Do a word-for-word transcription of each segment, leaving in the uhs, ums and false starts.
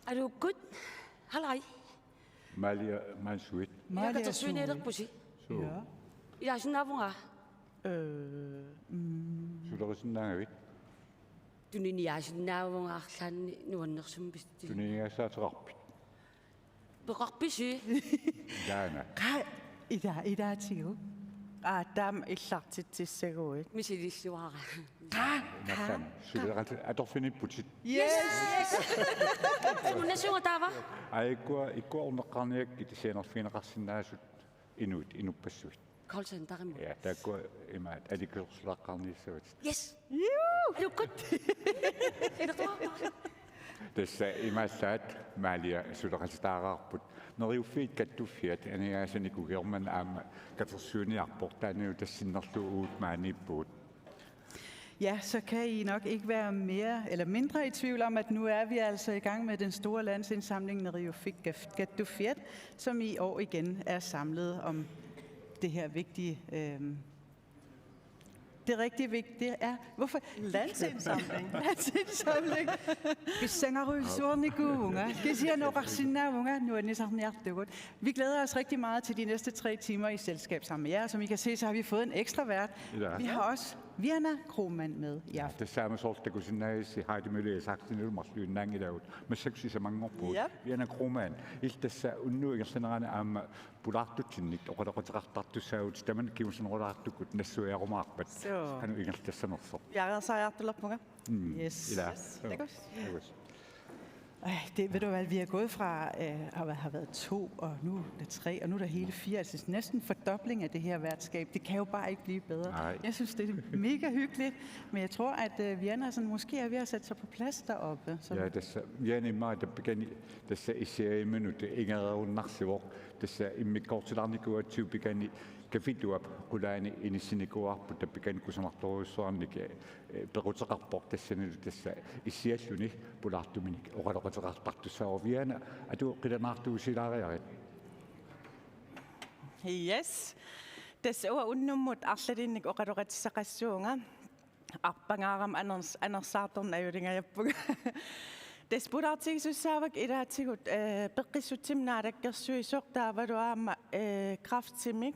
Aluukkut, halai. Malia Mansuit. Malia Katersuinialerpusi. Suu. Ilaasinnaavunga? Sulerisinnaagavit? Tuniniaasinnaavunga arlaanni nuannersumik pissi. Tuniniaasaateqarpit? Peqarpisi? Taana. Qa ida idaatigu. Aa, taama illartitsissaguit. Misilissuara. Nassam sulerat atorfinipputit. Yes. Unnasunga taava? Aikkua ikkua orneqqarniakkit sianerfigineqarsinnaasut inuit inuppassuit. Call centerimut. Ja, taakkua imaat aliikkusersorluarniassavatit. Yes. Aluukkut. Tassa imaallaat Malia suleqatitaaraarput. Neriuffiit Kattuffiat aningaasanik ukiormanna aamma katersuiniarpoq, taanna tassinnerlugu uagut maaniippugut. Ja, så kan I nok ikke være mere eller mindre i tvivl om, at nu er vi altså i gang med den store landsindsamling Neriuffik Gaf- Gattuffiat, som i år igen er samlet om det her vigtige... Øh, det er rigtig vigtigt. Det er, hvorfor? Landsindsamling. Landsindsamling. Pissangarujussuarnikuuvunga. Kisianni oqarsinnaavunga nuannisarniartugut. Vi glæder os rigtig meget til de næste tre timer i selskab sammen med jer. Som I kan se, så har vi fået en ekstra vært. Ja. Vi har også Viana Kromann med i aften. Tassa aamma soorlu takusinnaagassi Heidi Møller Isaksenillu marluinnaanngilagut, massakkut sisamanngorpugut. Ja. Viana Kromann, illit tassa unnuup ingerlanerani aamma pulaartutsinnik oqaloqateqartartussaavutit, tamanna kingusinnerulaartukkut nassuiarumaarpat. Suu. Qanoq ingerlassanersoq? Piareersariartulerpunga. Yes. Ila. Takuss. Takuss. Ej, det ved du hvad, vi er gået fra øh, at have været to, og nu er der tre, og nu er der hele fire, altså næsten fordobling af det her værtskab. Det kan jo bare ikke blive bedre. Nej. Jeg synes, det er mega hyggeligt, men jeg tror, at øh, Viana sådan, måske er ved at sætte sig på plads deroppe. Så Ja, tassa Viana immaqa tappikani tassa issiaviminut ingereerunnarsivoq, tassa immikkoortilaarnikuugatsigu pikani Kafituap qulaani inissinikuuarput, tappikani kusanartorujussuarnik eh, pequteqarpoq, tassanilu tassa issialluni pulaartuminik oqaloqateqartartussaavoq. Viana, atuut qilanaartuusilaariarit. Yes. Tassa uanga unnummut arlalinnik oqaloqatissaqassuunga. Arpangaarama aners-, anersaartorneq ajulingajappunga. Tassa pulaartigisussaavakka ilaatigut eh, peqqissutsimik naalakkersuisoq taavalu aamma eh, kræftimik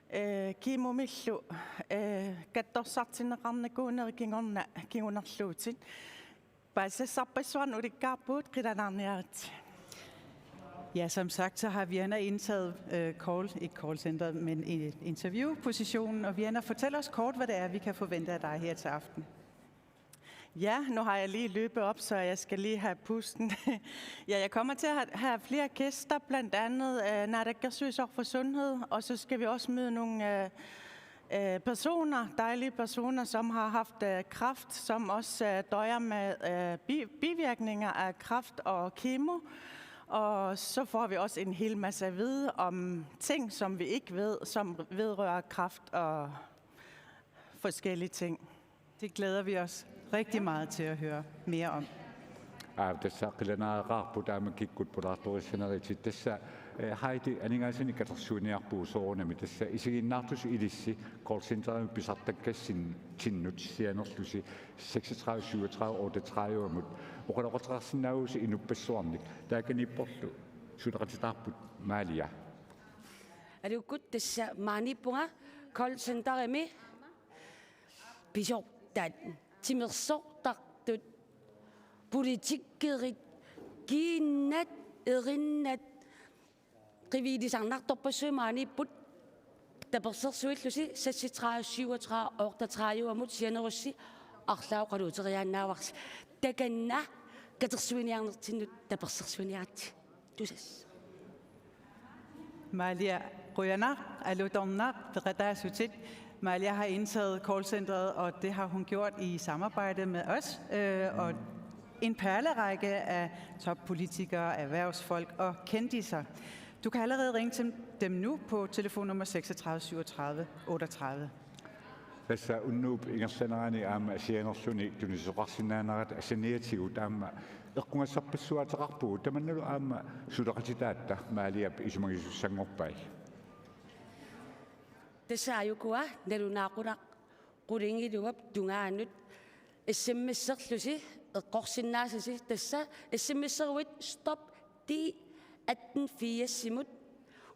eh, kemomillu eh, katsorsartinneqarnikuuneri kingorna kingunerluutit. Paasisassarpassuarnik ulikkaarpugut, qilanaarniaritsi. Ja, som sagt, så har Viana indtaget øh, call, ikke callcenteret, men i- interviewpositionen. Og Viana, fortæl os kort, hvad det er, vi kan forvente af dig her til aften. Ja, nu har jeg lige løbet op, så jeg skal lige have pusten. Ja, jeg kommer til at have, have flere gæster, blandt andet øh, Naalakkersuisoq for Sundhed, og så skal vi også møde nogle øh, øh, personer, dejlige personer, som har haft øh, kræft, som også øh, døjer med øh, bi- bivirkninger af kræft og kemo. Og så får vi også en hel masse at vide om ting, som vi ikke ved, som vedrører kræft og forskellige ting. Det glæder vi os rigtig meget til at høre mere om. Aa, tassa qilanaaqaarput aamma kikkut pulaartorissaneritit. Tassa eh, Heidi, aningaasanik katersuiniarpugut soorunami, tassa isiginnaartusi ilissi callcenterimi pisartakkassin- tinnut sianerlusi seksogtredive syvogtredive otteogtredive-mut oqaloqateqarsinnaavusi inuppassuarnik. Taakaniipporlu suleqatitaarput Malia. Aluukkut, tassa maaniippunga callcenterimi pisortat, timersortartut, politikerit, kiinnat, erinnat, qiviilisarnartorpassuit maaniipput. Tapersersuillusi seksogtredive syvogtredive otteogtredive-mut sianerussi arlaat oqaluuteriaannaavarsi. Takanna katersuiniarnertinnut tapersersuiniaritsi. Tusass. Malia, qujanaq, alutornaq, peqataasutit. Malia har indtaget callcenteret, og det har hun gjort i samarbejde med os øh, og en perlerække af toppolitikere, erhvervsfolk og kendiser. Du kan allerede ringe til dem nu på telefonnummer seksogtredive syvogtredive otteogtredive. Tassa unnuup ingerlanerani aamma sianerluni tunisoqarsinnaanerat saniatigut aamma eqqugassarpassuaateqarpugut, tamannalu aamma suleqatitaatta Maliap isumagisussanngorpai. Tassa ajukua nalunaaqutaq qulingiluap tungaanut S M S-erlusi eqqorsinnaasasi, tassa S M S-eruit stop D atten firsimut.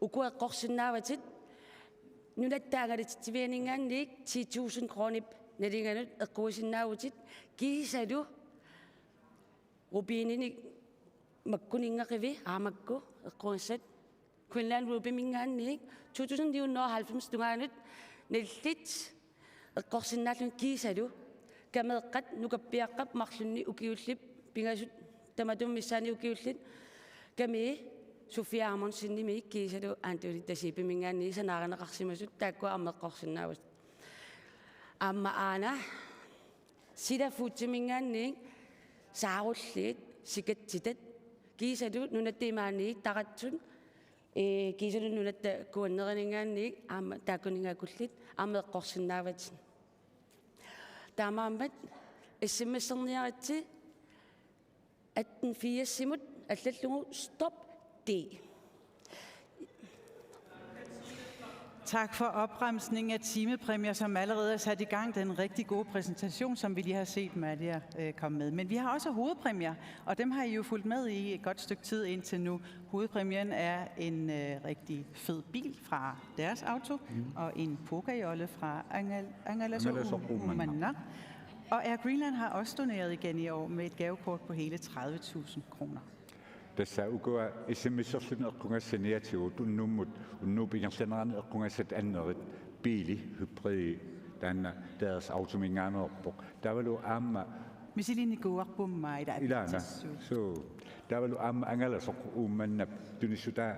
Uku eqqorsinnaavatit, nunatta angalatitsivianinngaanniit ti tusind kronip nalinganut eqquisinnaavutit, kiisalu Rubininik makkuninngaqivi aamakku eqqugassat, Greenland Rubyminngaanniit to tusind ni hundrede og halvfems tungaanut nallit eqqorsinnaalluni, kiisalu kameeqqat nukappiaqqap marlunnik ukiullit pingasut, tamatuma missaani ukiullit, kamii Sofia Amundsenimit kiisalu Anthony Tasiipiminngaanniit sanaarineqarsimasut, taakkua aamma eqqorsinnaavatit. Aamma aana Sila Foodsiminngaanniit saarulliit sikatsitat, kiisalu nunatta imaani taratsut, ee, kiisalu nunatta kuannerinngaanniit aamma taakkuninnga akullit aamma eqqorsinnaavatit. Taamaammat S M S-erniaritsi atten firsimut allallugu stop D. Tak for opremsningen af timepræmier, som allerede er sat i gang. Den rigtig gode præsentation, som vi lige har set Malia øh, komme med. Men vi har også hovedpræmier, og dem har I jo fulgt med i et godt stykke tid indtil nu. Hovedpræmien er en øh, rigtig fed bil fra deres auto, mm. og en pokajolle fra Angal Angalasoq Angalasoq Uummannaq. Uummannaq. Og Air Greenland har også doneret igen i år med et gavekort på hele tredive tusind kroner. Tassa ukua S M S-erluni eqqugassat saniatigut unnummut, unnuup ingerlanerani eqqugassat annerit, biili, hybrid, taanna deres autominngaanneerpoq. Taavalu aamma misilinnikuuarput maanna. Ilaana. Tassu. Suu. Taavalu aamma Angalasoq Uummannap tunissutaa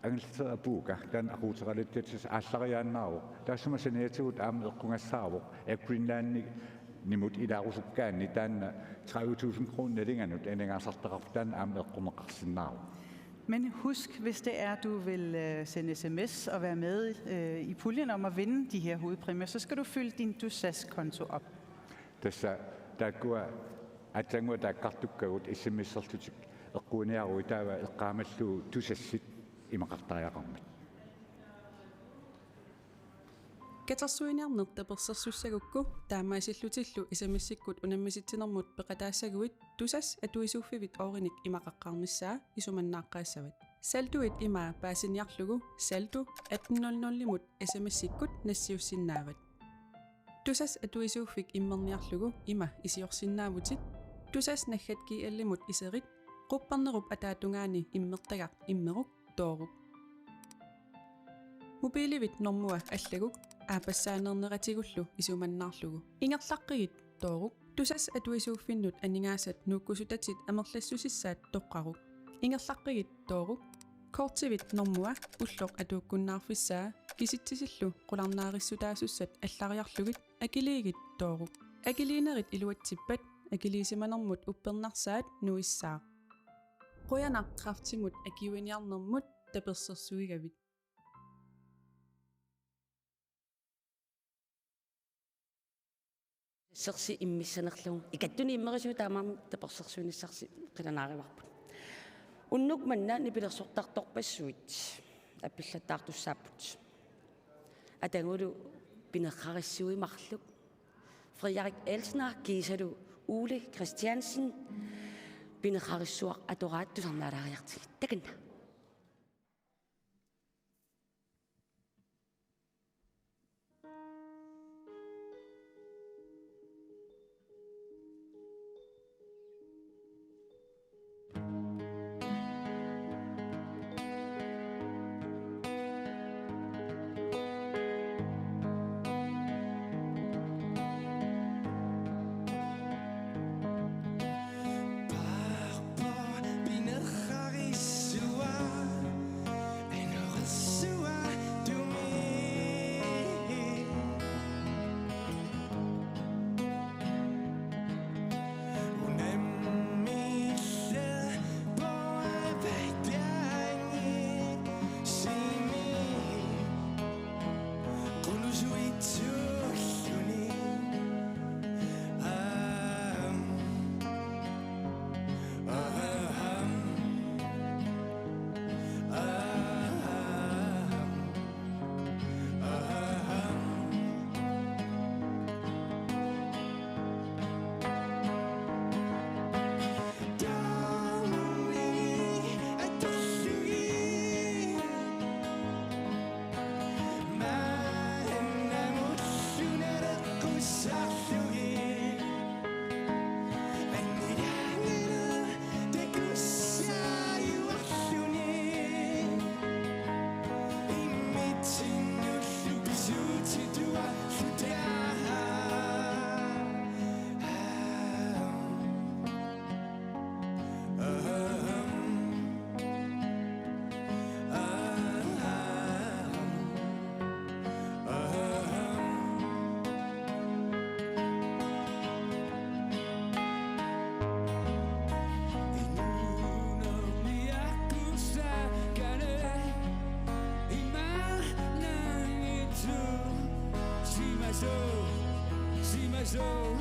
angallateeraq puuka, taanna aquuteqalatsi aallariaannaavoq. Taassuma saniatigut aamma eqqugassaavoq Air Greenlandimut ilaarusukkaanni, taanna tredive tusind kroner nalinganut aningaasartaqarpoq, taanna aamma eqqorneqarsinnaavoq. Men husk, hvis det er, du vil øh, sende S M S og være med øh, i puljen om at vinde de her hovedpræmier, så skal du fylde din Tusass-konto op. Tassa taakkua aatsaannguaq taakkartukkagut S M S-erlutik eqquiniaruit, taava eqqaamallugu Tusassit imaqartariaqarmat. Katersuiniarneq tapersersussagukku taamaasillutillu S M S-ikkut unammisitsinermut peqataassaguit Tusass atuisuuffivit oorinik imaqaqqaarnissaa isumannaaqqaassavat. Salduit imaa paasiniarlugu saldu atten nul nul-imut S M S-ikkut nassiussinnaavat. Tusass atuisuuffik immerniarlugu ima isiorsinnaavutit, Tusass naggat G L-imut iserit, quppernerup ataatungaani immertagaq immeruk tooruk. Mobiilivit normua allaguk aappassaaneerneqatigullu isumannaarlugu. Ingerlaqqigit tooruk. Tusass atuisuuffinnut aningaasat nuukkusutatit amerlassusissaat toqqaruk. Ingerlaqqigit tooruk. Kortivit normua ulloq atuukkunnaarfissaa kisitsisillu qularnaarissutaasussat allariarlugit akiliigit tooruk. Akiliinerit iluatsippat akiliisimanermut uppernarsaat nuissaaq. Qujanaq kræftimut akiuiniarnermut tapersersuigavit. Sersi immissanerlugu. Ikattuni immerisigut taamaammat tapersersuinissarsi qilanaarivarput. Unnuk manna nipilersortartorpassuit appillattaartussaapput. Atagulu pinerrarissui marluk. Frederik Elsner kiisalu Ole Christiansen pinerrarissuaq atoraat tusarnaalaariartigit. Takanna. Simaso.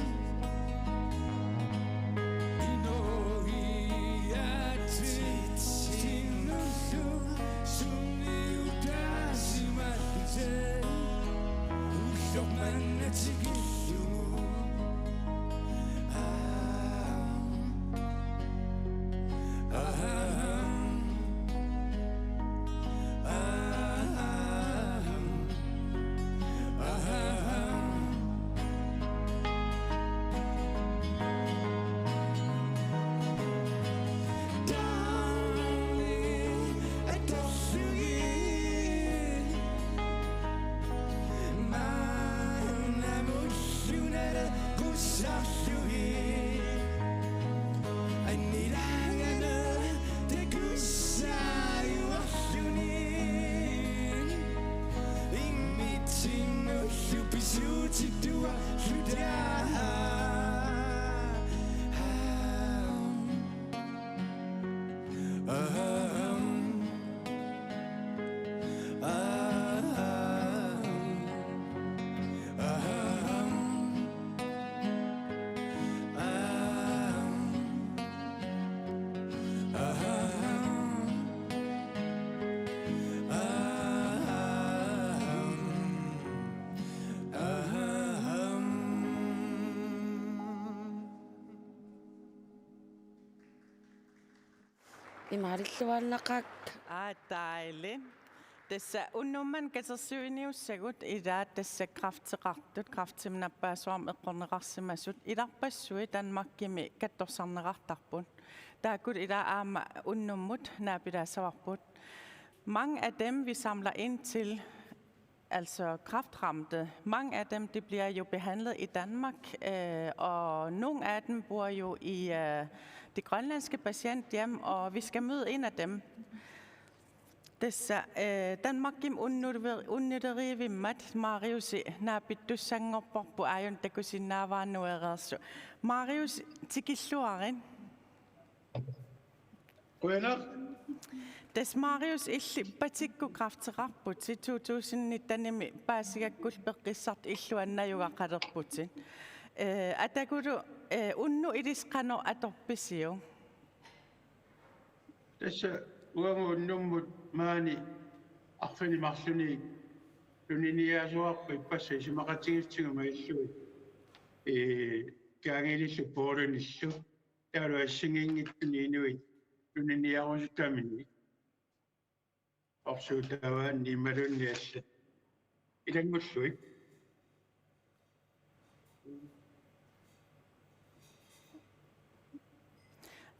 Inohiatsitsinnullu sunniutaasimalluta. Ulloq manna tikillugu. Aham. Aham. Imaalilluaannaqaaq. Aa, dejligt. Tassa unnummanna katersuiniussagut, ila tassa kræfteqartut, kræftimik nappaassuarmik eqqorneqarsimasut, ilarpassui Danmarkimi katsorsarneqartarput. Taakkulu ila aamma unnummut naapilaassavarput. Mange af dem, vi samler ind til, altså kræftramte, mange af dem, de bliver jo behandlet i Danmark, øh, og nogle af dem bor jo i, øh, det grønlandske patienthjem, og vi skal møde en af dem. Tassa, øh, Danmarkimi unnuter-, unnuteriivimmat Mariusi naapittussanngorparput, aajuna takusinnaavara nuereersoq. Marius, tikilluarit. Qujanaq. Tassa Marius, illit patikkut kræfteqarputit, to tusind nittenimi paasigakkullu peqqissartut illuannajugaqalerputit. Øh, atakulu, øh, unnuk ilissi qanoq atorpisiuk? Tassa uanga unnummut maani arfineq-marlunut tuniniaasoqarpoq, ippassaq isumaqatigiissutigu maillugit, ee, kaangiilillu poorunillu. Taavalu assigiinngitsuni inuit tuniniaarusutamini. Orsuutavaanni imaluunniit allat ilanngullugit.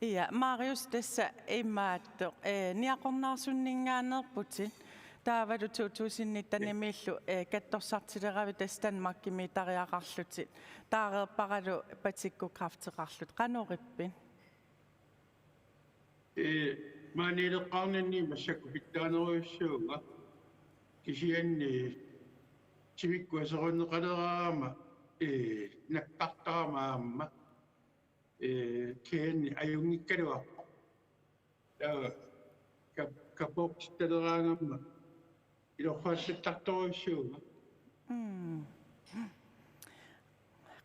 Ja, Marius, tassa imaattoq, eh, niaqornarsunninngaanneerputit. Taavalu to tusind nittenimiillu, eh, katsorsartileravit tassa Danmarkimiittariaqarlutit. Taareerparalu patikkut kræfteqarlutit. Qanorippit? Ee, maaniileqqaarninni massakkut pitsaanerujussuuvunga. Kisianni timikkut aserorneqaleraangama, ee, nakkartarama aamma, ee, kisianni ajunngikkaluarpoq. Taava kap-, kapoortittaleraangama ilorfaassattartorujussuuvunga. Mm.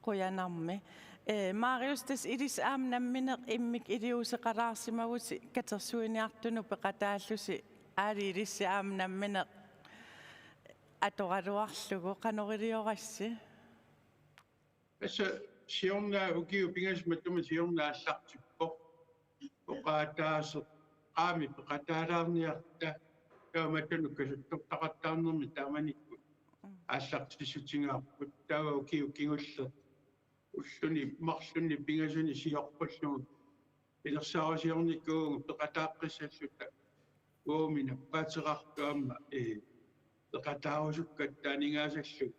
Qujanarmi. Eh, Marius, tassa ilissi aamma nammineq immikkut iliuuseqalaarsimavusi katersuiniartunut peqataallusi, aali ilissi aamma nammineq atoraluarlugu, qanoriliorassi? Tassa siorna ukiut pingasut matuma siorna aallartippoq. Oqaataaseq qaami peqataalaarniarta, taava matuma katersortaqattaarnermi taamanikkut aallartissutigaarput, taava ukiut kingulleq ulluni marlunni pingasuni siorpullugu pilersaarusiornikuuvugut peqataaqqissalluta. Uumi nappaateqartoq aamma, ee, peqataarusukkatta aningaasallu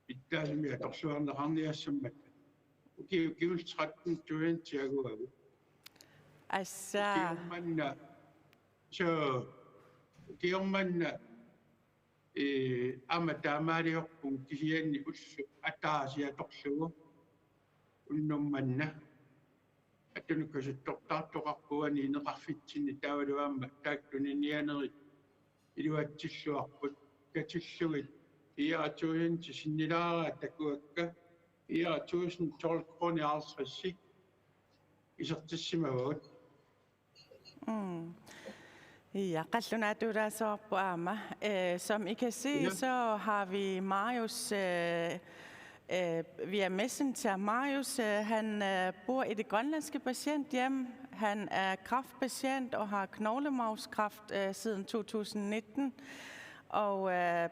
pitsaasumik atorluarneqarniassammata. Ukiut kingulleq tretten tusind tiaguagu. Assa. Ukioq manna, so, ukioq manna, ee, aamma taamaaliorpunga kisianni ulloq ataaseq atorlugu unnuk manna. Atunukasuttortaartoqarpoq uani ineqarfitsinni, taavalu aamma taakku tuniniaanerit iluatsilluarput katillugit fire tusind til sinnilaara takuakka, fire tusind tolv kroner halvtreds isertissimavagut. Mm. Ja, qallunaatuulaassavarput aamma. Øh, som I kan se, ja, så har vi Marius, øh, øh, via Messenger. Marius, øh, han, øh, bor i det grønlandske patienthjem. Han er kræftpatient og har knoglemarvskræft, øh, siden to tusind nitten. Og, øh,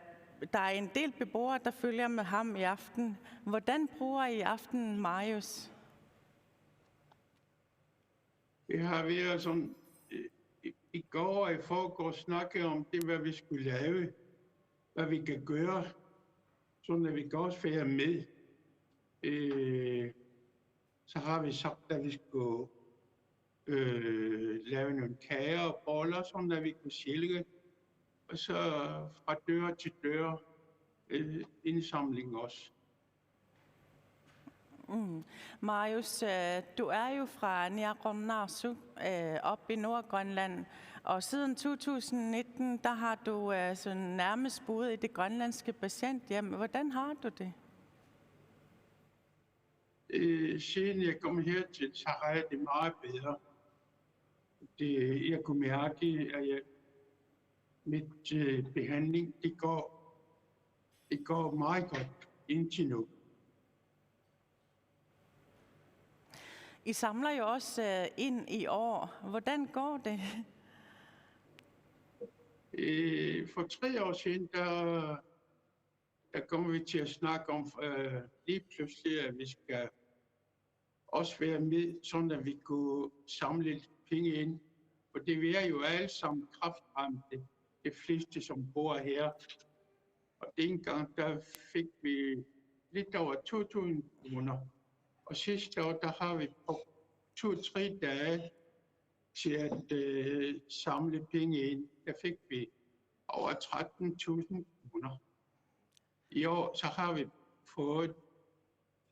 der er en del beboere, der følger med ham i aften. Hvordan bruger I aftenen, Marius? Vi har været sådan, i, i, i går og i forgårs snakket om det, hvad vi skulle lave, hvad vi kan gøre, sådan at vi kan også være med. Øh, så har vi sagt, at vi skulle, øh, lave nogle kager og boller, sådan at vi kunne sælge. Og så fra dør til dør, øh, indsamling også. Mm. Marius, øh, du er jo fra Niaqornaarsuk, øh, op i Nordgrønland, og siden to tusind nitten, der har du, øh, sådan nærmest boet i det grønlandske patienthjem. Hvordan har du det? Øh, siden jeg kom hertil, så har jeg det meget bedre. Det, jeg kunne mærke, at jeg, mit, øh, behandling, det går, det går meget godt indtil nu. I samler jo også, øh, ind i år. Hvordan går det? Øh, for tre år siden, der, der kom vi til at snakke om, øh, lige pludselig, at vi skal også være med, sådan at vi kunne samle lidt penge ind. For det, vi er jo alle sammen kræftramte, de fleste, som bor her. Og dengang, der fik vi lidt over to tusind kroner. Og sidste år, der har vi brugt to-tre dage til at, øh, samle penge ind. Der fik vi over tretten tusind kroner. I år, så har vi fået,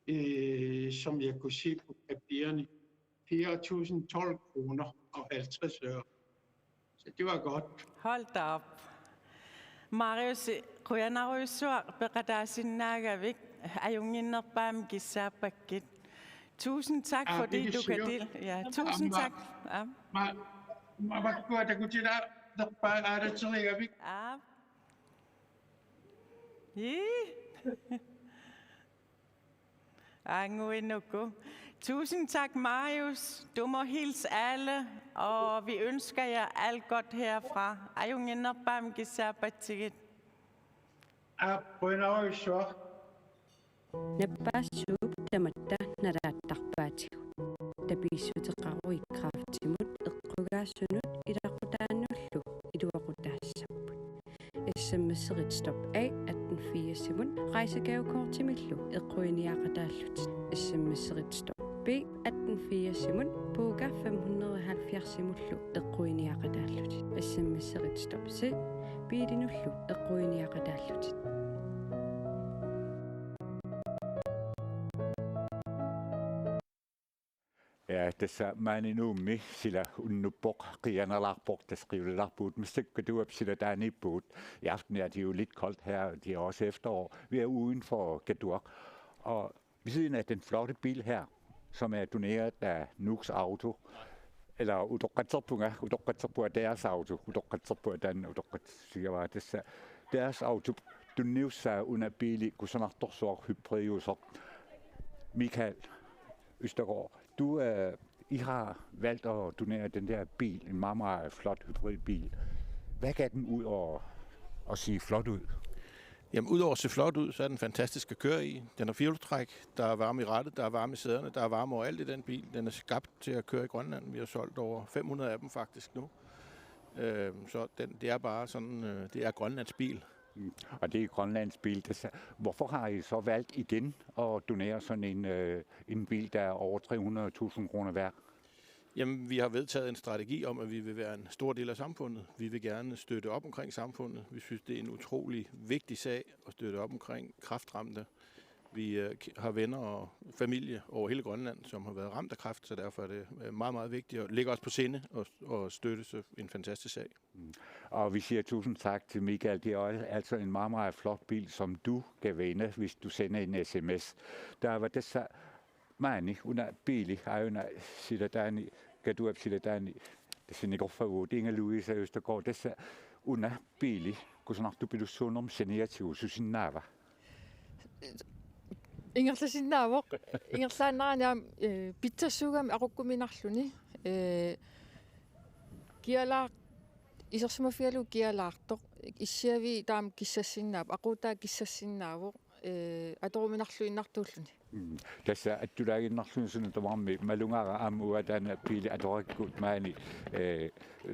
øh, som jeg kunne se på papirerne, fire tusind tolv kroner og halvtreds øre. Så det var godt. Hold da op. Marius, qujanarujussuaq peqataasinnaagavit, ajunnginnerpaamik kissaappakkit. Tusind tak, Ah, fordi det du kan siger del. Ja, tusind Amma. Tak. Ja. Ma, ma, makkua takutila nerpaa aalateriigavik. Ja. Ii. Anguinuku. Tusind tak, Marius. Du må hilse alle, og vi ønsker jer alt godt herfra. Ajunnginnerpaamik kissaappatsigit. Aap, qujanarujussuaq. Nappaassuup tamatta nalaattarpaatigut. Tapiissuteqaruit kræftimut eqqugaasunut ilaqutaanullu iluaqutaassapput. S M S-erit stop A atten firsimut rejsegavekortimillu eqquiniaqataallutit. S M S-erit stop B atten firsimut Buka fem hundrede og halvfjerdsimullu eqquiniaqataallutit. S M S-erit stop C biilinullu eqquiniaqataallutit. Ja, tassa maani Nuummi sila unnuppoq qiianalaarpoq, tassa qiulalaarpugut, massakkut Katuap silataaniippugut. I aften er det jo lidt koldt her, det er også efterår. Vi er uden for Katuaq. Og ved siden af den flotte bil her, som er doneret af Nuuks Auto, eller utoqqatserpunga, utoqqatserpunga Deres Auto, utoqqatserpunga taanna utoqqatsigaara tassa Deres Auto, tunniussaa una biili kusanartorsuaq hybridiusoq. Michael Østergaard, du, øh, I har valgt at donere den der bil, en meget, meget flot hybridbil. Hvad gav den ud over at se flot ud? Jamen, udover at se flot ud, så er den fantastisk at køre i. Den har firehjulstræk, der er varme i rattet, der er varme i sæderne, der er varme overalt i den bil. Den er skabt til at køre i Grønland. Vi har solgt over fem hundrede af dem faktisk nu. Øh, så den, det er bare sådan, øh, det er Grønlands bil. Mm. Og det er Grønlands bil. Det sa-, hvorfor har I så valgt igen at donere sådan en, øh, en bil, der er over tre hundrede tusind kroner værd? Jamen, vi har vedtaget en strategi om, at vi vil være en stor del af samfundet. Vi vil gerne støtte op omkring samfundet. Vi synes, det er en utrolig vigtig sag at støtte op omkring kræftramte. Vi øh, har venner og familie over hele Grønland, som har været ramt af kræft, så derfor er det øh, meget, meget vigtigt og ligger os på sinde at, at støtte så en fantastisk sag. Og vi siger tusind tak til Michael. Det er jo altså en meget, meget flot bil, som du kan vinde, hvis du sender en sms. Der var det så mange under bilen, er jo silatani, kan du silatani, det er Nick Offerwood, Inger Louise Østergaard, det så under bilen, kun snart du bliver sundt om seniatiususinnaava. Ingerlasinnaavoq. Ingerlaannarani aamma, eh, pitsassuugami aqukkuminarluni. Eh, kialaa-, isersimaffigalugu kialaartoq. Issiavii taama kissassinnaavoq. Aquutaa kissassinnaavoq. Eh, atoruminarluinnartuulluni. Tassa attulaaginnarluni suna tamarmi malugaara aamma uanga taanna biili atorakkut maani, eh,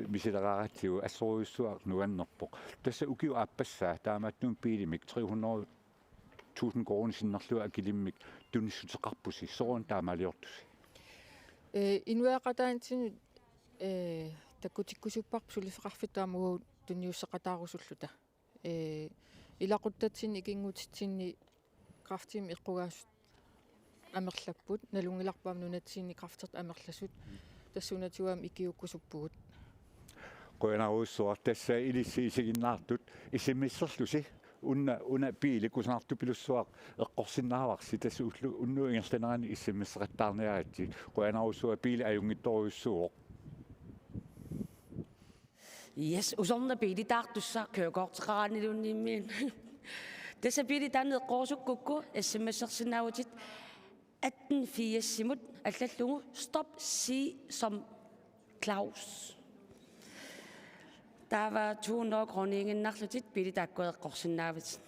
misileraaratsigu assorujussuaq nuannerpoq. Tassa ukiup aappassaa taamaattumik biilimik tre hundrede tusind koruuninik sinnerlugu akilimmik tunissuteqarpusi, sooruna taamaaliortusi? Eh, inuiaqataanitsinnut, eh, takkutikkusupparput suliffeqarfittut aamma uagut tunniussaqataarusulluta. Eh, ilaquttatsinnit ikinngutitsinni kræftimik eqqugaasut amerlapput, nalunngilarput aamma nunatsinni kræftertut amerlasut, tassuuna tuaam ikiuukkusuppugut. Qujanarujussuaq, tassa ilissi isiginnaartut, sms-erlusi, una, una biili kusanartupilussuaq eqqorsinnaavarsi, tassa ullu-, unnuup ingerlanerani sms-eqattaarniaritsi, qujanarujussuaq, biili ajunngitsorujussuuvoq. Yes, usorna biilitaartussaq kørekorteqaraanniluunniimmiit. Tassa biili taanna eqqorusukkukku sms-ersinnaavutit atten firsimut allallugu stop C som Claus. Taava to hundrede koruuniiginnarlutit biili taakku eqqorsinnaavatit.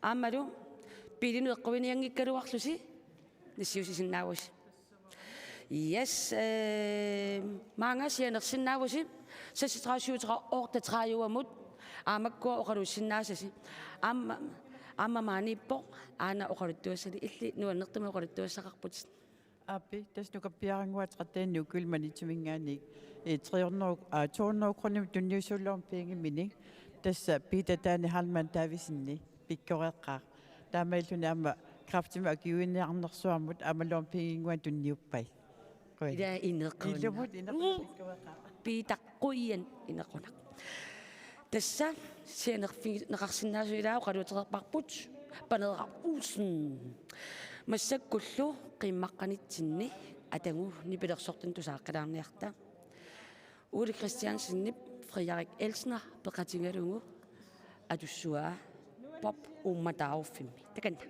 Aammalu biilinut eqquinianngikkaluarlusi nassiussisinnaavusi. Yes, eh, maanga sianersinnaavusi seksogtredive syvogtredive otteogtredive-mut aamma makkua oqaluussinnaasasi. Aamma, aamma maaniippoq aana oqaluttuassani, illit nuannertumik oqaluttuassaqarputit. Aappi, tassa nukappiaraannguaq tretten ukiulik Maniitsumi-minngaanniit, eh, tre hundrede, ah, to hundrede koruunimik tunniussuulluarmat piginngimmini, tassa Peter Daniel Heilmann Davidsenip pikkoreeqqaaq. Taamaalilluni aamma kræftimik akiuiniarnersuarmut aammaluunniit piginnginnguanik tunniuppai. Qujan. Ila inequnaq. Ilumut inequnaq pikkoreeqqaaq. Piitaq, qujan inequnaq. Tassa sianerfigineqarsinnaasut ilaa oqaluutereerparput Paneeraq Olsen. Massakkullu qiimmaqqanitsinni atagu nipilersortanut tusaaqqilaarniarta. Ole Christiansenip Frederik Elsner peqatigalugu atussuaa Pop Uummataarufimmi. Takanna.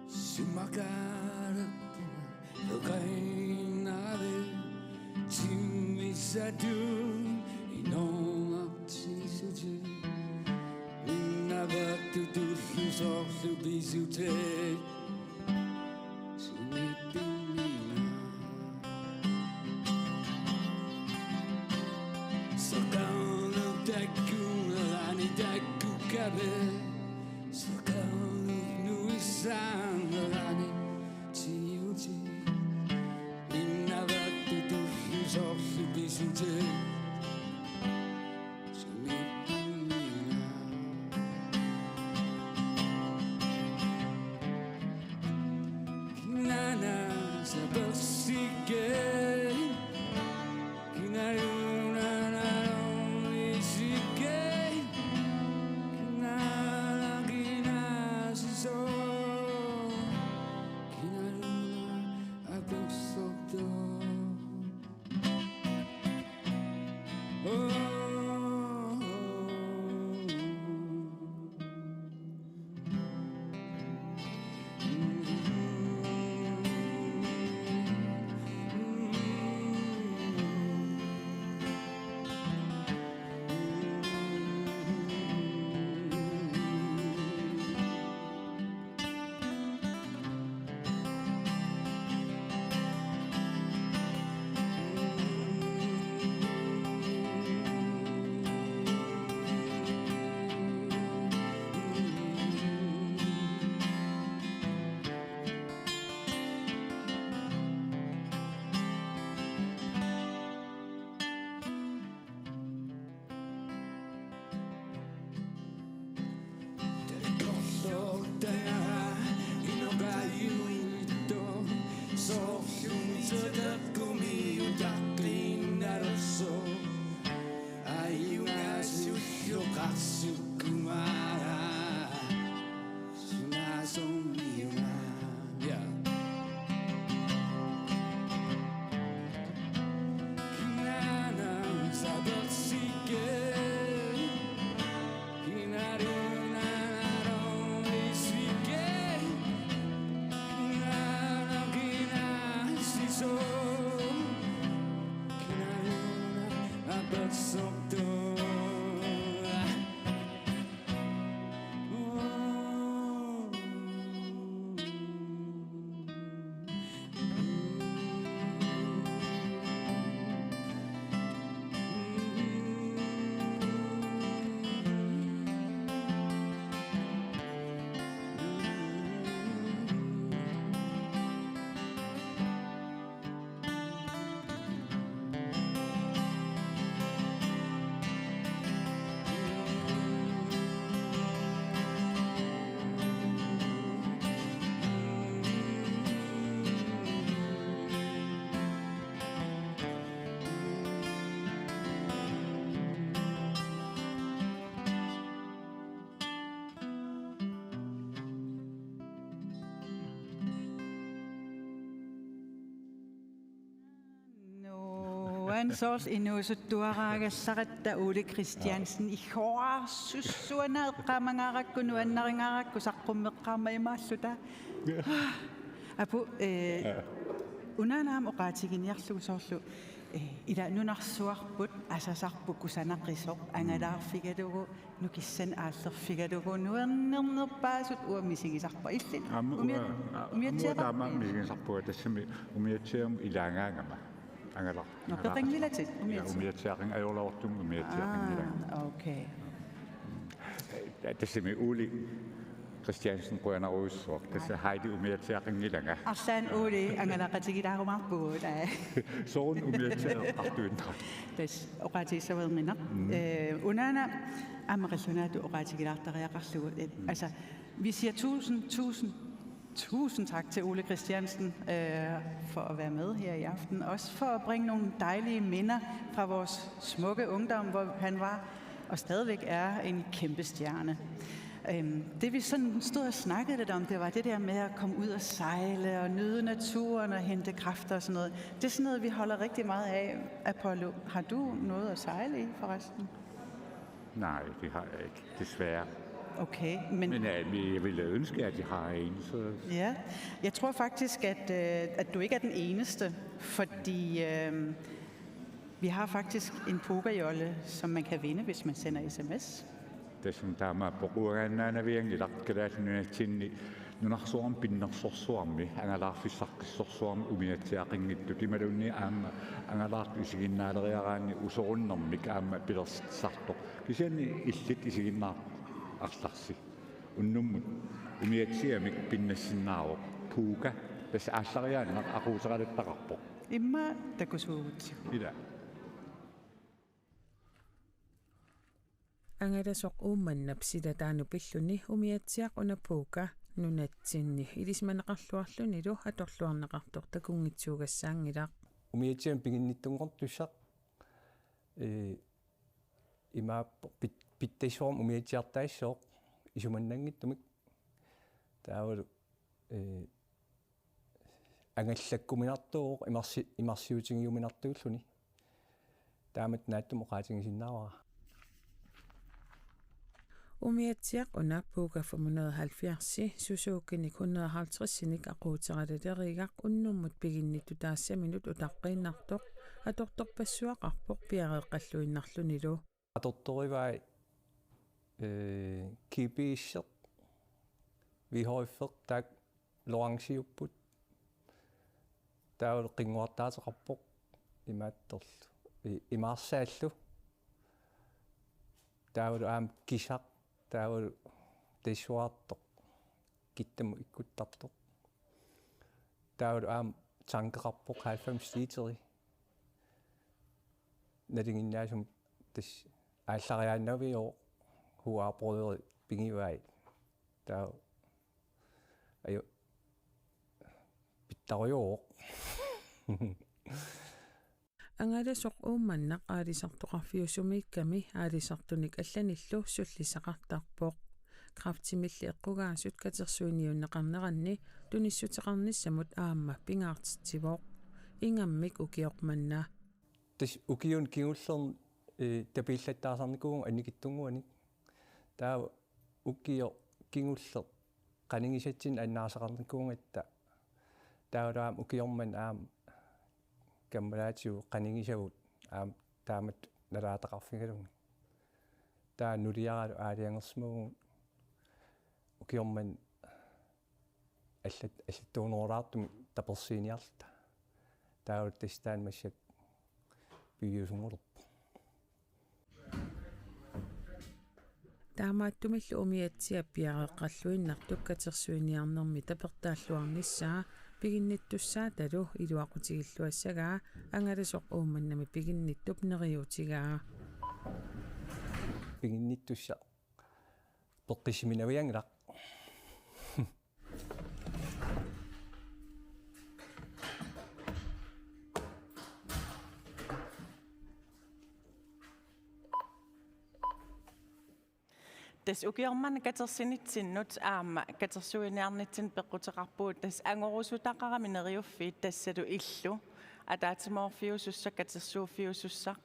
Simakarattuna, Lokainare, Timisatu, Inoaksisutu, Minavatu, Tullu, Sorlu, Pisute, Sumitumina. Saqarlu takku, rani takku kabe. Saqarlu nuissaarnerani tiuti. Innavattu tullu sorlu pisute. Sumiinnga. Kinana sapersikke. Sodakkumi utaqqinnalersoq. Ajungaasiullu qarsukkuma. Sunaasormiuna. Ja. Kinanam sabersikke. Nuann soorlu inuusuttuaraagassaratta Ole Christiansen, ihoarsussuana eqqaamangaarakku nuannaringaarakku saqqummeqqaarmat imaalluta. Apu, eh, unaana aamma oqaatiginiarlugu soorlu, eh, ila nunarsuarput asasarput kusanaqisoq angalaarfigalugu nukissanik aallerfigalugu nuannernerpaasut uanga misigisarpunga illit. Aamma umia-, uanga, aa, aamma umiatsiaqarpit? Uanga taama misigisarpunga, tassami umiatsiamut ilaagaangama. Angalar-, no, angalar-, peqanngilatit, ja, umiatsi-, umiatsiaqanngilanga, ajorlaartumik umiatsiaqanngilanga. Aa, okay. Tassami Ole Christiansen qujanarujussuaq. Tassa Heidi umiatsiaqanngilanga. Arlaannik Ole angalaqatigilaarumaarpugut. Soorunami umiatsiaqartuinnaq. Tassa oqaatigissaguinnaq. Mm. Eh, unaana aamma qallunaatut oqaatigilaartariaqarlugu. Eh, mm, altså, vi siger tusind, tusind, tusind tak til Ole Christiansen, øh, for at være med her i aften. Også for at bringe nogle dejlige minder fra vores smukke ungdom, hvor han var og stadigvæk er en kæmpe stjerne. Øhm, det vi sådan stod og snakkede lidt om, det var det der med at komme ud og sejle og nyde naturen og hente kræfter og sådan noget. Det er sådan noget, vi holder rigtig meget af, Apollo. Har du noget at sejle i forresten? Nej, det har jeg ikke, desværre. Okay, men... Men, øh, vi-, jeg ville ønske, at jeg har en, så... Ja, jeg tror faktisk, at, øh, at du ikke er den eneste, fordi, øh, vi har faktisk en Puka-jolle, som man kan vinde, hvis man sender S M S. Tassami taamaappoq, uangaannaanavianngilaq Kalaallit Nunatsinni nunarsuarmi pinnersorsuarmi, angalaarfissaqqissorsuarmi umiatsiaqanngitsut, imaluunniit aamma angalaartut isiginnaaleriaraanni usorunnermik aamma pilersitsisartoq. Kisianni illit isiginnaararlarsi. Unnummut umiatsiamik pinnassinnaavoq Puka, tassa aallariaannaq aquuteralattaqarpoq. Immaqa takusuugutsigu. Ila. Angalasoq Uummannap silataanut pilluni umiatsiaq una Puka nunatsinni ilisimaneqarluarlunilu atorluarneqartoq takunngitsuugassaanngilaq. Umiatsiamik piginnittunngortussaq, ee, imaappoq pit-, pittassuarmik umiatsiartaassooq isumannanngitsumik. Taavalu, ee, angallakkuminartuuvoq imarsi-, imarsiutigiuminartuulluni. Taamatut naatsumik oqaatigisinnaavara. Umiatsiaq una Puka fem hundrede og halvfjerds Suzukinik hundrede og halvtreds aquuteralalerigaq unnummut piginnittutaassaminut utaqqiinnartoq atortorpassuaqarpoq piareeqqalluinnarlunilu. Atortorivai, ee, G P S-eq, V H F-eq, taakku loransiupput. Taavalu qinnguartaateqarpoq imaattorlu. I-, imaarsaallu. Taavalu aamma kisaq. Taavalu tassuartoq. Kittamut ikkuttartoq. Taavalu aamma tankeqarpoq halvfems literi. Nalinginnaasumik tassa aallariaannaviuvoq, H R-brødre pigivai. Taava ajo pittarujuuvoq. Angalasoq Uummannaq aalisartoqarfiusumiikkami aalisartunik allanillu sullisaqartarpoq. Kræftimilli eqqugaasut katersuiniunneqarneranni tunissuteqarnissamut aamma pingaartitsivoq. Ingammik ukioq manna. Tassa ukiuni kingullerni, eh, tapiillattaasarnikuuvunga annikitsunnguanik. Taava ukioq kingulleq qanigisatsinnik annaasaqarnikuugatta. Taavalu aamma ukioq manna aamma kammalaatigut qanigisagut aamma taamatut nalaataqarfigalugit. Taava nuliaralu aalajangersimavugut ukioq manna allat-, allattuunerulaartumik tapersiiniarluta. Taavalu tassa taanna massakkut piviusunngulerpoq. Taamaattumillu umiatsiaq piareeqqalluinnartup katersuiniarnermi tapertaalluarnissaa piginnittussaatalu iluaqutigilluassagaa Angalasoq Uummannami piginnittup neriuutigaa. Piginnittussaq peqqissiminavianngilaq. Tassa ukioq manna katersinitsinnut aamma katersuiniarnitsinnut peqquteqarpugut, tassa angorusutaqarami Neriuffiit tassalu illu ataatsimoorfiusussaq, katersuuffiusussaq.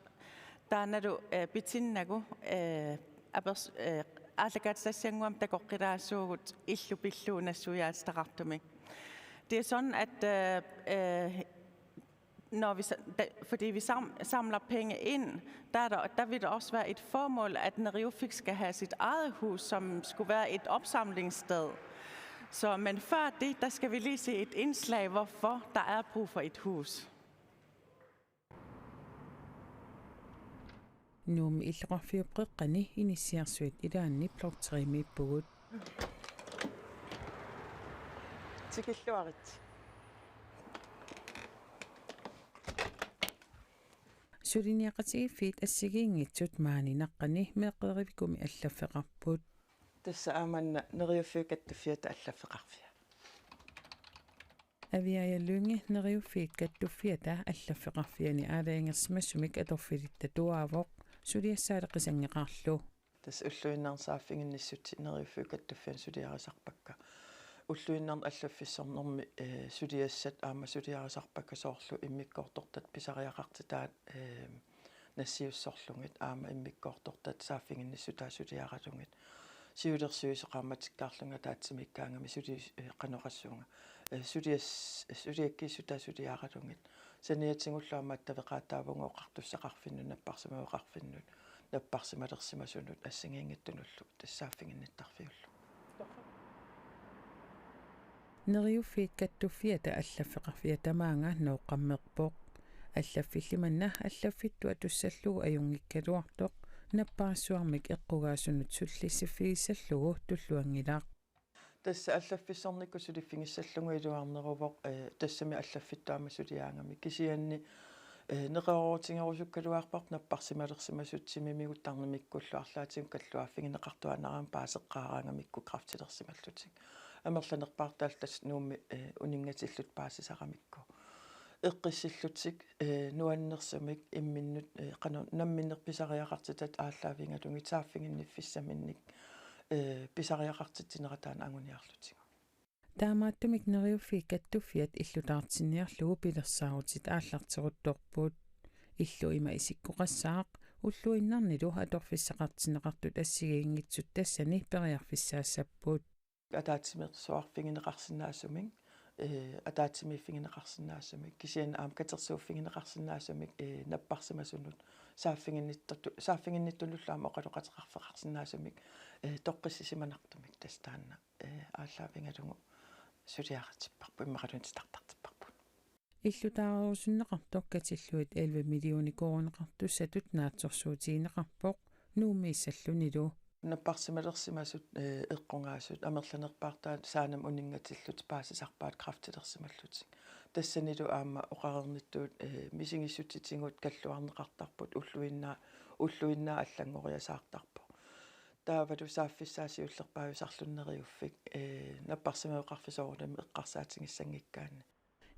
Taannalu, eh, pitinnagu, eh, apers-, eh, aallakaatitassannguamik takoqqilaassuugut illu pillugu nassuiaatitaqartumik. Det er sådan, at, øh, øh, når vi sa-, da, fordi vi sam-, samler penge ind, der, er der, der vil der også være et formål, at Neriuffik skal have sit eget hus, som skulle være et opsamlingssted. Så, men før det, der skal vi lige se et indslag, hvorfor der er brug for et hus. Nuummi illoqarfiup qeqqani inissiarsuit ilaanni Block tre-miippugut. Tikilluarit. Suliniaqatigiiffiit assigiinngitsut maani naqqani meeqqerivikumi allaffeqarput. Tassa aamma Neriuffiit Kattuffiata allaffeqarfia. Aviaja Lynge Neriuffiit Kattuffiata allaffeqarfiani aalajangersimasumik atorfilittatuaavoq, suliassaaleqisanngeqarlu. Tassa ulluinnarni saaffiginnissutsit Neriuffiit Kattuffianni suliarisarpakka. Ulluinnarni allaffissornermi, eh, suliassat aamma suliarisarpakka, soorlu immikkoortortat pisariaqartitaat, eh, nassiussorlugit aamma immikkoortortat saaffiginnissutaat suliaralugit. Siulersuisoq qaammatikkaarlunga ataatsimiikkaangami suli-, eh, qanoq oqassuunga. Eh, sulias-, suliakkiissutaa suliaralugit. Saniatigullu aamma attaveqaataavunga oqartussaqarfinnut, napparsimmaveqarfinnut, napparsimalersimasunut assigiinngitsunullu tassa saaffiginnittarfiullu. Neriuffiit Kattuffiata allaffeqarfia tamaanga nooqqammerpoq. Allaffilli manna allaffittut atussallugu ajunngikkaluartoq napparissuarmik eqqugaasunut sullissiffigissallugu tulluanngilaq. Tassa allaffissornikkut suliffigissallugu iluarneruvoq, eh, tassami allaffittut aamma suliaagami. Kisianni, eh, neqeroorutigerusukkaluarparput napparsimalersimasut timimigut tarnimikkullu arlaatigut kalluaaffigineqartuaannarami paaseqqaaraangamikku kræftilersimallutik. Amerlanerpaartaallu tassa Nuummi, eh, uninngatillutik paasisaramikku. Eqqissillutik, eh, nuannersumik imminnut, eh, qanoq namminneq pisariaqartitat aallaavigalugit saaffiginniffissaminnik, eh, pisariaqartitsinerat taanna anguniarlutigu. Taamaattumik Neriuffiit Kattuffiat illutaartinniarlugu pilersaarutit aallarteruttorput. Illu ima isikkoqassaaq, ulluinnarnilu atorfissaqartinneqartut assigiinngitsut tassani periarfissaassapput. Ataatsimeersuarfigineqarsinnaasumik, eh, ataatsimiiffigineqarsinnaasumik, kisianni aamma katersuuffigineqarsinnaasumik, eh, napparsimasunut saaffiginnittartu-, saaffiginnittunullu aamma oqaloqateqarfeqarsinnaasumik, eh, toqqissisimanartumik tassa taanna, eh, aallaavigalugu suliaritipparput, immaqaluunniit titartartipparput. Illutaarerusunneqartoq katillugit elleve millioner koruuneqartussatut naatsorsuutigineqarpoq Nuummiissallunilu. Napparsimalersimasut, eh, eqqugaasut, amerlanerpaartaat saanami uninngatillutik paasisarpaat kræftilersimallutik. Tassanilu aamma oqareernittut, eh, misigissutitigut kalluarneqartarput ulluinnaa-, ulluinnaa allanngoriasaartarpoq. Taavalu saaffissaa siullerpaajusarluni Neriuffik, eh, napparsimaveqarfik soorunami eqqarsaatigissanngikkaanni.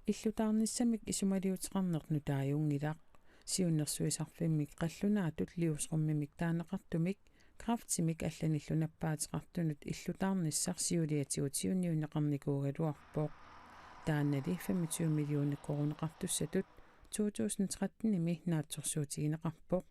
Illutaarnissamik isumaliuteqarneq nutaajunngilaq. Siunnersuisarfimmik qallunaatut livsrummimik taaneqartumik kræftimik allanillu nappaateqartunut illutaarnissaq siuliatigut siunniunneqarnikuugaluarpoq. Taannali femogtyve millioner koruuneqartussatut to tusind tretten-imi naatsorsuutigineqarpoq.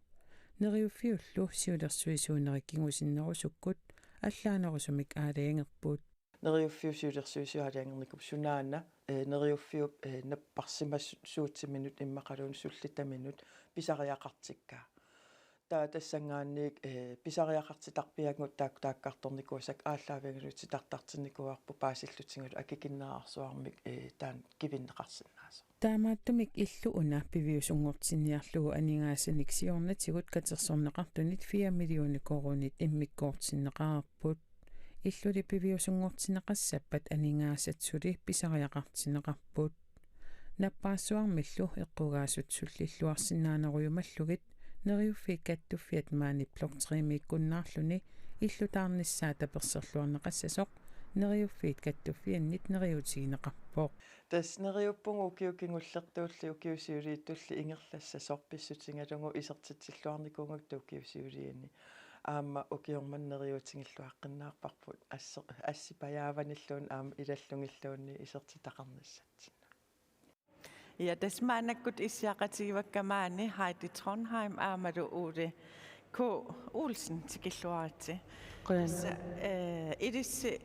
Neriuffiullu siulersuisuunerit kingusinnerusukkut allaanerusumik aalajangerput. Neriuffiup siulersuisui aalajangernikkut sunaana, eh, Neriuffiup, eh, napparsimasuutiminut immaqaluunniit sullitaminut pisariaqartikkaa. Taava tassanngaanniit, eh, pisariaqartitarpiagut taak-, taakkartornikuusakka aallaavigalugit titartartinnikuuarput paasillutigalu akikinnerarsuarmik, eh, taanna kivinneqarsinnaasoq. Taamaattumik illu una piviusunngortinniarlugu aningaasanik siornatigut katersorneqartunit fire millioner koruunit immikkoortinneqareerput. Illuli piviusunngortinneqassappat aningaasat suli pisariaqartinneqarput. Nappaassuarmillu eqqugaasut sullilluarsinnaanerujumallugit Neriuffiit Kattuffiat maani Blok tre-miikkunnaarluni illutaarnissaa taperserluarneqassasoq Neriuffiit Kattuffiannit neriuutigineqarpoq. Tassa neriuppunga ukiut kingullertuulli ukiut siuliittulli ingerlassasoq pissutigalugu isertitsilluarnikuugakku ukiut siuliini. Aamma ukioq manna neriuutigilluaqqinnaarparput asse-, assipajaavanilluunniit aamma ilallugilluunniit isertitaqarnissatsinnut. Ja, tassa maannakkut issiaqatigivakka maani Heidi Trondheim aammalu Ole K. Olsen tikilluaritsi. Qujan. Tassa, eh, ilissi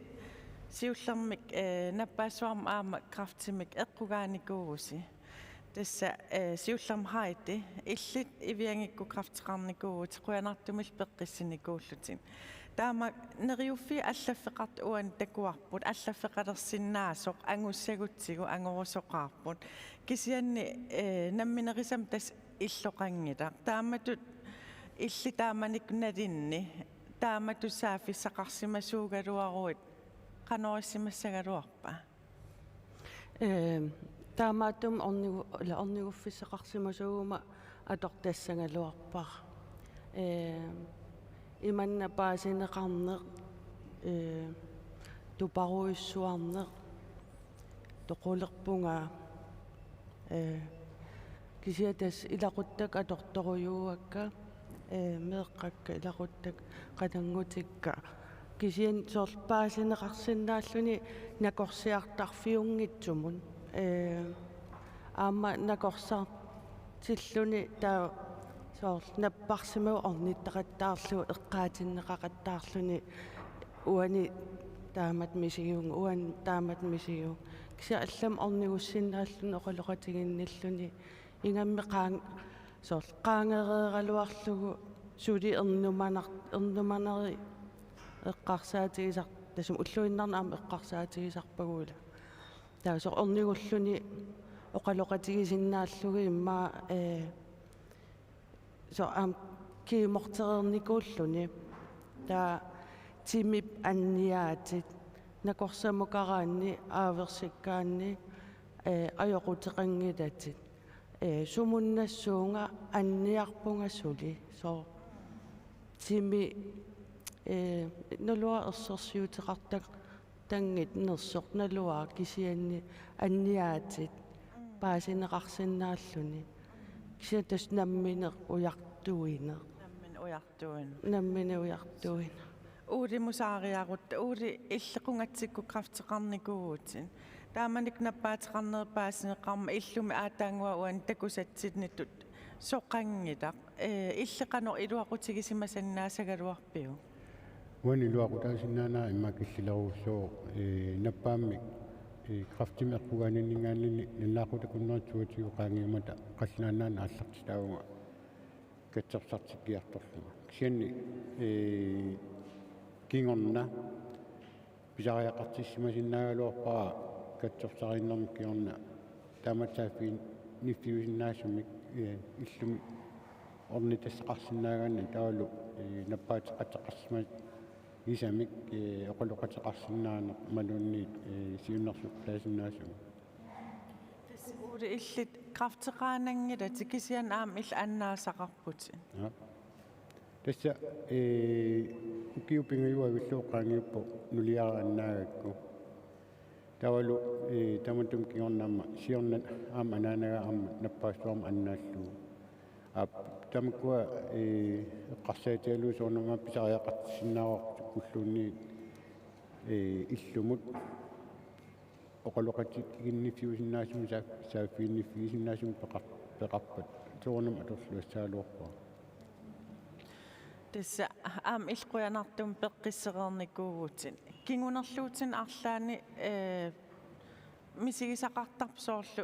siullermik, eh, nappaassuarmik aamma kræftimik eqqugaanikuuvusi. Tassa, eh, siullermik Heidi, illit Iviangikkut kræfteqarnikuuvutit qujanartumillu peqqissinikuullutit. Taama Neriuffiit allaffeqartut uani takuarput, allaffeqalersinnaasoq angussagutsigu angorusoqaarput. Kisianni, eh, namminerisami tassa illoqanngilaq. Taamatut illit taamanikkut nalinni, taamatut saaffissaqarsimasuugaluaruit, qanoq issimassagaluarpa? Ehm, taamaattumik ornigu-, ila orniguffissaqarsimasuuguma atortassagaluarpara. Ehm, imanna paasineqarneq, ehm, tuparujussuarneq, toqulerpunga, eh, kisianni tassa ilaquttakka atortorujuuakka, eh, meeqqakka ilaquttakka qananngutikka. Kisianni soorlu paasineqarsinnaalluni nakorsiartarfiunngitsumut. Eh, aamma nakorsartilluni taava soorlu napparsimavut ornittaqattaarlugu eqqaatinneqaqattaarluni uani taamatut misigivunga, uani taamatut misigivunga. Kisianni allamik ornigussinnaalluni oqaloqatiginnilluni ingammik qaang-, soorlu qaangereeraluarlugu suli ernumanar-, ernumaneri eqqarsaatigisar-, tassami ulluinnarni aamma eqqarsaatigisarpagut ila. Taava soorlu ornigulluni oqaloqatigisinnaallugit immaqa, eh, soorlu aamma kiimortereernikuulluni. Taava timip anniaatit, nakorsamukaraanni, aaversikkaanni, eh, ajoquteqanngilatit. Eh, sumunnassuunga anniarpunga suli. Soorlu timi, eh, naluara ersersiuteqartaq- tanngit nersoq naluara kisianni anniaatit paasineqarsinnaalluni. Kisianni tassa nammineq ujartuineq. Nammineq ujartuineq. Nammineq ujartuineq. Ole, musaariarutta, Ole, illit qungatsikkut kræfteqarnikuuvutit. Taamanikkut nappaateqarnerit paasineqarmat illumi aatsaannguaq uani takusatsinnitut soqanngilaq. Eh, illit qanoq iluaqutigisimasinnaasagaluarpiuk? Uani iluaqutaasinnaanera immaqa killilerujussuuvoq, eh, nappaammik, eh, kræftimik eqqugaaninninngaanniinni nalunaaquttap akunneritsuatigut qaangiummata qallunaat nunaanni aallartitaavunga katsorsartikkiartorlunga. Kisianni, eh, kingorna pisariaqartissimasinnaagaluarpara katsorsariinnermik kingorna taamatut saaffiginniffiusinnaasumik, eh, illumi ornitassaqarsinnaagaanni taavalu, eh, nappaateqateqarsimagisamik, eh, oqaloqateqarsinnaaneq imaluunniit, eh, siunnersuuteqarsinnaasumik. Tassa Ole, illit kræfteqaananngilatit kisianni aamma illit annaasaqarputit. Ja. Tassa, eh, ukiut pingajuat avillugu qaangiuppoq nuliara annaagakku. Taavalu, ee, tamatuma kingorna aamma siorna aamma anaanaga aamma nappaassuarmik annaallugu. Aap, tamakkua, ee, eqqarsaatigalugu soorunami pisariaqartissinnaavarput sukkulluunniit, ee, illumut oqaloqatiginniffiusinnaasumik saa-, saaffiginniffigisinnaasumik peqar-, peqarpat soorunami atorluassagaluarpara. Tassa aamma illit qujanartumik peqqissereernikuuvutit. Kingunerluutinik arlaannik, ee, misigisaqartarpit soorlu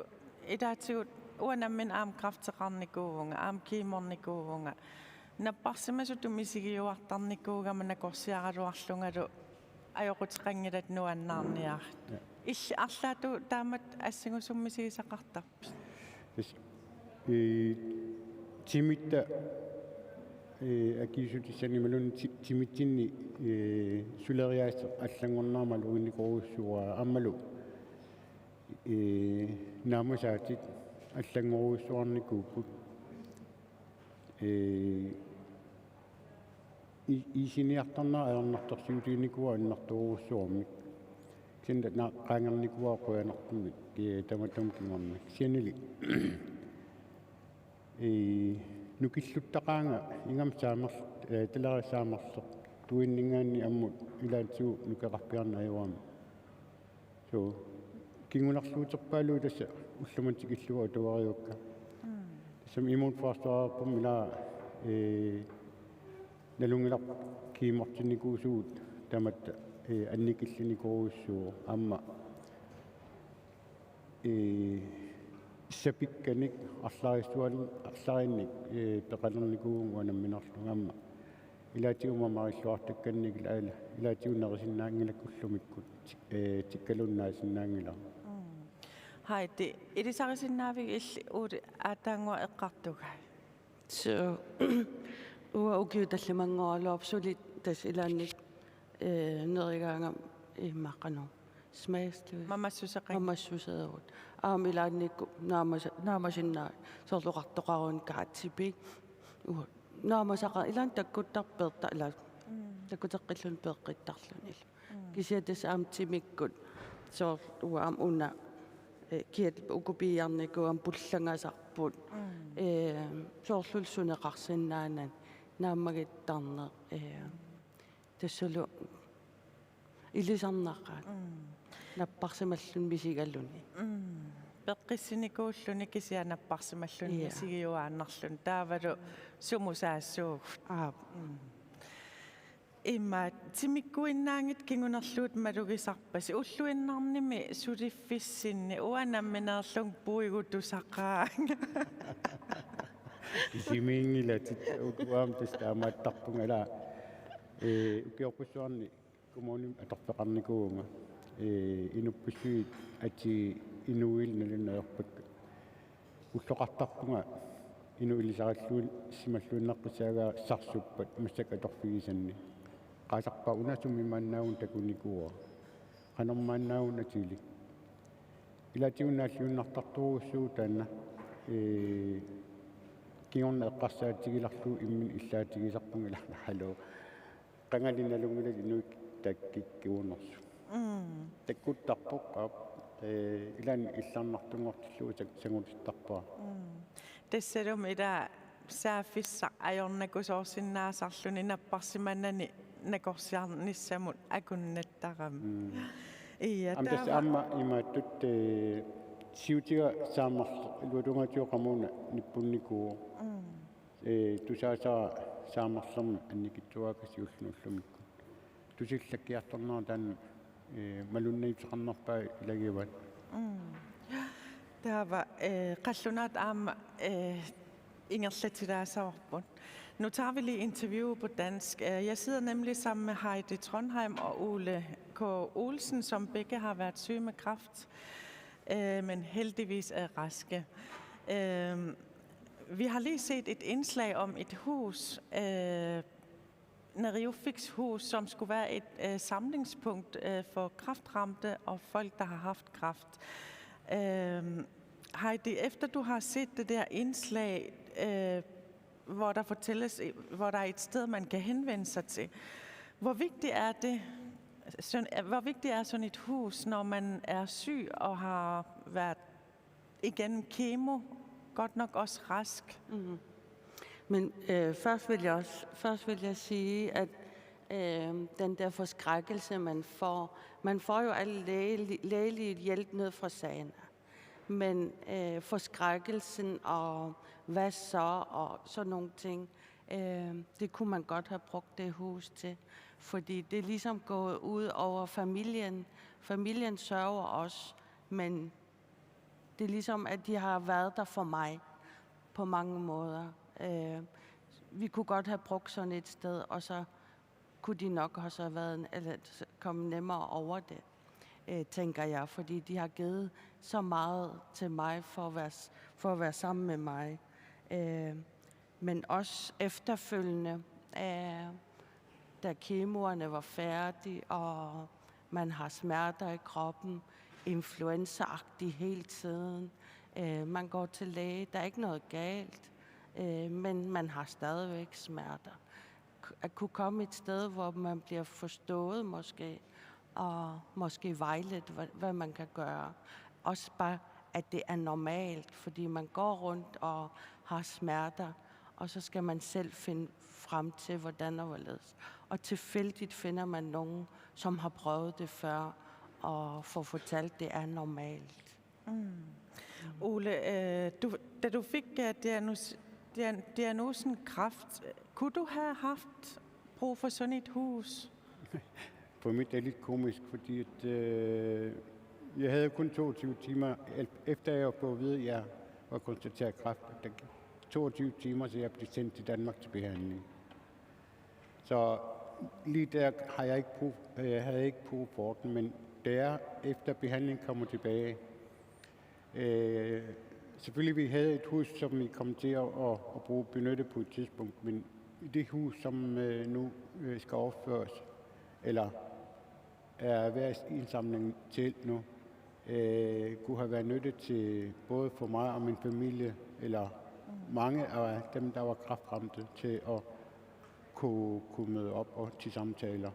ilaatigut uanga nammineq aamma kræfteqarnikuuvunga, aamma kemornikuuvunga. Napparsimasutut misigiuartarnikuugama nakorsiaraluarlungalu ajoquteqanngilatit nuannaarniarit. Ja. Illit arlaatigut taamatut assingusumik misigisaqartarpit? Tassa, ee, timitta, ee, akiuussutissanik imaluunniit ti-, timitsinni, ee, suleriaaseq allanngornerani maluginnikorujussuuara aammalu, ee, naammasaatit allanngorujussuarnikuupput. Ee, i-, isiniartarnera ajornartorsiutiginikuuara annertoorujussuarmik. Kisianni na-, qaangernikuuara qujanartumik, ee, tamatuma kingorna. Kisiannili, ee, nukilluttaqaanga ingammik saamerl-, ee, talera saamerlertuinninngaanniit ammut ilaatigut nukeqarpiarneq ajorami. So, kingunerluuterpaaluit tassa ullumimut tikillugu atuarivakka. Mm. Tassami immunforsvarerput ila, ee, nalunngilarput kemortinnikuusugut tamatta, ee, annikillinnikuusugut aamma, ee, sapikkanik arlariissual-, arlariinnik, ee, peqalernikuuvugut uanga nammineerlunga aamma. Ilaatigut mamarilluartakkannik ila-, ilaatigut nerisinnaanngilakka ullumikkut, ee, tikkaluunniit naasinnaanngilaq. Mm. Heidi, ilisarisinnaavigit illit Ole aataannguaq eqqartugai? So, uanga ukiut tallimanngoraluarput suli tassa ilaanni, ee, nerigaangama immaqa qanoq. Smagsdommeri. Mamassuseqanngilaq. Mamassuseerutta. Aamma ilaannikkut naamasa-, naamasinnaavara soorlu oqartoqarunik kaatipik. Uanga naamasaqa-, ilaanni takkuttarpoq peerta-, ilaa. Mm. Takkuteqqilluni peeqqittarluni. Mm. Kisianni tassa aamma timikkut soorlu uanga aamma una, ee, kiat uku piiarnikuupput aamma pullangasarput. Mm. Ee, soorlu suneqarsinnaanani naammagittarneq. Ee, tassalu ilisarnaqaat. Mm. Napparsimalluni misigaluni. Mm. Peqqissinikuulluni kisianni napparsimalluni, ia, misigiuaannarluni. Taavalu sumut saassuugut. Aap. Mm. Immaqa timikkuinnaanngitsoq kingunerluutit malugisarpasi. Ulluinnarnimi suliffissinni uanga nammineerlunga puiguttusaqaanga. Kisimiinngilatit, uku aamma tassa taamaattarpunga, ilaa, ee, ukiorpassuarni kommunimi atorfeqarnikuuvunga. Ee, inuppassuit atii inuuil nalunaaruppakka. Ulloqartarpunga inuup ilisaralluin-, simalluinnaqqissaagaat sarsuppat massakkut atorfigisanni. Qaasarpaat una sumi maannaagun takunikuuara. Qanormaannaagun atilik. Ilaatigut naalliunnartartorujussuuvoq taanna. Ee, kingorna eqqarsaatigilarlugu imminut illaatigisarpunga, ilaa, hallo. Qangali nalunngilakka inuit takkukkuunersut. Mm. Takkuttarpoq, aap, ee, ilaanni illarnartunngortillugu tak-, sangutittarpara. Mm. Tassalumi ilaa saaffissaq ajornakusoorsinnaasarluni napparsimanani nakorsiarnissamut akunnattarami. Mm. Ia, aamma tassa taava aamma imaattut, ee, siutiga saamerleq, iluatungaatigut qamuuna nippunnikuuvoq. Mm. Ee, tusaasara saamerlermik annikitsuarakku siullermik ullumikkut. Tusillakkiartornera taanna, ee, malunniuteqarnerpaat ilagivaat. Mm. Taava, ee, qallunaatut aamma, ee, ingerlatilaassavarput. Nu tager vi lige interviewet på dansk. Øh, jeg sidder nemlig sammen med Heidi Trondheim og Ole K. Olsen, som begge har været syge med kræft, øh, men heldigvis er raske. Øh, vi har lige set et indslag om et hus, øh, Neriuffiks Hus, som skulle være et, øh, samlingspunkt, øh, for kræftramte og folk, der har haft kræft. Øh, Heidi, efter du har set det der indslag, øh, hvor der fortælles, hvor der er et sted, man kan henvende sig til, hvor vigtigt er det Sådan, hvor vigtigt er sådan et hus, når man er syg og har været igennem kemo, godt nok også rask? Mm. Men øh, først, vil jeg også, først vil jeg sige, at øh, den der forskrækkelse, man får, man får jo alle lægelig, lægelige hjælp ned fra sagen. Men øh, forskrækkelsen og hvad så og sådan nogle ting, øh, det kunne man godt have brugt det hus til. Fordi det er ligesom gået ud over familien. Familien sørger også, men det er ligesom, at de har været der for mig på mange måder. Øh, vi kunne godt have brugt sådan et sted, og så kunne de nok også have været, eller komme nemmere over det, øh, tænker jeg, fordi de har givet så meget til mig for at være, for at være sammen med mig. Øh, men også efterfølgende, øh, da kemoerne var færdige, og man har smerter i kroppen, influenzaagtigt hele tiden. Øh, man går til læge, der er ikke noget galt, øh, men man har stadigvæk smerter. At kunne komme et sted, hvor man bliver forstået måske, og måske vejledt, hvad, hvad man kan gøre. Også bare, at det er normalt, fordi man går rundt og har smerter, og så skal man selv finde frem til, hvordan og hvorledes. Og tilfældigt finder man nogen, som har prøvet det før, og får fortalt, at det er normalt. Ole, øh, du, da du fik øh, diagnose, diagnosen kræft, kunne du have haft brug for sådan et hus? For mit er lidt komisk, fordi at, øh, jeg havde kun toogtyve timer, efter jeg var gået videre, jeg var konstateret kræft, at der gik toogtyve timer, så jeg blev sendt til Danmark til behandling. Så lige der har jeg ikke brug, øh, havde jeg ikke brug for den, men da jeg efter behandling kommer tilbage, øh, selvfølgelig vi havde et hus, som vi kom til at, at, at bruge benytte på et tidspunkt, men i det hus, som øh, nu øh, skal opføres, eller er ved at indsamling til nu, øh, kunne have været nytte til både for mig og min familie, eller mange af dem, der var kræftramte, til at kunne, kunne møde op og til samtaler.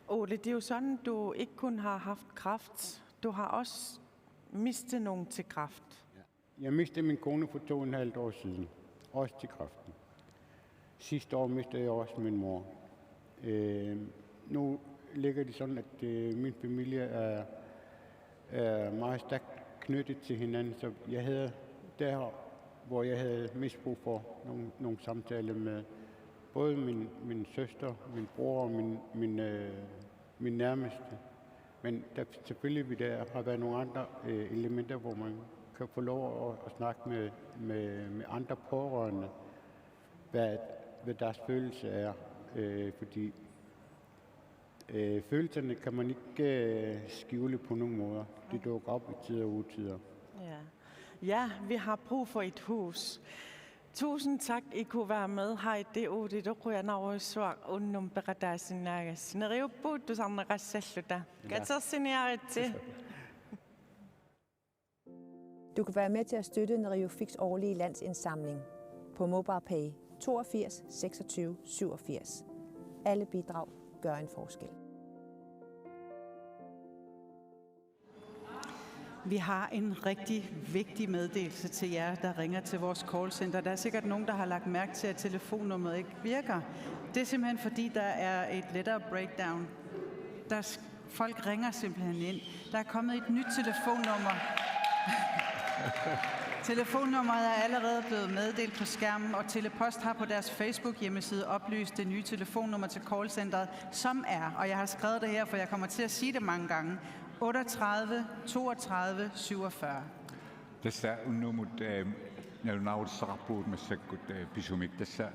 Ole, det er jo sådan, du ikke kun har haft kræft, du har også mistet nogen til kræft. Jeg mistede min kone for to og en halv år siden, også til kræften. Sidste år mistede jeg også min mor. Øh, nu ligger det sådan, at øh, min familie er, er meget stærkt knyttet til hinanden, så jeg havde der, hvor jeg havde mest brug for nogle, nogle samtaler med både min, min søster, min bror og min, min, øh, min nærmeste. Men der selvfølgelig vil der have været nogle andre øh, elementer, hvor man kan få lov at, at snakke med, med, med andre pårørende, hvad, hvad deres følelse er. Øh, fordi øh, følelserne kan man ikke øh, skjule på nogen måder. De dukker op i tider og utider. Ja. Ja, vi har brug for et hus. Tusind tak, I kunne være med her i det uge. Det er qujanarsuaq unnuk peqataasinnaagassi. Neriuppugut tusarneqassalluta. Katersiniaritsi. Du kan være med til at støtte Neriuffiksi årlige landsindsamling på MobilePay toogfirs seksogtyve syvogfirs. Alle bidrag gør en forskel. Vi har en rigtig vigtig meddelelse til jer, der ringer til vores callcenter. Der er sikkert nogen, der har lagt mærke til, at telefonnummeret ikke virker. Det er simpelthen, fordi der er et letter breakdown. Der sk- folk ringer simpelthen ind. Der er kommet et nyt telefonnummer. Telefonnummeret er allerede blevet meddelt på skærmen, og Telepost har på deres Facebook-hjemmeside oplyst det nye telefonnummer til callcenteret, som er, og jeg har skrevet det her, for jeg kommer til at sige det mange gange, otteogtredive toogtredive syvogfyrre. Tassa unnummut, øh, nalunaarutissaqarpugut massakkut, øh, pisumik. Tassa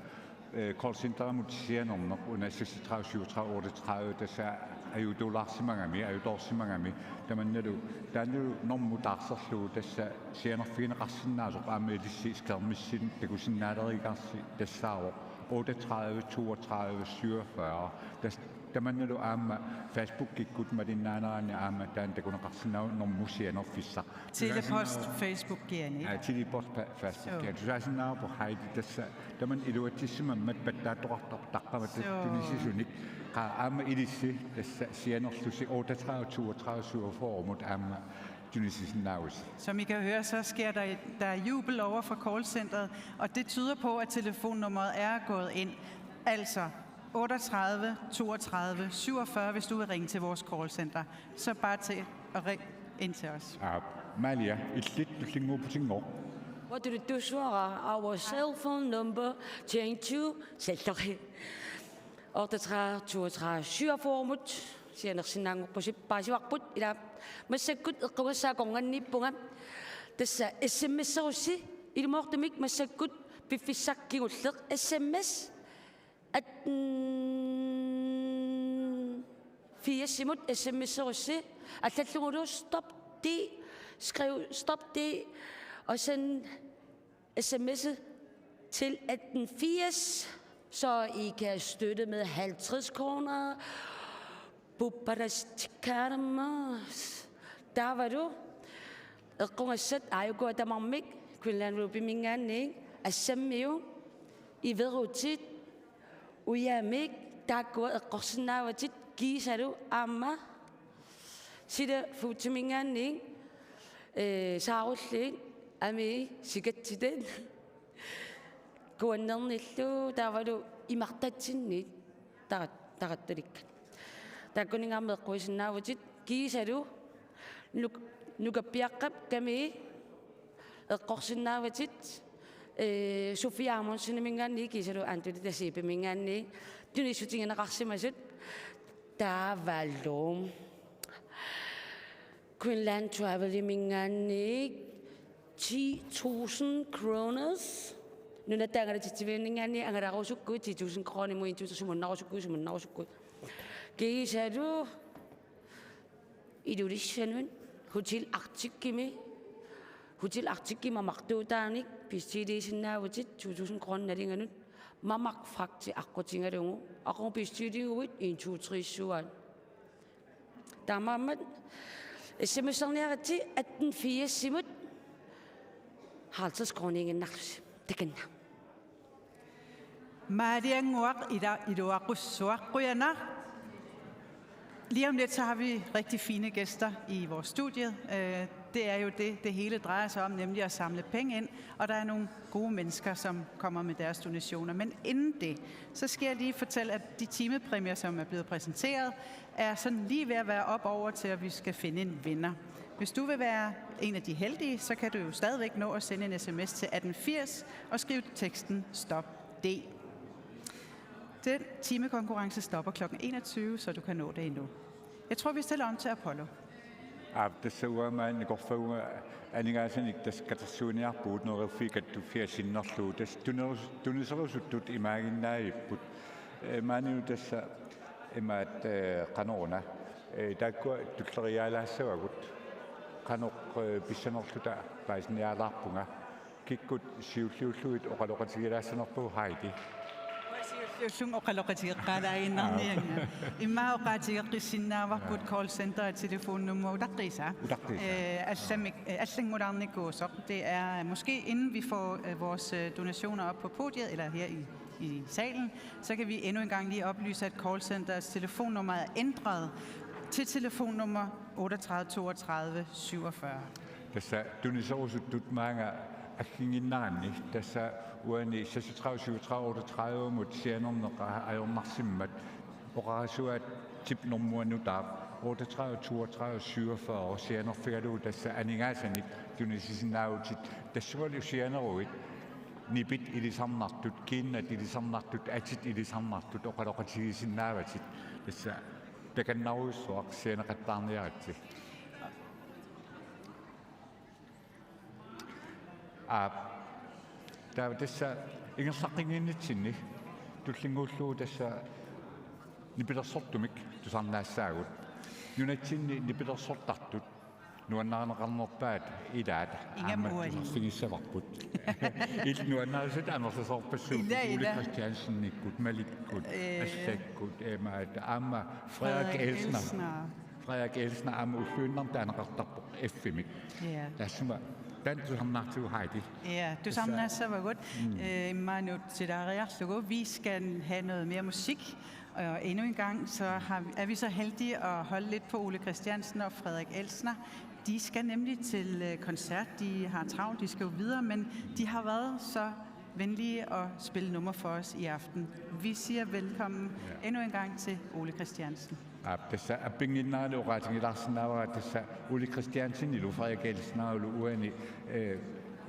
øh, callcenterimut sianerneq una seksogtredive syvogtredive otteogtredive, tassa ajutoorsimagami, ajutoorsimagami, tamannalu taannalu normu taarserlugu tassa sianerfigineqarsinnaasoq aamma ilissi skærmissinnut takusinnaaleriigaarsi tassaavoq otteogtredive toogtredive syvogfyrre, tassa Tamannalu aamma Facebookikkut malinnaanerani aamma taanna takuneqarsinnaavoq normu sianerfissaq. Tele-Post Facebookiani. Aa, Tele-Post fa-, Facebookiani. Suu. Tusaasinnaavoq Heidi tassa tamanna iluatsissimammat pattaattoqartarpoq taqqamata. Suu. Tunisisunik. Qaa aamma ilissi tassa sianerlusi otteogtredive toogtredive syvogfyrremut aamma tunisisinnaavusi. Som I kan høre, så sker der, der er jubel over fra callcenteret, og det tyder på, at telefonnummeret er gået ind. Altså otteogtredive toogtredive syvogfyrre, hvis du vil ringe til vores callcenter. Så bare til at ringe ind til os. Aa, Malia, illit tullinnguupputinngooq. What do you do, Suara? Our cell phone number change to, sorry, otteogtredive toogtredive syvogfyrremut sianersinnaanngorpusi paasivarput. Ila massakkut eqqagassaa akornanniippunga. Tassa S M S-erussi ilumoortumik massakkut piffissaq kingulleq S M S atten firsimut S M S-erussi allallugulu stop D, skriv stop D, og send S M S til atten firs, så I kan støtte med halvtreds kroner. Bupparastikaramas. Taavalu eqqagassat aajukua tamarmik Greenland Rubyminngaanniit, Assammiut, Iverutit, Ujamik, taakkua eqqorsinnaavatit kiisalu aamma Sila Foodsiminngaanniit, ee, saarulliit, amii, sikatsitat, kuannernillu taavalu imartatsinniit tarat-, tarattulikkat. Taakkuninngaanniit eqquisinnaavutit kiisalu nuk-, nukappiaqqap kamii eqqorsinnaavatit, ee, Sofia Amundseniminngaanniit kiisalu Anthony Tasiipiminngaanniit tunissutigineqarsimasut taavalu Greenland Traveliminngaanniit ti tusind kroner. Nunatta Angalatitsivianninngaanniit angalarusukkuit ti tusind kroner, imut ti tusind, sumunnaarusukkuit, sumunnaarusukkuit. Kiisalu Ilulissanut Hotel Arcticimi, Hotel Arcticimi mamartuutaanik bestiliisinnaavutit to tusind kroner nalinganut, mamaq fragti aqqutigalugu, aqagu bestiliguit en to tre syv. Taamaammat S M S-erniaritsi atten firsimut halvtreds kroniiginnarlusi. Takanna. Maaliannguaq ila-, iluaqussuaq, qujanaq. Lige om lidt, så har vi rigtig fine gæster i vores studie. Øh, det er jo det, det hele drejer sig om, nemlig at samle penge ind. Og der er nogle gode mennesker, som kommer med deres donationer. Men inden det, så skal jeg lige fortælle, at de timepræmier, som er blevet præsenteret, er sådan lige ved at være op over til, at vi skal finde en vinder. Hvis du vil være en af de heldige, så kan du jo stadigvæk nå at sende en S M S til atten firs og skrive teksten stop D. Den timekonkurrence stopper klokken enogtyve, så du kan nå det endnu. Jeg tror, vi stiller om til Apollo. Aap, tassa uanga maani nikorfaguma aningaasanik tassa katersuiniarpugut Neriuffiit Kattuffia sinnerlugu. Tassa tunerus-, tuniserusuttut imaaginnaavipput. Ee, maanilu tassa imaat, ee, qanoruna. Ee, taakkua tulleriiaalaassavagut. Qanoq, ee, pissanerluta paasiniaalaarpunga. Kikkut siulliullugit oqaloqatigilaassanerpagut, Heidi? Siulliullunga oqaloqatigeqqaalaaginnarniannga. Immaqa oqaatigeqqissinnaavarput call center telefonnummer utaqqiisa. Utaqqiisa. Øh, allamik-, øh, allanngulaarnikuusoq. Det er måske inden vi får, øh, vores, øh, donationer op på podiet, eller her i, i salen, så kan vi endnu en gang lige oplyse, at call centerets telefonnummer er ændret til telefonnummer otteogtredive toogtredive syvogfyrre. Tassa tuniserusuttut maanga aggiinnarneranni, tassa uani seksogtredive syvogtredive otteogtredivemut sianerneq ajornarsimmat, oqarasuaatip normuanut aap otteogtredive toogtredive syvogfyrre sianerfigalugu tassa aningaasanik tunisisinnaavutit, tassungalu sianeruit nipit ilisarnartut, kiinnat ilisarnartut, atit ilisarnartut oqaloqatigisinnaavatit, tassa takannarujussuaq, sianeqattaarniaritsi. Aap. Taava tassa ingerlaqqinnginnitsinni tullinnguullugu tassa nipilersortumik tusarnaassaagut. Nunatsinni nipilersortartut Nuannarineqarnerpaat ilaat. Ingammik aamma uali. Tusarfigissavarput. Illit nuannarisat amerlasoorpassuupput. Ila, ila. Ole Christiansenikkut, Malikkut, ee, Assakkut, ee, imaattoq aamma Frederik Frederik Elsner. Elsner. Frederik Elsner aamma ulluinnarni taaneqartarpoq F M-imi. Ja. Taassuma taanna tusarnaartigu Heidi. Ja, tusarnaassavagut. Mm. Øh, immaqa nuutsilaariarlugu, vi skal have noget mere musik. Og endnu en gang, så har, er vi så heldige at holde lidt på Ole Christiansen og Frederik Elsner. De skal nemlig til, øh, koncert. De har travlt, de skal jo videre, men de har været så venlige at spille nummer for os i aften. Vi siger velkommen, ja, endnu en gang til Ole Christiansen. Aap, tassa appinnginnarali oqaatigilaarsinnaavara tassa Ole Christiansenilu Frederik Elsnerilu uani, eh,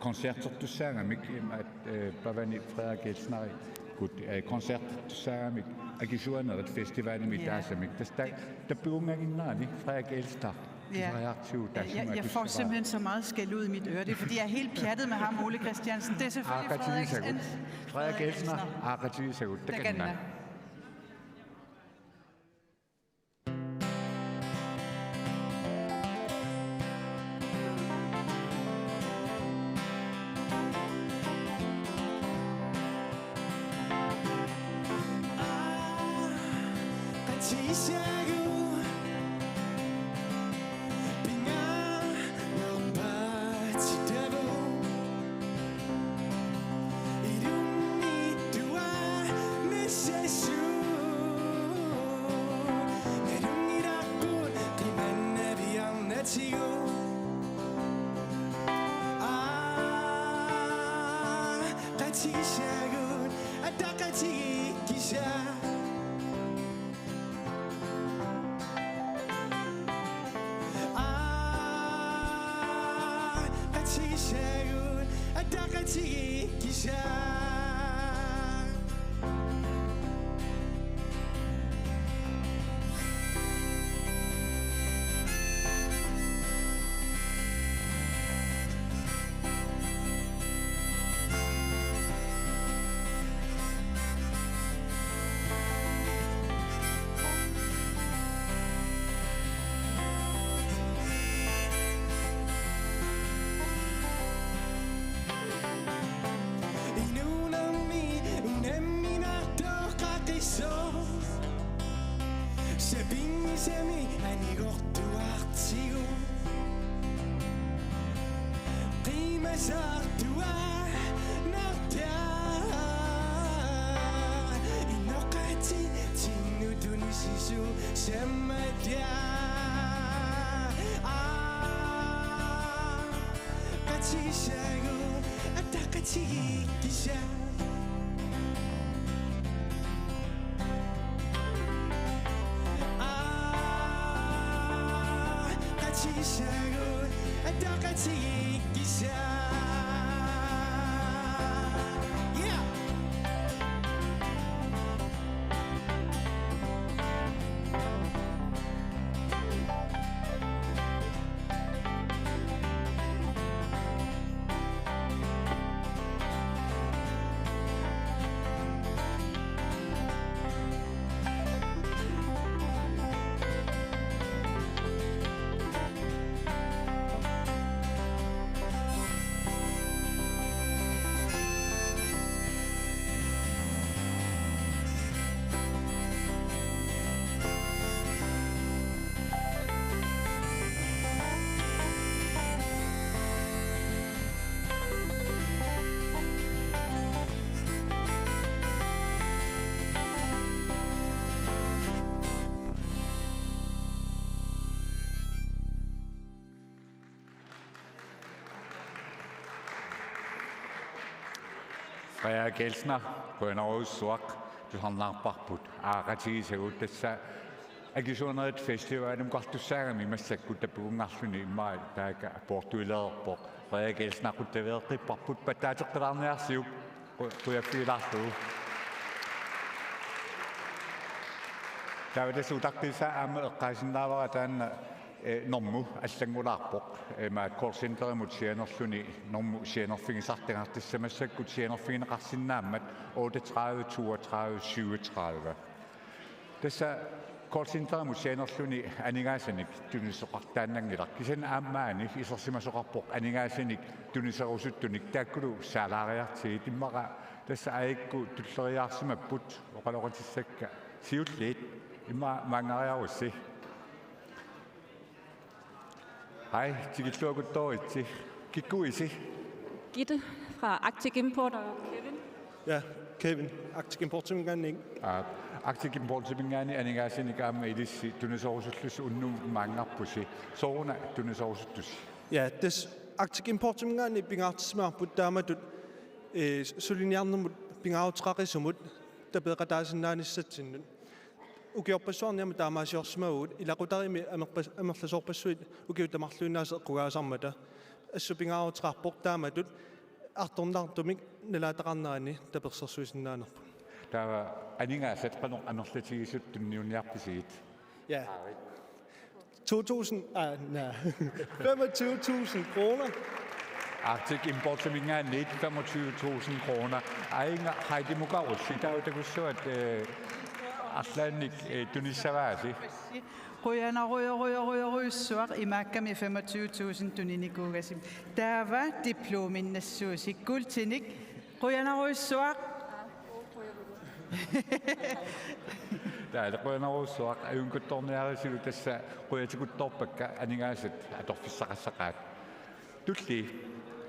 koncertertussaagamik, imaattoq, eh, pavani Frederik Elsnerikkut, eh, koncertertussaagamik Akisuanerit Festivalimi, ja, taasamik. Tassa ta-, tappigunnginnarali Frederik Elsner. Ja. Tusariartigu. Jeg, jeg, taassuma jeg får tusarnaa- simpelthen så meget skæld ud i mit øre. Det er, fordi jeg er helt pjattet med ham, Ole Christiansen. Det er selvfølgelig Frederik Aaqatigisagut. Frederik Elsner. Aaqatigisagut. Takanna. Takanna. Aaqatigisagut, ataqatigiikkisa. Aaqatigisagut, ataqatigiikkisa. Inuunermi unamminartoq qaqisoq. Sapinngisamik anigortuartigu. Qiimasaartuaannarta. Inoqatitsinnut tunisisoq sammatia. Aaqatigisagut, ataqatigiikkisa. Aaqatigisagut, ataqatigiikkisa. Yeah! Frederik Elsner, qujanarujussuaq, tusarnaarparput, Aaqatigisagut. Tassa Akisuanerit Festivalimi oqartussaagami massakkut tappavungaarluni immaqa taakku poortuilereerpoq. Frederik Elsner qujaveeqqipparput, pattaateqqilaarniarsiuk, qu-, qujaffigilaarlugu. Taava tassa utaqqiisaa aamma eqqaasinnaavara taanna, eh, normu allanngulaarpoq. Eh, imaattoq callcenterimut sianerluni normu sianerfigisartagartassa massakkut sianerfigineqarsinnaammat otteogtredive toogtredive syvogtredive. Tassa Callcenterimut sianerluni aningaasanik tunisoqartaannanngilaq. Kisianni aamma maani isersimasoqarpoq aningaasanik tuniserusuttunik, taakkulu saalaariartigit. Immaqa tassa aajuku tulleriiaarsimapput oqaloqatissakka siulliit, immaqa maanngariarussi. Hej, tikilluakuttooritsi. Kikkuuisi? Gitte fra Arctic Import og Kevin. Ja, Kevin. Arctic Importiminngaanniit. Aa, Arctic Importiminngaanniit aningaasanik aamma ilissi tuniserusullusi unnummut maanngarpusi. Sooruna tuniserusuttusi? Ja, tassa Arctic Importiminngaanniit pingaartissimavarput taamatut, eh, suliniarnermut pingaaruteqaqisumut tapeeqataasinnaanissatsinnik. Ukiorpassuarni aamma taamaasiorsimavagut, ilaqutariinni amerpas-, amerlasoorpassuit ukiut tamarluinnaasa eqqugaasarmata. Assut pingaaruteqarpoq taamatut artornartumik nalaataqarnerani tapersersuisinnaanerput. Taava aningaasat qanoq amerlatigisut tunniunniarpisigit? Ja. To tusind, ah, nej. Femogtyve tusind kroner. Arctic Importiminngaanniit femogtyve tusind kroner. Aajuna Heidi Mukarussi, taava takussuat, eh, arlaannik, eh, tunissavaasi. Qujanarujorujorujorujussuaq, imaakkami femogtyve tusind tuninikuugassi. Taava diplominnassuusi kuultinik. Qujanarujussuaq. Taava qujanarujussuaq, ajunngikuttorniarisilu, tassa qujatikuttorpakka aningaasat atorfissaqassaqaat. Tulli,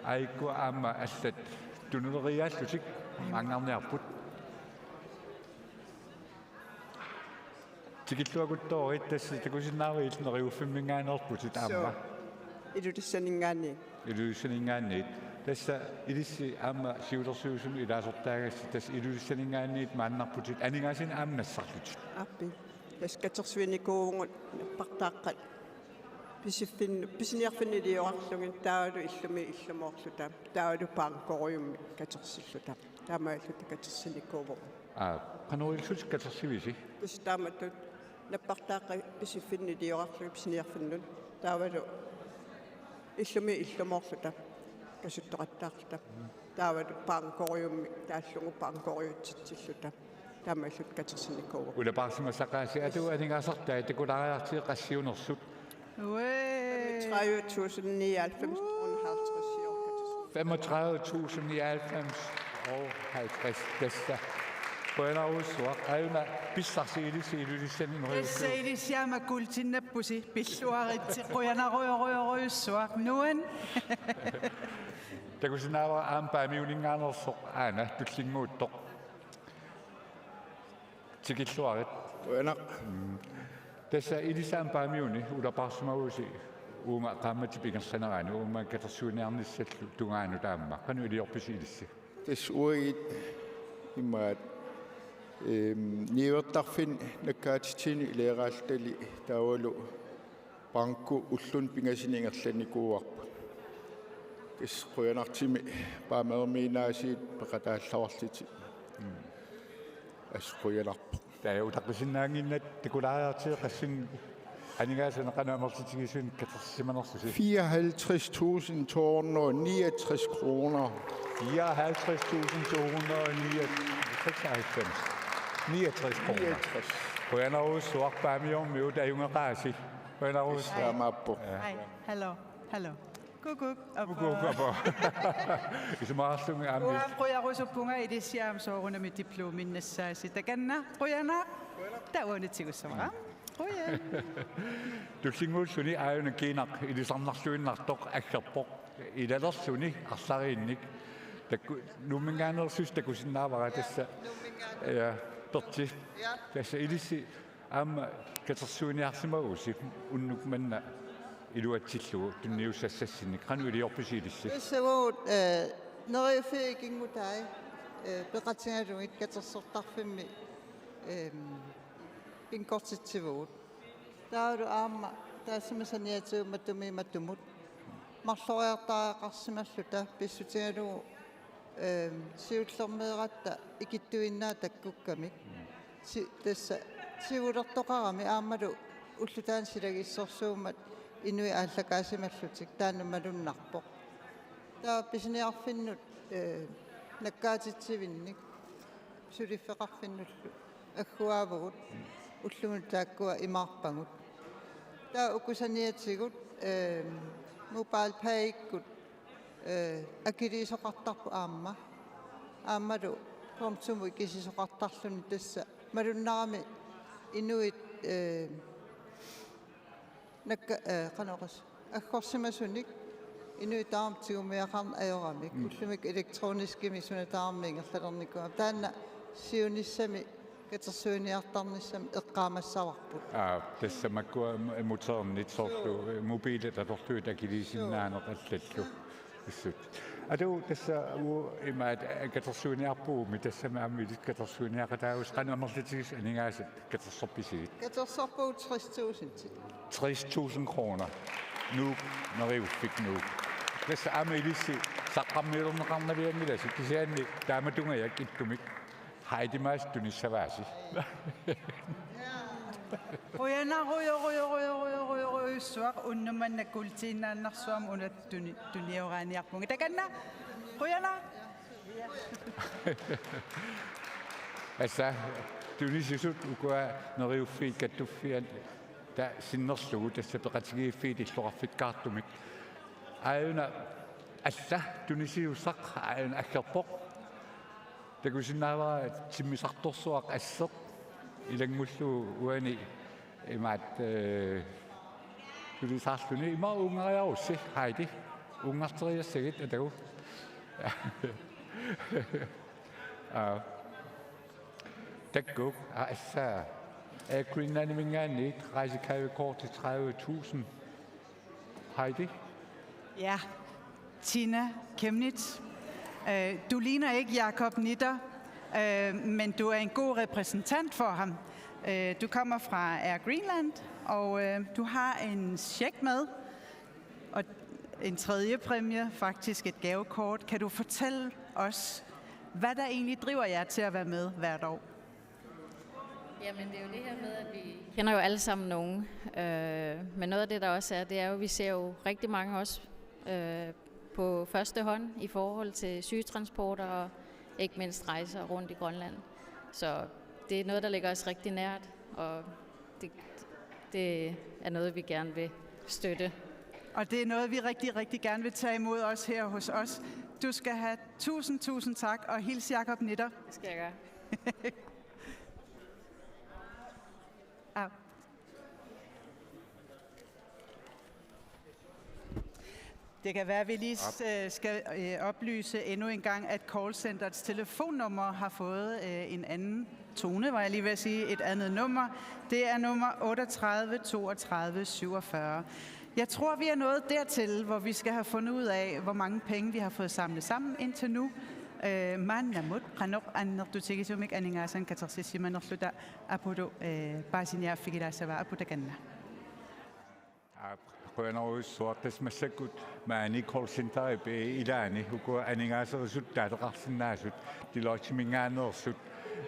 aajuku aamma allat tunuleriiaallutik maanngarniarput. Tikilluakuttoorit, tassa takusinnaavit Neriuffimminngaanneerputit aamma? Suu. Ilulissaninngaanniit. Ilulissaninngaanniit. Tassa ilissi aamma siulersuisuni ilaasortaagassi, tassa Ilulissaninngaanniit maannarputit, aningaasat aamma nassarlutik. Aappi. Tassa katersuinikuuvugut nappartaaqqat pisiffin-, pisiniarfinni iliorarlugit, taavalu illumi illumoorluta, taavalu bankorujummik katersilluta. Taamaalluta katersinikuuvugut. Aa, qanoq ilillutit katersivisi? Tassa taamatut nappartaaqqat pisiffinni iliorarlugit pisiniarfinnut, taavalu illumi illumoorluta kasuttoqattaarluta, taavalu bankorujummik taallugu bankorujutsitsilluta. Taamaalluta katersinikuuvugut. Ulapaarsimassaqaasi, atuut aningaasartai, takulaariartigit qassiunersut? Uee. Femogtredive tusind nioghalvfems kroner halvtreds øre. Femogtredive tusind nioghalvfems og halvtreds. Tassa. Qujanarujussuaq. Aajuna pissarsi ilissi Ilulissani Neriuffiup. Tassa ilissi aamma kuultinnappusi, pilluaritsi, qujanarujorujorujussuaq. Nuann'. Takusinnaavara aamma Paamiuninngaanneersoq, aana tullinnguuttoq. Tikilluarit. Qujanaq. Mm. Tassa ilissi aamma Paamiuni ulapaarsimavusi uunga qaammatip ingerlanerani, uunga katersuiniarnissallu tungaanut aamma. Qanoq iliorpisi ilissi? Tassa uagut imaat, ehm, niuertarfinni nakkaatitsineq ilioraaltali taavalu banko ulluni pingasuni ingerlannikuuarput. Tassa qujanartumik Paamermiinnaasiit peqataallavarlutik. Mm. Assut qujanarpoq. Taava utaqqisinnaannginnakku takulaariartigit qassinik aningaasanik qanoq amerlatigisunik katersimanersusi. Fireoghalvtreds tusind to hundrede og niogtres kroner. Fireoghalvtreds tusind to hundrede og nioghalvfems. Niogtres kroner. Niogtres. Qujanarujussuaq, Paamiormiut, ajunngeqaasi. Qujanarujussuaq. Taamaappoq. Ja. Hej. Hallo. Hallo. Kukuk. Apo. Kukuk, apo. Isumaqarlunga aamma. Uanga qujarusuppunga ilissi aamma soorunami diplominnassaasi. Takanna, qujanaq. Taava uani tigussavara. Qujan. Tullinnguulluni aajuna Kiinaq ilisarnarluinnartoq aggerpoq. Ilalerluni arlariinnik. Takku-, Nuumminngaanneersusi takusinnaavara tassa. Nuumminngaanneersusi. Ja, Perti. Ja. Tassa ilissi aamma katersuiniarsimavusi unnuk manna iluatsillugu tunniussassassinnik. Qanoq iliorpisi ilissi? Tassa uagut, eh, Neriuffiit ikinngutai, eh, peqatigalugit katersortarfimmi, ehm, bingoortitsivugut. Taavalu aamma taassuma saniatigut matumiit matumut marloriartariaqarsimalluta pissutigalugu, ehm, siullermeeratta ikittuinnaat takkukkamik. Si-, tassa siulertoqarami aammalu ulloq taanna silagissorsuummat inuit aallakaasimallutik taanna malunnarpoq. Taava pisiniarfinnut, eh, nakkaatitsivinnik suliffeqarfinnullu agguaavugut. Ullumi taakkua imaarpagut. Taava uku saniatigut, ehm, MobilePayikkut, eh, akiliisoqartarput aamma. Aammalu kontomut ikisisoqartarluni tassa malunnarami inuit, eh, nakka, eh, qanoq oqassaanga, aggorsimasunik inuit tamarmik tigumiaqarneq ajoramik. Mm. Ullumikkut elektroniskimik suna tamarmi ingerlalernikuugami. Taanna siunissami katersuiniartarnissami eqqaamassavarput. Aa, tassa makkua modernit soorlu mobilit atorlugit akiliisinnaaneq allallu. Assut. Atu tassa u imaat katersuiniarpugut, tassami aamma ilissi katersuiniaqataavusi, qanoq amerlatigisut aningaasat katersorpisigit? Katersorpagut tres tusind. Tres tusind kroner. Nuuk, Neriuffik Nuuk. Tassa aamma ilissi saqqarmiulerneqarnavianngilasi, kisianni taamatungajak ittumik Heidi Maas tunissavaasi. Qujanaq, quja-, quja-, quja-, quja-, quja-, quja-, quja-, quja-, quja-, quja-, unnuk manna kuultiinnaannarsuarmik una tuni-, tunioraaniarpunga. Takanna, qujanaq. Assa, tunisisut ukua Neriuffiit Kattuffianni ta-, sinnerlugu tassa peqatigiiffiit illoqarfikkaartumik. Aajuna alla tunisiussaq aajuna aggerpoq. Takusinnaavara timmisartorsuaq asseq ilanngullugu uani imaat, eh, tulisaarluni. Ima uunngariarussi, Heidi. Uunngarteriassagit atagu. Aa. Takuuk, aa, assa. Air Greenlandiminngaanniit rejsegavekorti tredive tusind. Heidi? Ja, Tina Chemnitz. Øh, du ligner ikke Jakob Nitter, øh, men du er en god repræsentant for ham. Øh, du kommer fra Air Greenland, og, øh, du har en check med, og en tredje præmie, faktisk et gavekort. Kan du fortælle os, hvad der egentlig driver jer til at være med hvert år? Jamen, det er jo det her med, at vi kender jo alle sammen nogen. Øh, men noget af det, der også er, det er jo, at vi ser jo rigtig mange også, øh, på første hånd i forhold til sygetransporter og ikke mindst rejser rundt i Grønland. Så det er noget, der ligger os rigtig nært, og det, det er noget, vi gerne vil støtte. Og det er noget, vi rigtig, rigtig gerne vil tage imod også her hos os. Du skal have tusind, tusind tak, og hils Jakob Nitter. Det skal jeg gøre. Ja. Det kan være, at vi lige s-, øh, skal, øh, oplyse endnu en gang, at callcenterets telefonnummer har fået, øh, en anden tone, var jeg lige ved at sige, et andet nummer. Det er nummer otteogtredive toogtredive syvogfyrre. Jeg tror, vi er nået dertil, hvor vi skal have fundet ud af, hvor mange penge vi har fået samlet sammen indtil nu. Øh, maannamut qanoq annertutigisumik aningaasanik katersissimanerluta Apulu, øh, paasiniaaffigilaassava? Apu, takanna. Aap, qujanarujussuaq. Tassa massakkut maani callcenterip, eh, ilaani ukua aningaaserisut taaleqarsinnaasut Deloitteminngaanneersut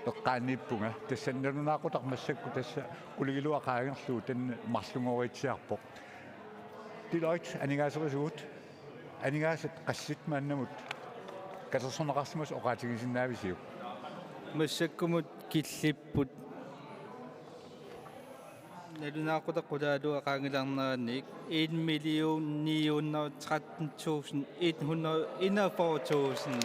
eqqaaniippunga. Tassa nalunaaqutaq massakkut tassa qulingiluat qaangerlugu taanna marlunngoritsiarpoq. Deloitte, aningaaserisugut, aningaasat qassit maannamut katersorneqarsimasut oqaatigisinnaavisigit? Massakkumut killipput. Nalunaaqutaq qulaaluat qaangilaarnerannik en million ni hundrede tretten tusind et hundrede enogfyrre tusind.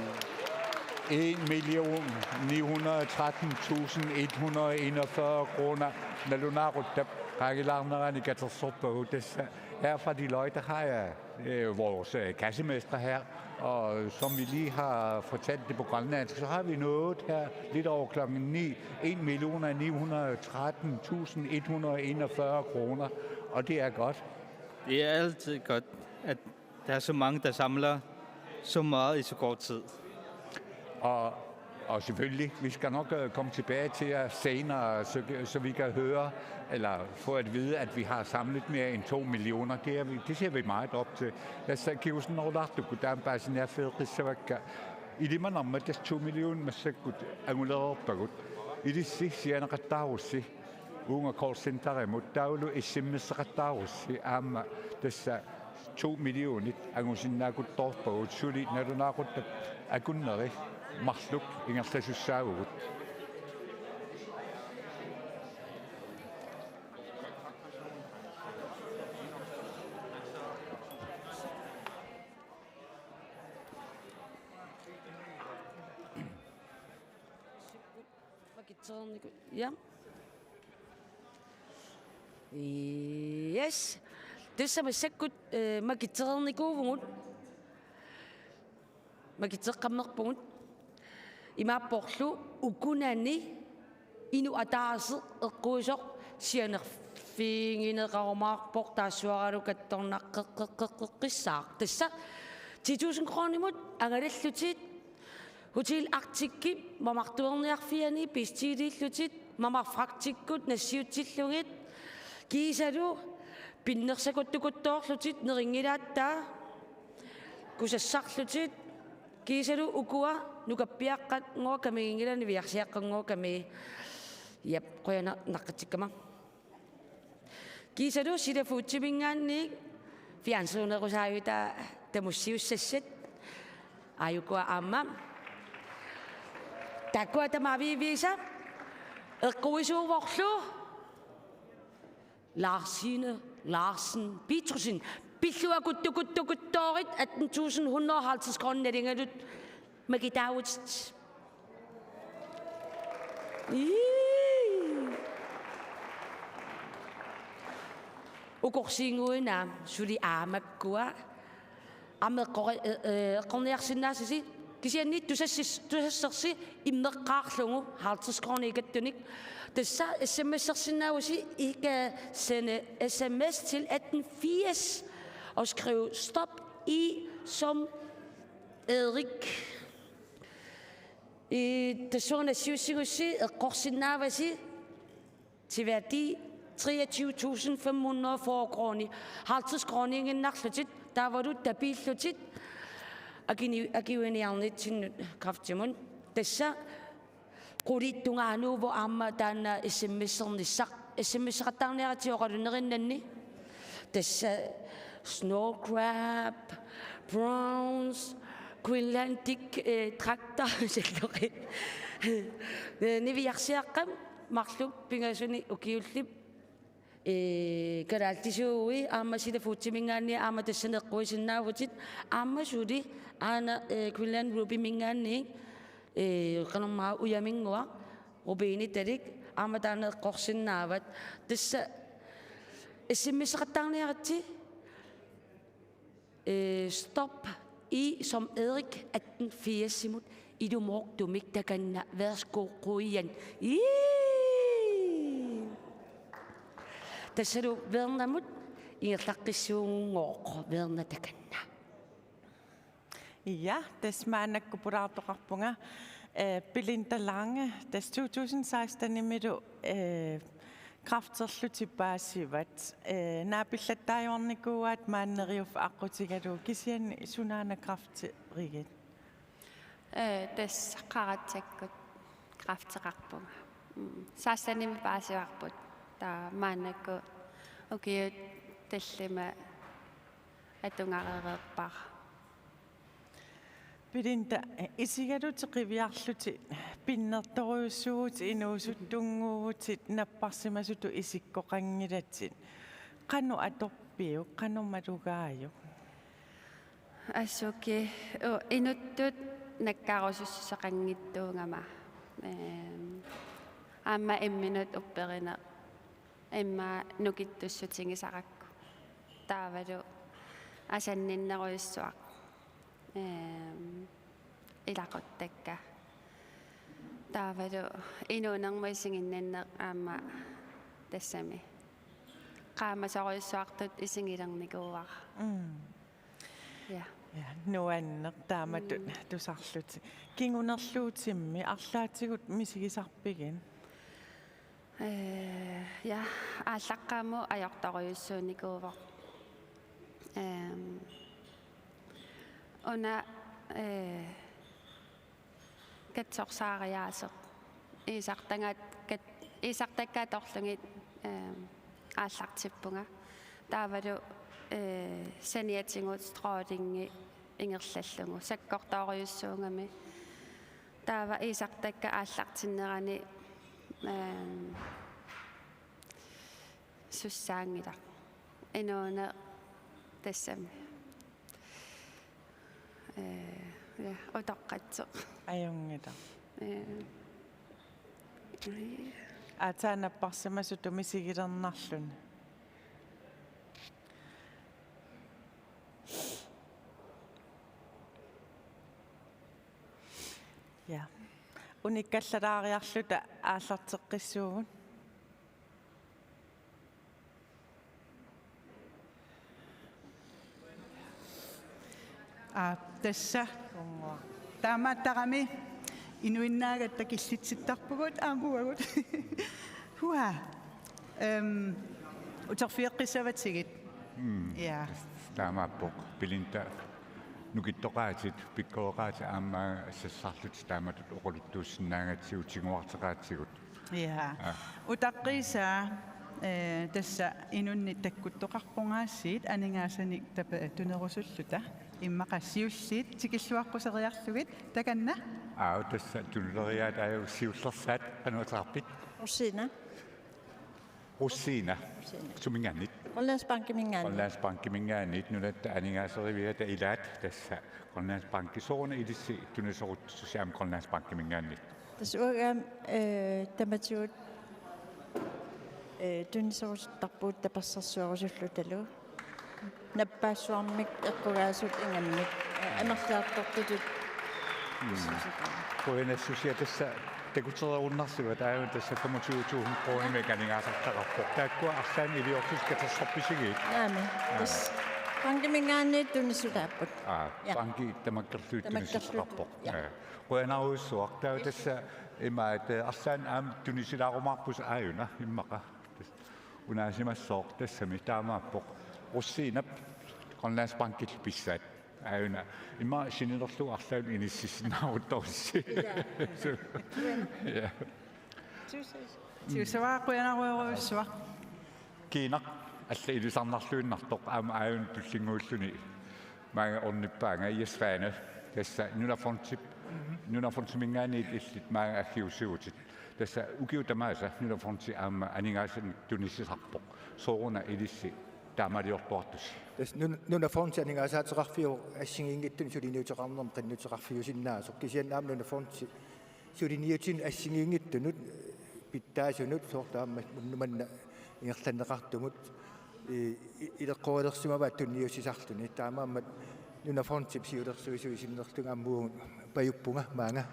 En million ni hundrede tretten tusind et hundrede enogfyrre kroner. Nalunaaquttap qaangilaarnerani katersorpagut. Tassa her fra Deloitte har jeg øh, vores, øh, kassemester her, og som vi lige har fortalt det på grønlandsk, så har vi nået her lidt over klokken ni, en million ni hundrede tretten tusind et hundrede enogfyrre kroner, og det er godt. Det er altid godt, at der er så mange, der samler så meget i så kort tid. Og, og selvfølgelig, vi skal nok, øh, komme tilbage til jer senere, så, så vi kan høre, eller få at vide, at vi har samlet mere end to millioner. Det er vi, det ser vi meget op til. Tassa kingusinnerulaartukkut taama paasiniaaffeeqqissavakka. Ilimanarmat tassa to million massakkut angulereerpagut. Ilissi sianeqattaarussi uunga callcenterimut, taavalu S M S-eqattaarussi aamma tassa to millionit angusinnaakuttoorpagut, suli nalunaaquttap akunneri marluk ingerlasussaavugut. Ja. Yes. Tassa massakkut, eh, makitsereernikuuvugut. Makitseqqammerpugut. Imaapporlu ukunani inuk ataaseq eqquisoq sianerfigineqarumaarpoq, taassuaralu kattornaqqeqqeqqeqqissaaq. Tassa ti tusind kronimut angalallutit Hotel Arcticip mamartuerniarfiani bestiiliillutit, mamarfraktikkut nassiutsillugit, kiisalu pinnersakuttukuttoorlutit nerinngilaattaa kusassarlutit, kiisalu ukua nukappiaqqannguakami inngilani niviarsiaqqannguakami. Jap, qujanaq naqqatikkama. Kiisalu Sila Foodsiminngaanniit fjernsynerusaajutaa tamussiussassat. Aajukua aamma. Taakkua tamaviiviisa eqquisuuvorlu Larsine Larsen Petersen. Pilluakuttukuttukuttoorit atten tusind hundrede og halvtreds kroner nalingalut makitaavutit. Ii. Ukorsiinguina suli aamakkua. Aamma eqqori-, eh, eh, eqqorniarsinnaasasi kisianni tusassis-, tusassersi immeqqaarlugu halvtreds kroner ikattunik. Tassa S M S-ersinnaavusi, I kan sende S M S til atten firs og skrive stop I som Erik. I tassuuna siussigussi eqqorsinnaavasi til værdi treogtyve tusind fem hundrede og fyrre kroner. Halvtreds kroner inginnarlutit, taavalu tapiillutit akini-, akiuiniarnitsinnut kræftimut. Tassa qulit tungaanuuvoq aamma taanna S M S-ernissaq. S M S-eqattaarniaritsi oqalunneqarnerinni. Tassa snow crab, prawns, Greenlandic, eh, traktor, selloqi. Eh, niviarsiaqqat marluk pingasuni ukiullip, eh, kalaallisuui aamma Sila Foodsiminngaanniit aamma tassani eqquisinnaavutit aamma suli aana, eh, Greenland Rubyminngaanniit, eh, qanormaa ujaminnguaq rubinitalik aamma taanna eqqorsinnaavat. Tassa S M S-eqattaarniaritsi, eh, stop I som Erik atten firsimut ilumoortumik takanna. Værsgo, qujan. Ii! Tassalu Veernamut ingerlaqqissuunngooq, Veerna takanna. Ja, tassa maannakkut pulaartoqarpunga, eh, Belinda Lange, tassa to tusind sekstenimilu, eh, kræfterlutit paasivat. Eh, naapillattaajuarnikuuaat maani Neriuffik aqqutigalugu, kisianni sunaana kræfterigit? Eh, tassa qaratsakkut kræfteqarpunga. Mm, sekstenimi paasivarput. Taava maannakkut ukiut tallimat atugareerpara. Belinda, isigalutit qiviarlutit pinnertorujussuuvutit, inuusuttunnguuvutit, napparsimasutut isikkoqanngilatit. Qanoq atorpiuk, qanoq malugaajuk? Assut, u-, inuttut nakkarusussuseqanngitsuugama. Ehm, aamma imminut upperineq. Immaqa nukittussutigisarakku. Taavalu asanninnerujussuaq. Ehm, ilaquttakka. Taavalu inuunermut isiginninneq aamma tassami. Qaamasorujussuartut isigilernikuuara. Mm. Ja. Ja, nuanneq taamatut, mm, tusarlutit. Kingunerluutimmi arlaatigut misigisarpigit? Eh, ja, aallaqqaammut ajortorujussuunikuuvoq. Ehm, una, eh, katsorsaariaaseq. Iisartagaat-, kat-, iisartakkat atorlugit, ehm, aallartippunga. Taavalu, eh, saniatigut strålingi ingerlallugu. Sakkortoorujussuugami. Taava iisartakkat aallartinnerani, ehm, sussaanngilaq. Inuuneq tassami. Eh, ja, utoqqatsoq. Ajunngilaq. Eh. Aatsaat napparsimasutut misigilernarluni. Ja. Unikkallalaariarluta aallarteqqissuugut. Aa, tassa. Taamaattarami inuinnaagatta killitsittarpugut aamma uagut. Hua. Øhm, uterfigeqqissavatsigit. Mm. Ja. Taamaappoq. Pilinta nukittoqaatit, pikkoreqaatit aamma sassarlutit taamatut oqaluttuussinnaagatsigut, tiguarteqaatsigut. Ja. Aa. Utaqqiisaa, eh, tassa inunnik takkuttoqarpungaasiit aningaasanik tapa-, tunerusulluta. Immaqa siulliit tikilluaqquseriarlugit takanna. Aa, tassa tunuliaat aajuna siullersaat qanoq ateqarpit? Rosina. Rosina. Rosina. Suminngaanniit? Grønlandsbankiminngaanniit. Grønlandsbankiminngaanniit nunatta aningaaseriviata ilaat tassa Grønlandsbanki sooruna ilissi tuniseruttussi aamma Grønlandsbankiminngaanniit. Tassa uagut aamma, eh, tamatigut, eh, tuniserusuttarpugut tapersersuerusullutalu. Nappaassuarmik eqqugaasut ingammik, eh, amerliartortutut. Mm. Qujanassusia tassa takutereerunnarsivat aajuna tassa femogtyve tusind kronimik aningaasartaqarpoq. Taakkua arlaannik iliortut katersorpisigiit? Naamik. Aa. Tassa bankiminngaanniit tunisisutaapput. Aa, ja. Banki tamakkerlugu. Tamakkerlugu tunisisaqarpoq. Ja. Aa. Qujanarujussuaq. Taava tassa imaat, eh, arlaannik aamma tunisilaarumaarpusi aajuna immaqa. Tassa unaasimassooq tassami taamaappoq. Rosinap Grønlandsbankillu pissaat. Aajuna. Immaqa sinilerlugu arlaannik inissisinnaaruttorussi. Ja. Ja. Tusind. Tusind. Qujanarujorujussuaq. Kiinaq allat ilisarnarluinnartoq aamma aajuna tullinnguulluni maanga ornippaanga Jes Svane. Tassa Nunafondip, mhm, Nunafondiminngaanniit illit maanga aggiussigutit. Tassa ukiut tamaasa Nunafondi aamma aningaasanik tunisisarpoq. Sooruna ilissi taamaaliortuartusi? Tassa Nun-, Nunafondi aningaasaateqarfiuvoq assigiinngitsunut suliniuteqarnermut qinnuteqarfiusinnaasoq. Kisianni aamma Nunafondi suliniutinut assigiinngitsunut pitsaasunut soorlu aamma unnuk manna ingerlanneqartumut, i-, i-, ileqqorilersimavaat tunniussisarluni. Taamaammat Nunafondip siulersuisui sinnerlunga aamma uagut pajuppunga maanga.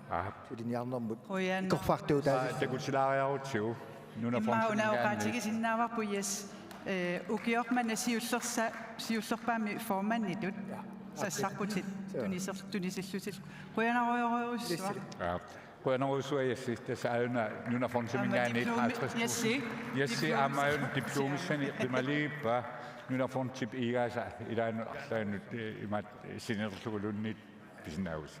Aa. Suliniarnermut. Qujan-. Ikorfartuutaasut. Aa, takutilaariarutsigu. Immaqa una oqaatigisinnaavarput, Jes, eh, ukioq manna siullersa-, siullerpaamik formanditut. Ja. Sassarputit. Ja. Tuniser-, tunisillutit. Qujanarujorujussuaq. Aa. Qujanarujussuaq Jes, tassa aajuna Nunafondiminngaanniit. Aamma diplomi-, halvtreds tusind. Jes. Jes, diplomi-, aamma aajuna diplomissani qimaliippaa Nunafondip igaasa ilaannut arlaannut, eh, imaat sinilerluguluunniit pisinnaavusi.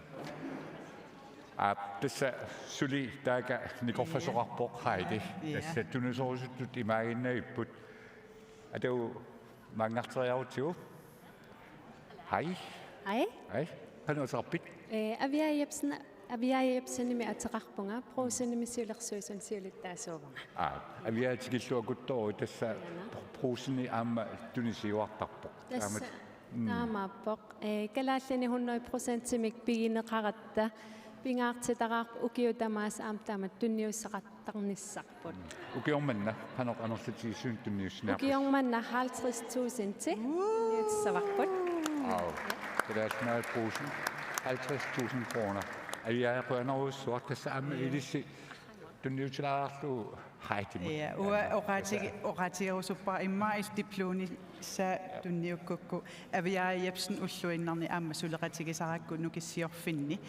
Aa, tassa suli taakku nikorfasoqarpoq Heidi. Ja. Tassa tuniserusuttut imaaginnavipput. Atagu maanngarteriarutsigu. Hej. Hej. Hej. Qanoq ateqarpit? Eh, Aviaja Jepsen, Aviaja Jepsenimik ateqarpunga, Brugsenimi siulersuisuni siulittaasuuvunga. Aa, Aviaja tikilluakuttoorit tassa. Aana. Brugseni aamma tunisiuartarpoq. Tassa. Taamat-, mm. Taamaappoq. Eh, kalaallinik hundrede procentimik pigineqaratta, pingaartitaraarput ukiut tamaasa aamma taamatut tunniussaqartarnissarput. Ukioq manna qanoq amerlatigisumik tunniussiniarpisi? Ukioq manna halvtreds tusind til. Woo! Tunniutissavarput. Wow. Kalaallit Nunaat Brugsen halvtreds tusind kroner. Aviaja qujanarujussuaq, tassa aamma, ja, ilissi tunniutilaarlugu Heidi. Ja, uanga oqaatigi-, oqaatigerusuppara immaqa illit diplomissa tunniukkukku Aviaja Jepsen ulluinnarni aamma suleqatigisarakku Nukissiorfinni.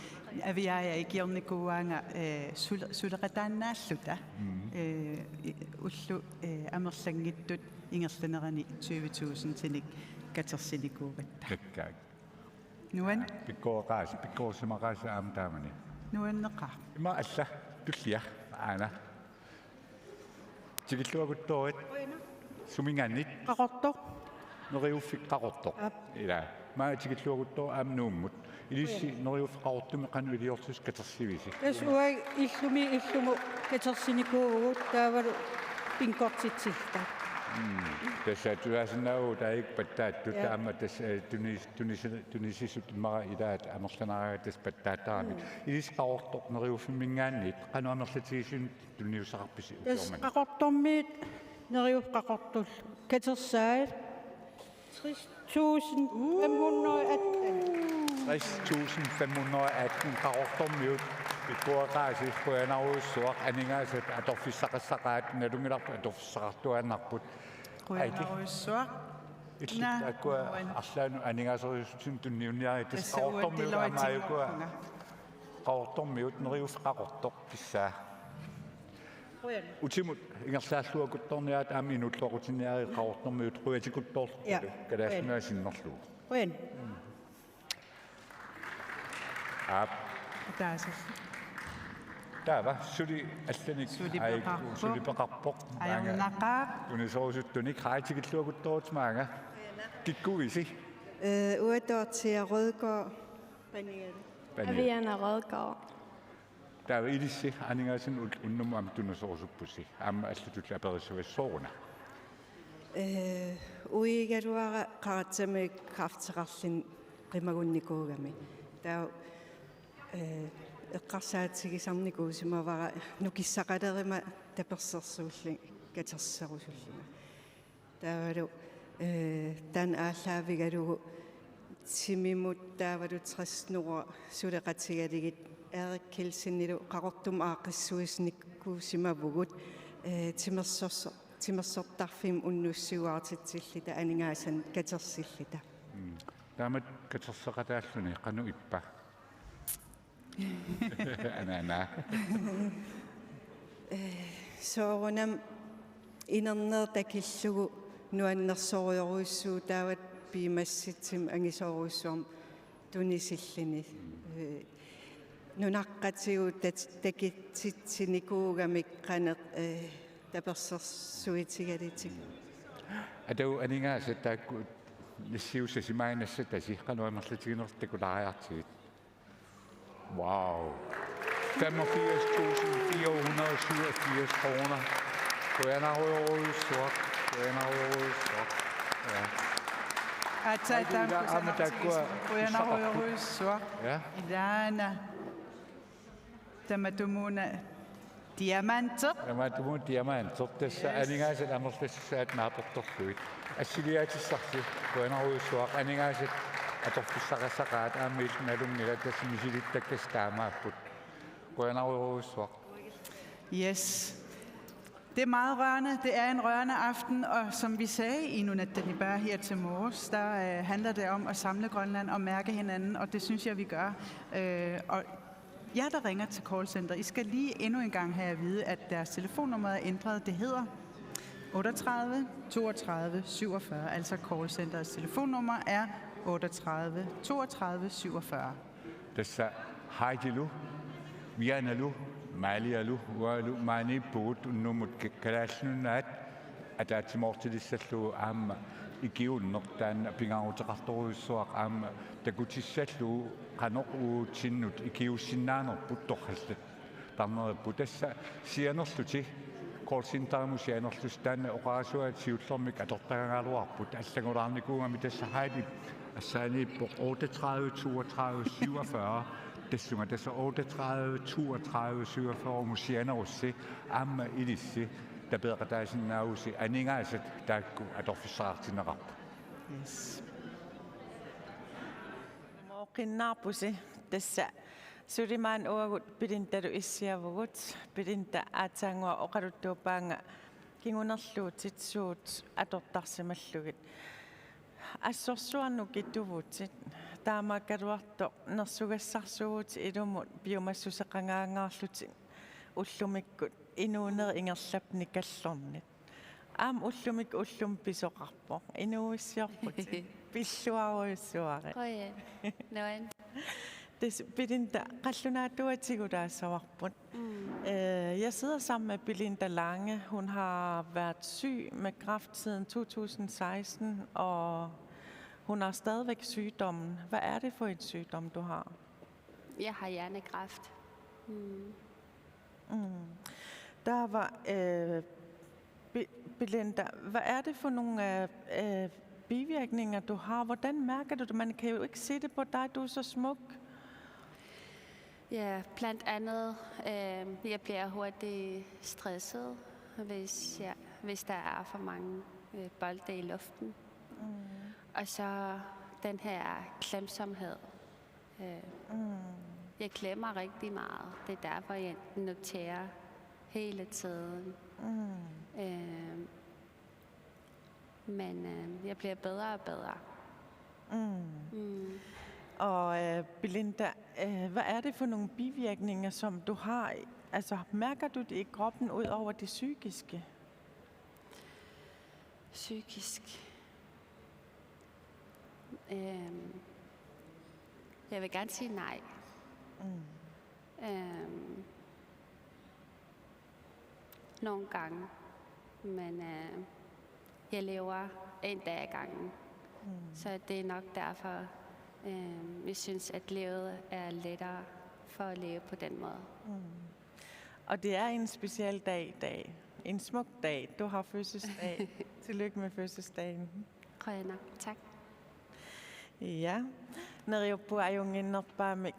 Aviaja ikiornikuuaanga, eh, sule-, suleqataannaalluta. Mm. Eh, i-, ullut, eh, amerlanngitsut ingerlaneranni tyve tusindinik katersinikuugatta. Takkaak. Nuann-. Pikkoreqaasi, pikkorissimaqaasi aamma taamani. Nuanneqaaq. Ima alla, tullia, aana. Tikilluakuttoorit. Suminngaanniit? Qaqortoq. Neriuffik Qaqortoq. Aap. Ila. Maanga tikilluakuttoorit aamma Nuummut. Ilissi Neriuffik Qaqortumi qanoq iliorlusi katersivisi? Tassa uagut illumi illumu katersinikuuvugut taavalu bingortitsilluta. Tassa tusaasinnaavoq taakku pattaattut. Ja. Taama tassa, eh, tunis-, tunis-, tunisisut immaqa ilaat amerlaneranni tassa pattaattarami. Mm. Ilissi Qaqortoq Neriuffimminngaanniit qanoq amerlatigisunik tunniussaqarpisi? Tassa ukiormanna Qaqortormiut Neriuffik Qaqortullu katersaat tres tusind fem hundrede og atten. Tres tusind fem hundrede og atten Qaqortormiut pikkoreqaasi, qujanarujussuaq, aningaasat atorfissaqassaqaat, nalunngilarput atorfissaqartuaannarput. Qujanarujussuaq. Illit Naa, taakkua nuan. Arlaannut aningaaseriissutsinnut tunniunniarit, tassa Qaqortormiut uatsiluarpunga. Aamma ajukua. Qaqortormiut Neriuffik Qaqortoq tassa. Qujan. Utimut ingerlaalluakuttorniarit aamma inuulluaqutinniarit Qaqortormiut qujatikuttoorlugit. Ja. Kalaallit Nunaat sinnerlugu. Qujan. Aap. Ataaseq. Taava suli allanik. Suli aik-, peqarpoq. Suli peqarpoq. Ajornaqaaq. Tunisorusuttunik, hej, tikilluakuttooruk maanga. Kikkuvisi? Øh, Uatoortia Rødgaard. Paniel. Paniel. Aviana Rødgaard. Taava ilissi aningaasanik ul-, unnummut aamma tunisorusuppusi. Aamma allatut aperissavassi sooruna. Øh, uigaluara qaratsamik kræfteqarluni qimagunnikuugami. Taava, øh, eqqarsaatigisarnikuusimavara nukissaqaleruma tapersersuullunga katerserusullunga. Taavalu, øh, taanna aallaavigalugu timimut taavalu tres nora suleqatigalugit Erik Kielsenilu Qaqortumut aaqqissuissinikuusimavugut, øh, timersorso-, timersortarfimmi unnussiuaartitsilluta aningaasanik katersilluta. Mm. Taamatut katerseqataalluni qanoq ippa? Anaana. Øh, soorunami inerneq takillugu nuannersorujorujussuuvoq taava piumassutsimik angisoorujussuarmik tunisilluni. Øh, nunaqqatigut tat-, takutitsinikuugamik qanoq, øh, tapersersuutigalutik. Atagu aningaasat taakku nassiussasi maani nassatasi qanoq amerlatiginerlutik takulaariartigit? Wow. Femogfirs tusind fire hundrede og syvogfirs kroner. Qujanarujorujussuaq, qujanarujorujussuaq. Ja. Aatsaat taama kusanartigisumik. Qujanarujorujussuaq. Ja. Ilaana. Tamatumuuna diamanteq. Tamatumuuna diamanteq. Tassa, yes, aningaasat amerlassusaat naapertorlugit. Assiliaatissarsi, qujanarujussuaq, aningaasat atorfissaqassaqaat aamma illit nalunngillat, tassa misilittakkatit taamaapput. Qujanarujorujussuaq. Yes. Det er meget rørende. Det er en rørende aften, og som vi sagde i Nunatta Niba her til morges, der, øh, handler det om at samle Grønland og mærke hinanden, og det synes jeg, vi gør. Øh, og jer, der ringer til callcenter, I skal lige endnu en gang have at vide, at deres telefonnummer er ændret. Det hedder otteogtredive toogtredive syvogfyrre, altså callcenterets telefonnummer er otteogtredive toogtredive syvogfyrre. Tassa Heidilu, Vianalu, Maalialu, uangalu maaniippugut unnummut ka-, Kalaallit Nunaat ataatsimoortilissallugu aamma ikiuunneq taanna pingaaruteqartorujussuaq aamma takutissallugu qanoq uagutsinnut ikiuussinnaanerput torrallattarneq. Tassa sianerlutik, callcenterimut sianerlutik, taanna oqarasuaat siullermik atortagagaluarput, allanngulaarnikuugami tassa Heidi assaaniippoq otteogtredive toogtredive syvogfyrre, tassunga tassa otteogtredive toogtredive syvogfyrre-mut sianerussi, aamma ilissi tapeeqataasinnaavusi aningaasat taakku atorfissaqartinneqarput. Yes. Mooqqinnaarpusi tassa suli maani uagut Belindalu issiavugut, Belinda aatsaannguaq oqaluttuuppaanga kingunerluutit suut atortarsimallugit. Assorsuaq nukittuvutit, taamaakkaluartoq nersugassarsuuvutit ilumut piumassuseqangaangaarlutit ullumikkut inuunerit ingerlapput nikallornit. Aamma ullumikkut ullumi pisoqarpoq. Inuuissiorputit. Pilluarujussuarit. Qujan. Nuan. Tassa Belinda qallunaatuutigulaassavarput. Mm. Øh, jeg sidder sammen med Belinda Lange. Hun har været syg med kræft siden to tusind seksten, og hun har stadigvæk sygdommen. Hvad er det for en sygdom, du har? Jeg har hjernekræft. Mm. Mm. Taava, øh, Be- Belinda, hvad er det for nogle øh, øh, bivirkninger, du har? Hvordan mærker du det? Man kan jo ikke se det på dig, du er så smuk. Ja, blandt andet, øh, jeg bliver hurtigt stresset, hvis, jeg, hvis der er for mange øh, bolde i luften. Mm. Og så den her klemsomhed. Øh, mm. Jeg klemmer rigtig meget. Det er derfor, jeg noterer hele tiden. Mm. Øh, men øh, jeg bliver bedre og bedre. Mm. Mm. Og øh, Belinda, øh, hvad er det for nogle bivirkninger, som du har? Altså, mærker du det i kroppen ud over det psykiske? Psykisk? Øhm, jeg vil gerne sige nej. Mm. Øhm, nogle gange, men øh, jeg lever en dag ad gangen. Mm. Så det er nok derfor, øh, jeg synes, at livet er lettere for at leve på den måde. Mm. Og det er en speciel dag i dag. En smuk dag. Du har fødselsdag. Tillykke med fødselsdagen. Qujanaq. Tak. Ja. Neriuppunga ajunnginnerpaamik,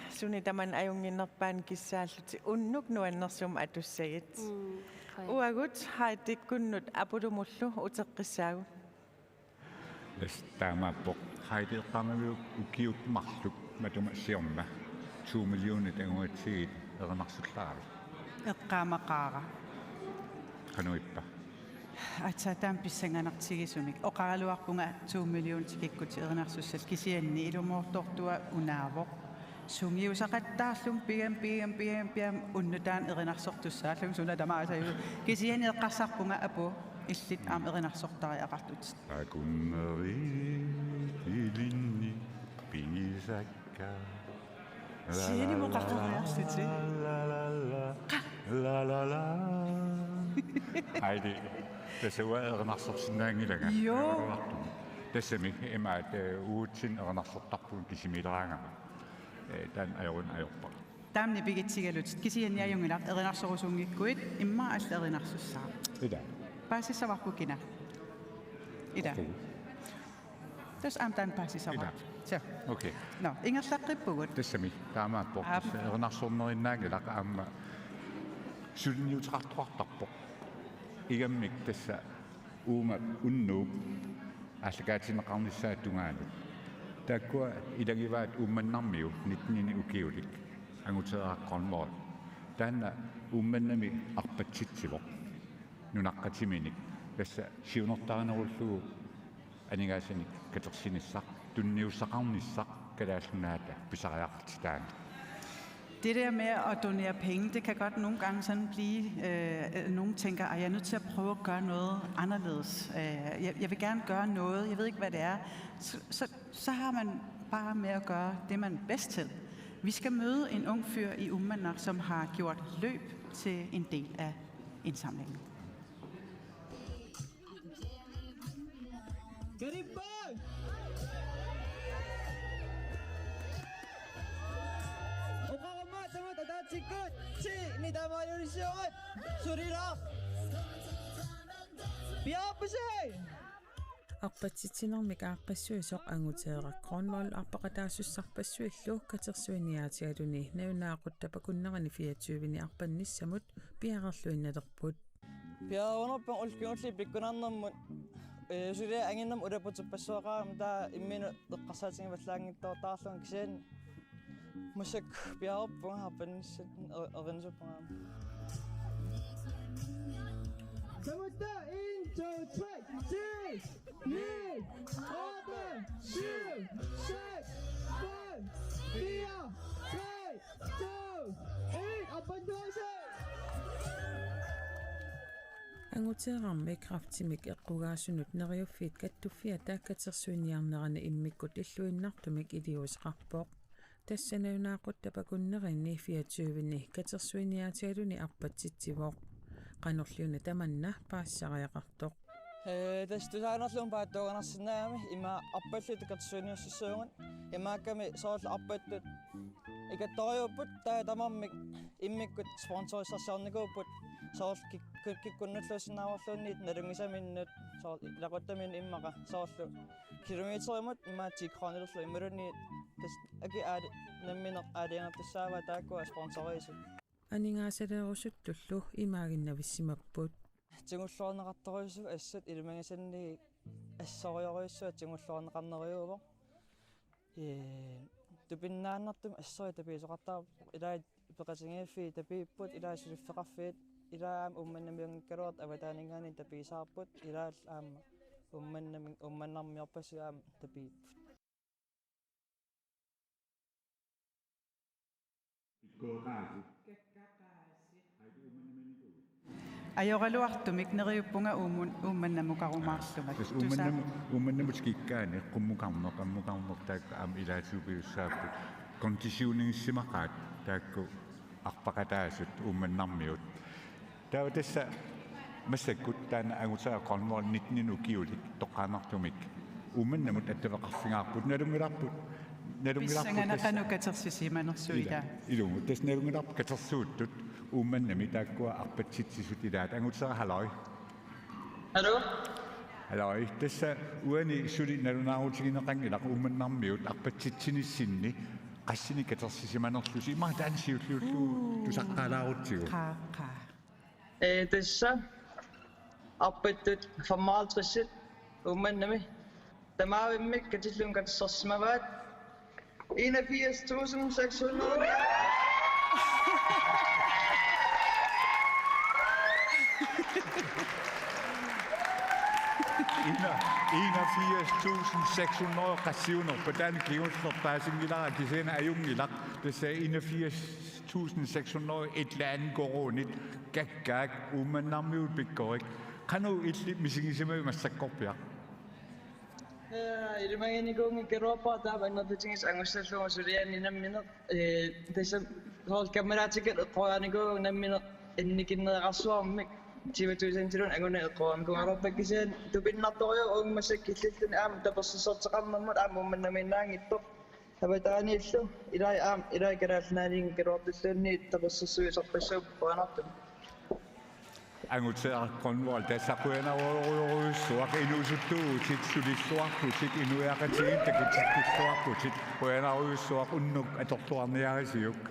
suni tamanna ajunnginnerpaanut kissaallutit unnuk nuannersumik atussagit. Mm, qujanaq. Uagut Heidikkunnut Apulumullu uteqqissaagut. Yes, taamaappoq. Heidi eqqaamaviuk ukiut marluk matuma siorna to millionit angugatsigit erinarsullaaravit? Eqqaamaqaara. Qanoq ippa? Aatsaat taama pissanganartigisumik. Oqaraluarpunga to million tikikkutit erinarsussat, kisianni ilumoortortua unaavoq. Sungiusaqattaarlunga pigaamik, pigaamik, pigaamik, pigaamik, unnuk taanna erinarsortussaallunga suna tamaasa. Kisianni eqqarsarpunga apu illit aamma erinarsortariaqartutit. Akunnerit ilinni pigisakka. Sianimoq qaqeriarlutit. La, la, la, la, la, la. Heidi, tassa uanga erinarsorsinnaanngilanga. Joo. Tassami imaattoq, eh, uatsinnut erinarsortarpugut kisimiileraangama. Eh, taanna ajorunnaarpara. Taama nipigitsigalutit, kisianni ajunngilaq, erinarsorusunngikkuit immaqa allat erinarsussaaq. Ila. Paasissavarput kina? Ila. Okay. Tassa aamma taanna paasissavarput. Ila. Suu. Okay. Nå, ingerlaqqippugut. Tassami, taamaappoq. Aap. Tassa erinarsornerinnaanngilaq aamma suliniuteqartoqartarpoq. Igammik tassa uuma unnuup aallakaatinneqarnissaata tungaanut. Taakkua ilagivaat Uummannarmiut nittenini ukiulik, Angutera Grønvold. Taanna Uummannami arpatsitsivoq nunaqqatiminik. Tassa siunertarinerullugu aningaasanik katersinissaq, tunniussaqarnissaq Kalaallit Nunaata pisariaqartitaaneq. Det der med at donere penge, det kan godt nogle gange sådan blive, øh, øh, nogen tænker, at jeg er nødt til at prøve at gøre noget anderledes. Øh, jeg, jeg vil gerne gøre noget, jeg ved ikke, hvad det er. Så, så, så har man bare med at gøre det, man er bedst til. Vi skal møde en ung fyr i Uummannaq, som har gjort løb til en del af indsamlingen. Karippaa! Oqarama tamat ataatsikkut ti nitamaaliulissuugut. Sulilaaq. Piaappusi! Arpatsitsinermik aaqqissuisoq Angutera Grønvold arpaqataasussarpassuillu katersuiniaatigaluni nalunaaqutap akunnerini fireogtyveni arpannissamut piareerluinnalerput. Piareernerput ullumikkut pikkunarnermut, eh, suliaq anginermut ulapputippassuaqarami, taava imminut eqqarsaatigivallaanngitsoortarlunga, kisianni massakkut piareerpunga arpannissat er-, erinarsorpunga. Tamatuma en, to, tre, ti! Ni, otte, syv, seks, fem, fire, tre, to, en, og på dåse! Anguterarmi kræftimik eqqugaasunut Neriuffiit Kattuffiata katersuiniarnerani immikkut illuinnartumik iliuuseqarpoq. Tassa nalunaaqutap akunnerini fireogtyveni katersuiniaatigaluni arpatsitsivoq. Qanorliuna tamanna paasisariaqartoq. Ee, tassa tusaanerluunniit paatsuunganarsinnaagami, ima arpalluta katersuiniussissuugut. Imaakkami soorlu arpattut ikattoriupput, taava tamarmik immikkut sponsorissarsiornikuupput. Soorlu kik-, kik-, kikkunnulluussinnaavorluunniit nalunngisaminnut, soorlu ilaquttaminnut immaqa, soorlu kilometerimut immaqa ti kronelerlu imaluunniit tassa akit aali-, nammineq aalajangertussaavaat taakkua sponsoriusut. Aningaasaleerusuttullu imaaginnavissimapput. Tigulluarneqartorujussuuvoq assut ilimagisannik assorujorujussuaq tigulluarneqarnerujuuvoq. Ee, tupinnaannartumik assorujuk tapiisoqartarpoq, ilaat peqatigiiffiit tapiipput, ilaat suliffeqarfiit, ilaat aamma Uummannamiunngikkaluartoq avataaninngaanniit tapiisaarput, ilaat aamma Uummannami-, Uummannarmiorpassuit aamma tapiipput. Pikkoreqaasi. Ajoraluartumik neriuppunga Uumun-, Uummannamukarumaarlunga. Tassa Uummannam-, Uummannamut kikkaanni qummukarneq, ammukarneq taakku aamma ilaatigut piussaapput. Konditionigissimaqaat taakku arpaqataasut Uummannarmiut. Taava tassa massakkut taanna Anguteeraq Grønvold nitten ukiulik toqqaannartumik Uummannamut attaveqarfigaarput, nalunngilarput, nalunngilarput tassa. Pissanganaq qanoq katersisimanersugut. Ila, ilaa. Ilumut, tassa nalunngilarput katersuuttut Uummannami taakkua arpatsitsisut ilaat. Anguteeraq, hallo. Hallo. Hallo, tassa uani suli nalunaarutigineqanngilaq Uummannarmiut arpatsitsinissinni qassinik katersisimanerlusi, immaqa taanna siulliullugu. Uu. Tusaqqaalaarutsigu. Qaa, qaa. Ee, tassa arpattut femoghalvtreds Uummannami tamaavimmik katillugit katersorsimavaat enogfirs tusind seks hundrede. Ena-, enogfirs tusind seks hundrede qassiunerpoq, taanna kingulleq paasinngilara, kisianni ajunngilaq, tassa enogfirs tusind seks hundrede et eller andet koruunit kakkaak Uummannarmiut pikkorik. Qanoq illit misigisimavit massakkorpiaq? Ee, ilimaginikuunngikkaluarpara taava annertutigisumik angussallugu suliaanni nammineq. Ee, tassa soorlu kammalaatikkut eqqoriarinikuuara nammineq annikinneqarsuarmik tyve tusindiluunniit anguneq eqqoriarnikuugaluarpara, kisianni tupinnartorujuuvoq uunga massakkut killilluni aamma tapersersorteqarnermut aamma Uummannamiinnaanngitsoq. Avataaniillu, ilai aamma, ilai Kalaallit Nunaanniinngikkaluartulluunniit tapersersuisarpassuupput qujanartumik. Anguteeraq Grønvold, tassa qujanarujorujussuaq, inuusuttuuvutit, sulilluarputit, inuiaqatigiit takutikkulluarputit, qujanarujussuaq unnuk atorluarniarisiuk.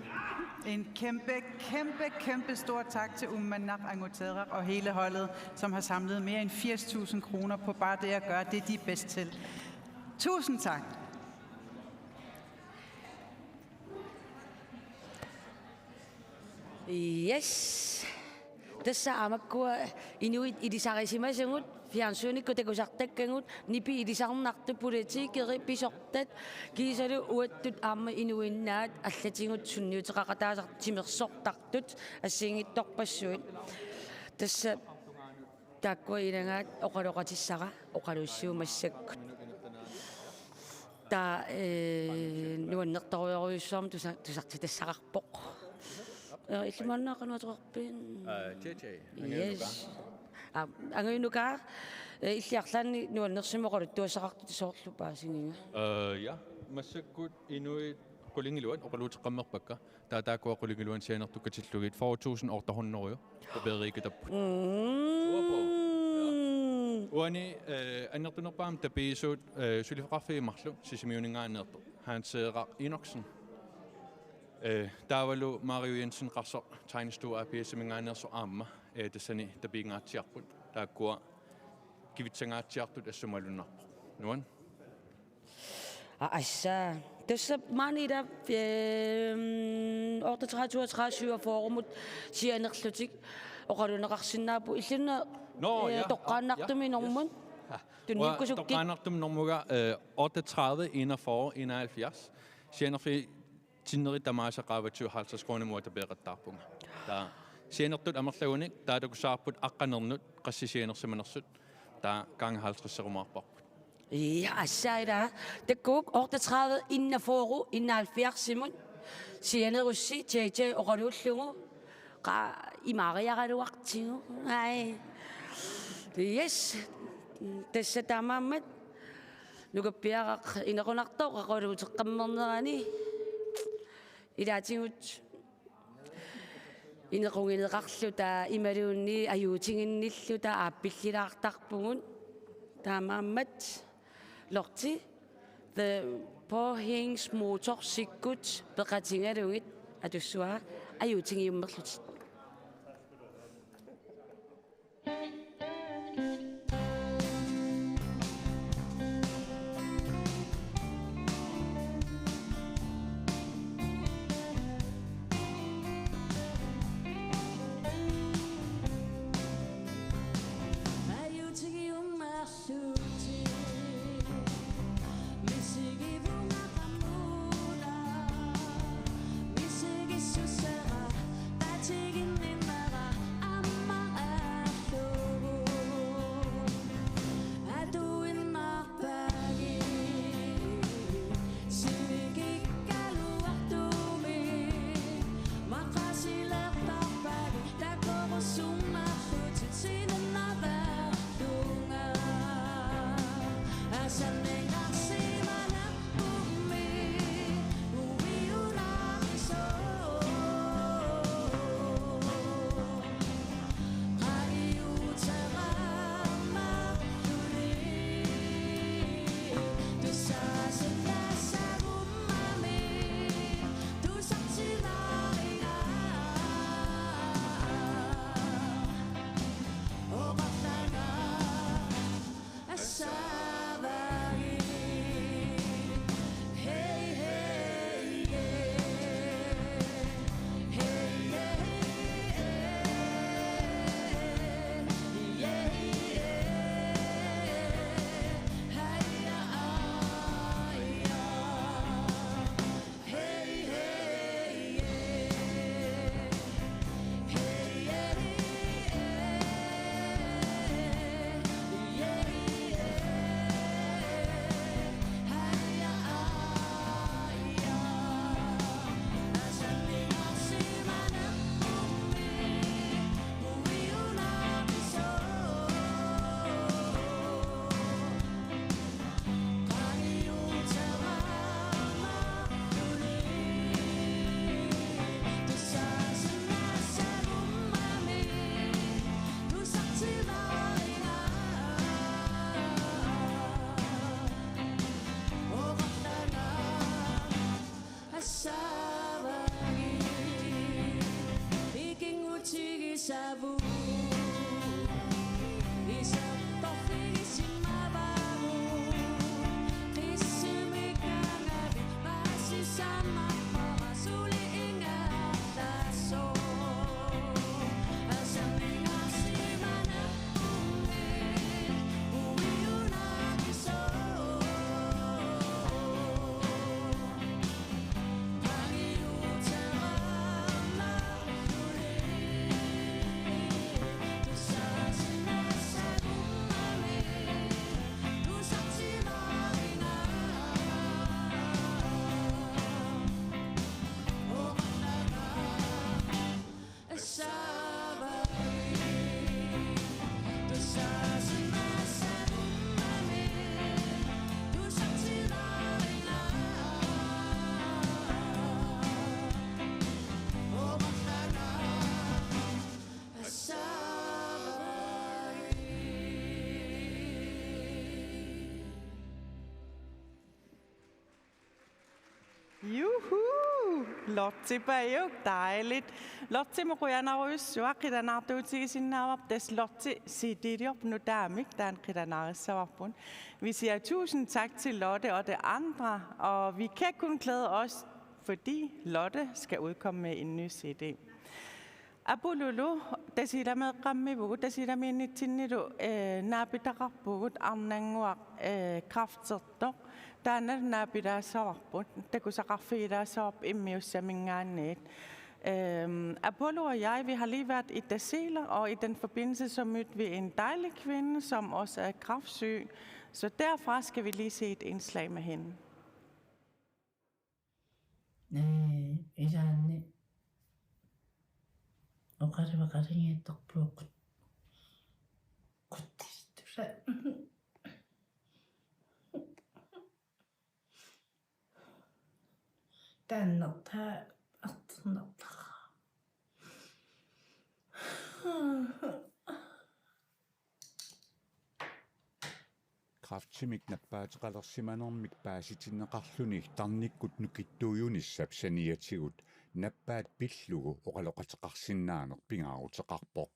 En kæmpe, kæmpe, kæmpe stor tak til Uummannaq, Anguteeraq og hele holdet, som har samlet mere end firs tusind kroner på bare det at gøre det, de er bedst til. Tusind tak. Yes. Tassa aamma makkua inuit ilisarisimasagut, fjernsynikkut takusartakkagut, nipi ilisarnartut, politikerit, pisortat, kiisalu uattut aamma inuinnaat allatigut sunniuteqaqataasartut timersortartut assigiinngitsorpassuit. Tassa taakkua ilagaat oqaloqatissara oqaluussiuk massakkut. Taava, ee, nuannertorujorujussuarmik tusa-, tusartitassaqarpoq. Ee, illit maanna qanoq ateqarpit? Aa, J J, Angajonukaa. Yes. Aa, Angajonukaa, ee, illit arlaannik nuannersumik oqaluttuassaqartutit soorlu paasigiga? Ee, ja, massakkut inuit qulingiluat oqaluuteqqammerpakka. Taava taakkua qulingiluanut sianertut katillugit fyrre tusind otte hundrede tapeeriikatapput. Mm. Uani, eh, annertunerpaamik tapiisut, eh, suliffeqarfiit marluk Sisimiuninngaanneersoq Hanseeraq Enoksen. Eh, taavalu Mario Jensen Qarsoq Tegnestue A P S-iminngaanneersoq aamma, eh, tassani tapiingaatsiarput. Taakkua kivitsangaatsiartut assut malunnarpoq. Nuann'. Aa, assa. Tassa maani ila, ehm, otteogtredive, toogtredive, syvogfyrremut sianerlutik oqaluneqarsinnaapput. Illit una, Nå, eh, ja, toqqaannartumik ja, normut. Yes. Ha. Tunniukkusukkit. Toqqaannartumik normuga, eh, otteogtredive, enogfyrre, enoghalvfjerds. Sianerfii tinnerit tamaasa qaavatsigut halvtreds kronemuat tapeeqattaarpunga. Taava sianertut amerlagunik taava takussavarput aqqanernut qassit sianersimanersut, taava gange halvtreds-erumaarparput. Ja, assa ila. Takuuk otteogtredive, enogfyrre, enoghalvfjerds-imut sianerussi J J oqaluullugu. Qaa, imaariaraluartigu. Ai. Yes. Tassa taamaammat nukappiaraq inequnartoq oqaluuteqqammernerani. Ilaatigut Inequgineqarluta imaluunniit ajuutiginnilluta aappillilaartarpugut. Taamaammat Lotte, The Påhængsmotorsikkut peqatigalugit atussavara, ajuutigiummerlutit. Juhu! Lotte Bajuk, dejligt. Lottemut qujanarujussuaq, qilanaartuutigisinnaavarput, tassa Lotte C D-liorpoq nutaamik, taanna qilanaarissavagut. Vi siger tusind tak til Lotte og de andre, og vi kan kun glæde os, fordi Lotte skal udkomme med en ny C D. Apululu, Tasiilami eqqaamiippugut, Tasiilamiinnitsinnilu, eh, naapitaqarpugut arnannguaq, eh, kræftertoq. Taanna naapilaassavarput, takusaqarfigilaassavarput immiussaminngaanniit. Øhm, Apollo og jeg, vi har lige været i Tasiilaq, og i den forbindelse så mødte vi en dejlig kvinde, som også er kræftsyg. Så derfra skal vi lige se et indslag med hende. Ee, ilaanni oqarivaqarinngittarpugut qutsisittusa. Taannertaa artornartara. Kræftimik nappaateqalersimanermik paasitinneqarluni tarnikkut nukittuujunissap saniatigut nappaat pillugu oqaloqateqarsinnaaneq pingaaruteqarpoq.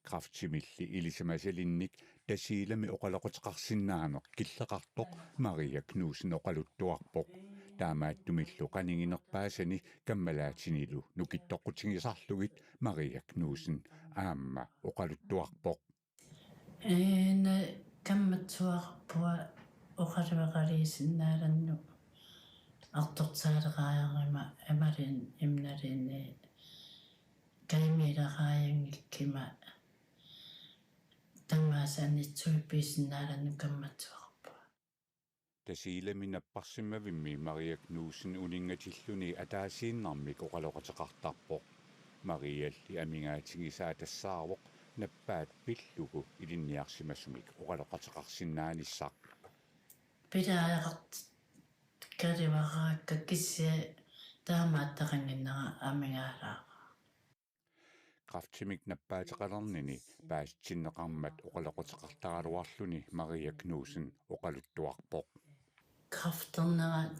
Kræftimilli ilisimasalinnik Tasiilami oqaloqateqarsinnaaneq killeqartoq Maria Knudsen oqaluttuarpoq. Taamaattumillu qaniginerpaasani kammalaatinilu nukittoqqutigisarlugit Maria Knudsen aamma oqaluttuarpoq. Ee, na kammatsuarpua oqaluaqaliisinnaalannut artortaaleraajama imaluunniit imnaluunniit kajumiileraajanngikkuma tamaasa anitsuipiisinnaalannut kammatsuarpua. Tasiilami napparsimmavimmi Maria Knudsen uninngatilluni ataasiinnarmik oqaloqateqartarpoq. Marialli amigaatigisaa tassaavoq nappaat pillugu ilinniarsimasumik oqaloqateqarsinnaanissaq. Pilaajartut kaluaraakka kisianni taamaattaqannginnera amigaalaarpoq. Kræftimik nappaateqalernini paasitinneqarmat oqaloqateqartaraluarluni Maria Knudsen oqaluttuarpoq. Kræfternerat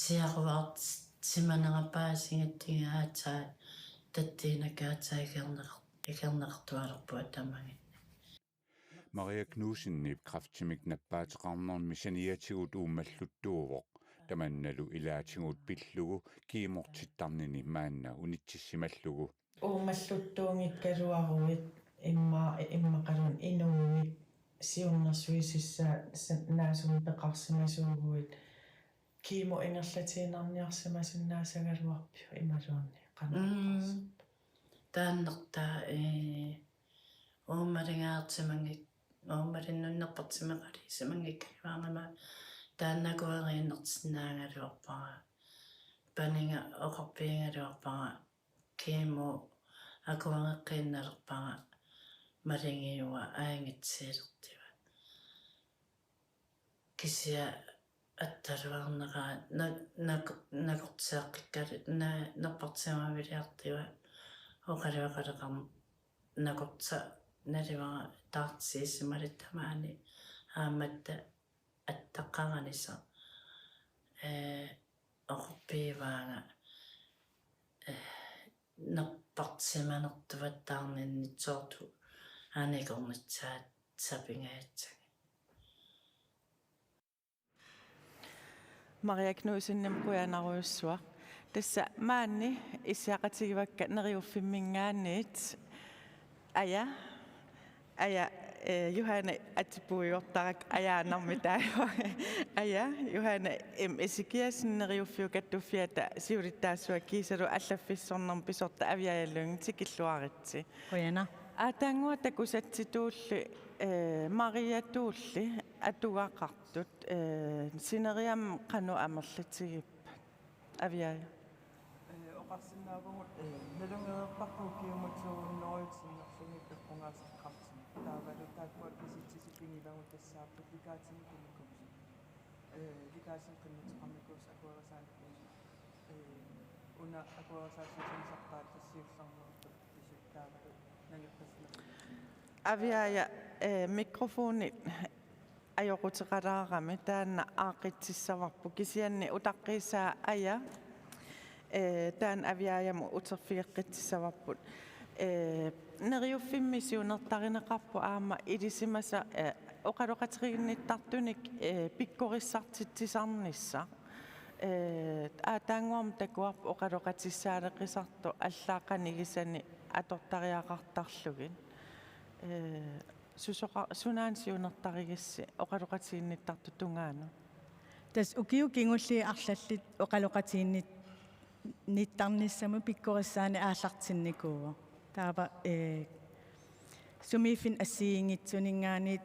siaruarsimanera paasigatsigu aatsaat tattiinakaatsai ikerneq-, ikerneqartualerpunga tamanginni. Maria Knudsenip kræftimik nappaateqarnermi saniatigut uummalluttuuvoq. Tamannalu ilaatigut pillugu kemortittarnini maanna unitsissimallugu. Uummalluttuunngikkaluaruit imma-, immaqaluunniit inummik siunnersuisissaa s-, naasumik peqarsimasuuguit kemo ingerlatiinnarniarsimasinnaasagaluarpiuk imaluunniit qanoq Mm. eqqarsaat? Taannartaa, ee, uummalingaartimanngik-, uummalinnik nunnerpartimeqaliisimanngikkaluarama taanna akueriinnarsinnaagaluarpara. Paniga oqarfigigaluarpara kemo akuereqqiinnalerpara malingiua aagitsiilertigut. Kisianni attaluarnera na-, nak-, nakortiaqqikkalu na-, nappartimmaviliartigut oqaluaqaleqarn-, nakorta naluara taarsiisimalluta maani aammatta attaqqaranisa, ee, oqarfigivaanga, ee, napparsimanertuattaarninni soorlu anikornissaat sapingajatsagit. Maria Knudsenimut qujanarujussuaq. Tassa maani issiaqatigivakka Neriuffimminngaanniit. Aja, Aja, ee, Johanne atipuiortarak ajaanarmi taava. Aja, Johanne M. Ezekiassen, Neriuffiup kattuffiata siulittaasuat kiisalu allaffissornermut pisortat Aviaja Lynge, tikilluaritsi. Qujanaq. Aataannguaq takusatsitulli, ee, Mariatuulli atugaqartut, ee, sineriammat qanoq amerlatigippat? Aviaja. Ee, oqarsinnaavugut, ee, nalunngereerparput ukiumut to hundrede sinnerlugit eqqugaasarparput. Taavalu taakkua kisitsisut pigivagut tassaapput Legatet-imik qimmikuusut. Ee, Legatet-imik qimmuteqarnikuusut akuerisaanikuusut. Ee, una akuerisaassusinisarpaat tassa siullermeerput pisut taavalu nangerpassuit. Aviaja, ee, mikrofoni ajoquteqalaarami taanna aaqqitsissavarput, kisianni utaqqiisaa Aja, ee, taanna Aviajamut uterfigeqqitsissavarput. Ee, Neriuffimmi siunertarineqarpoq aamma ilisimasat, ee, oqaloqatiginnittartunik, ee, pikkorissartitsisarnissaq. Ee, aataannguarmi takuarput oqaloqatissaaleqisartoq allaat qanigisani atortariaqartarlugit. Ee, susoqa-, sunaana siunertarigissi oqaloqatiginnittartut tungaanut? Tassa ukiut kingulliit arlallit oqaloqatiginnit-, nittarnissamut pikkorissaaneq aallartinnikuuvoq. Taava, ee, sumiiffinni assigiinngitsuninngaanniit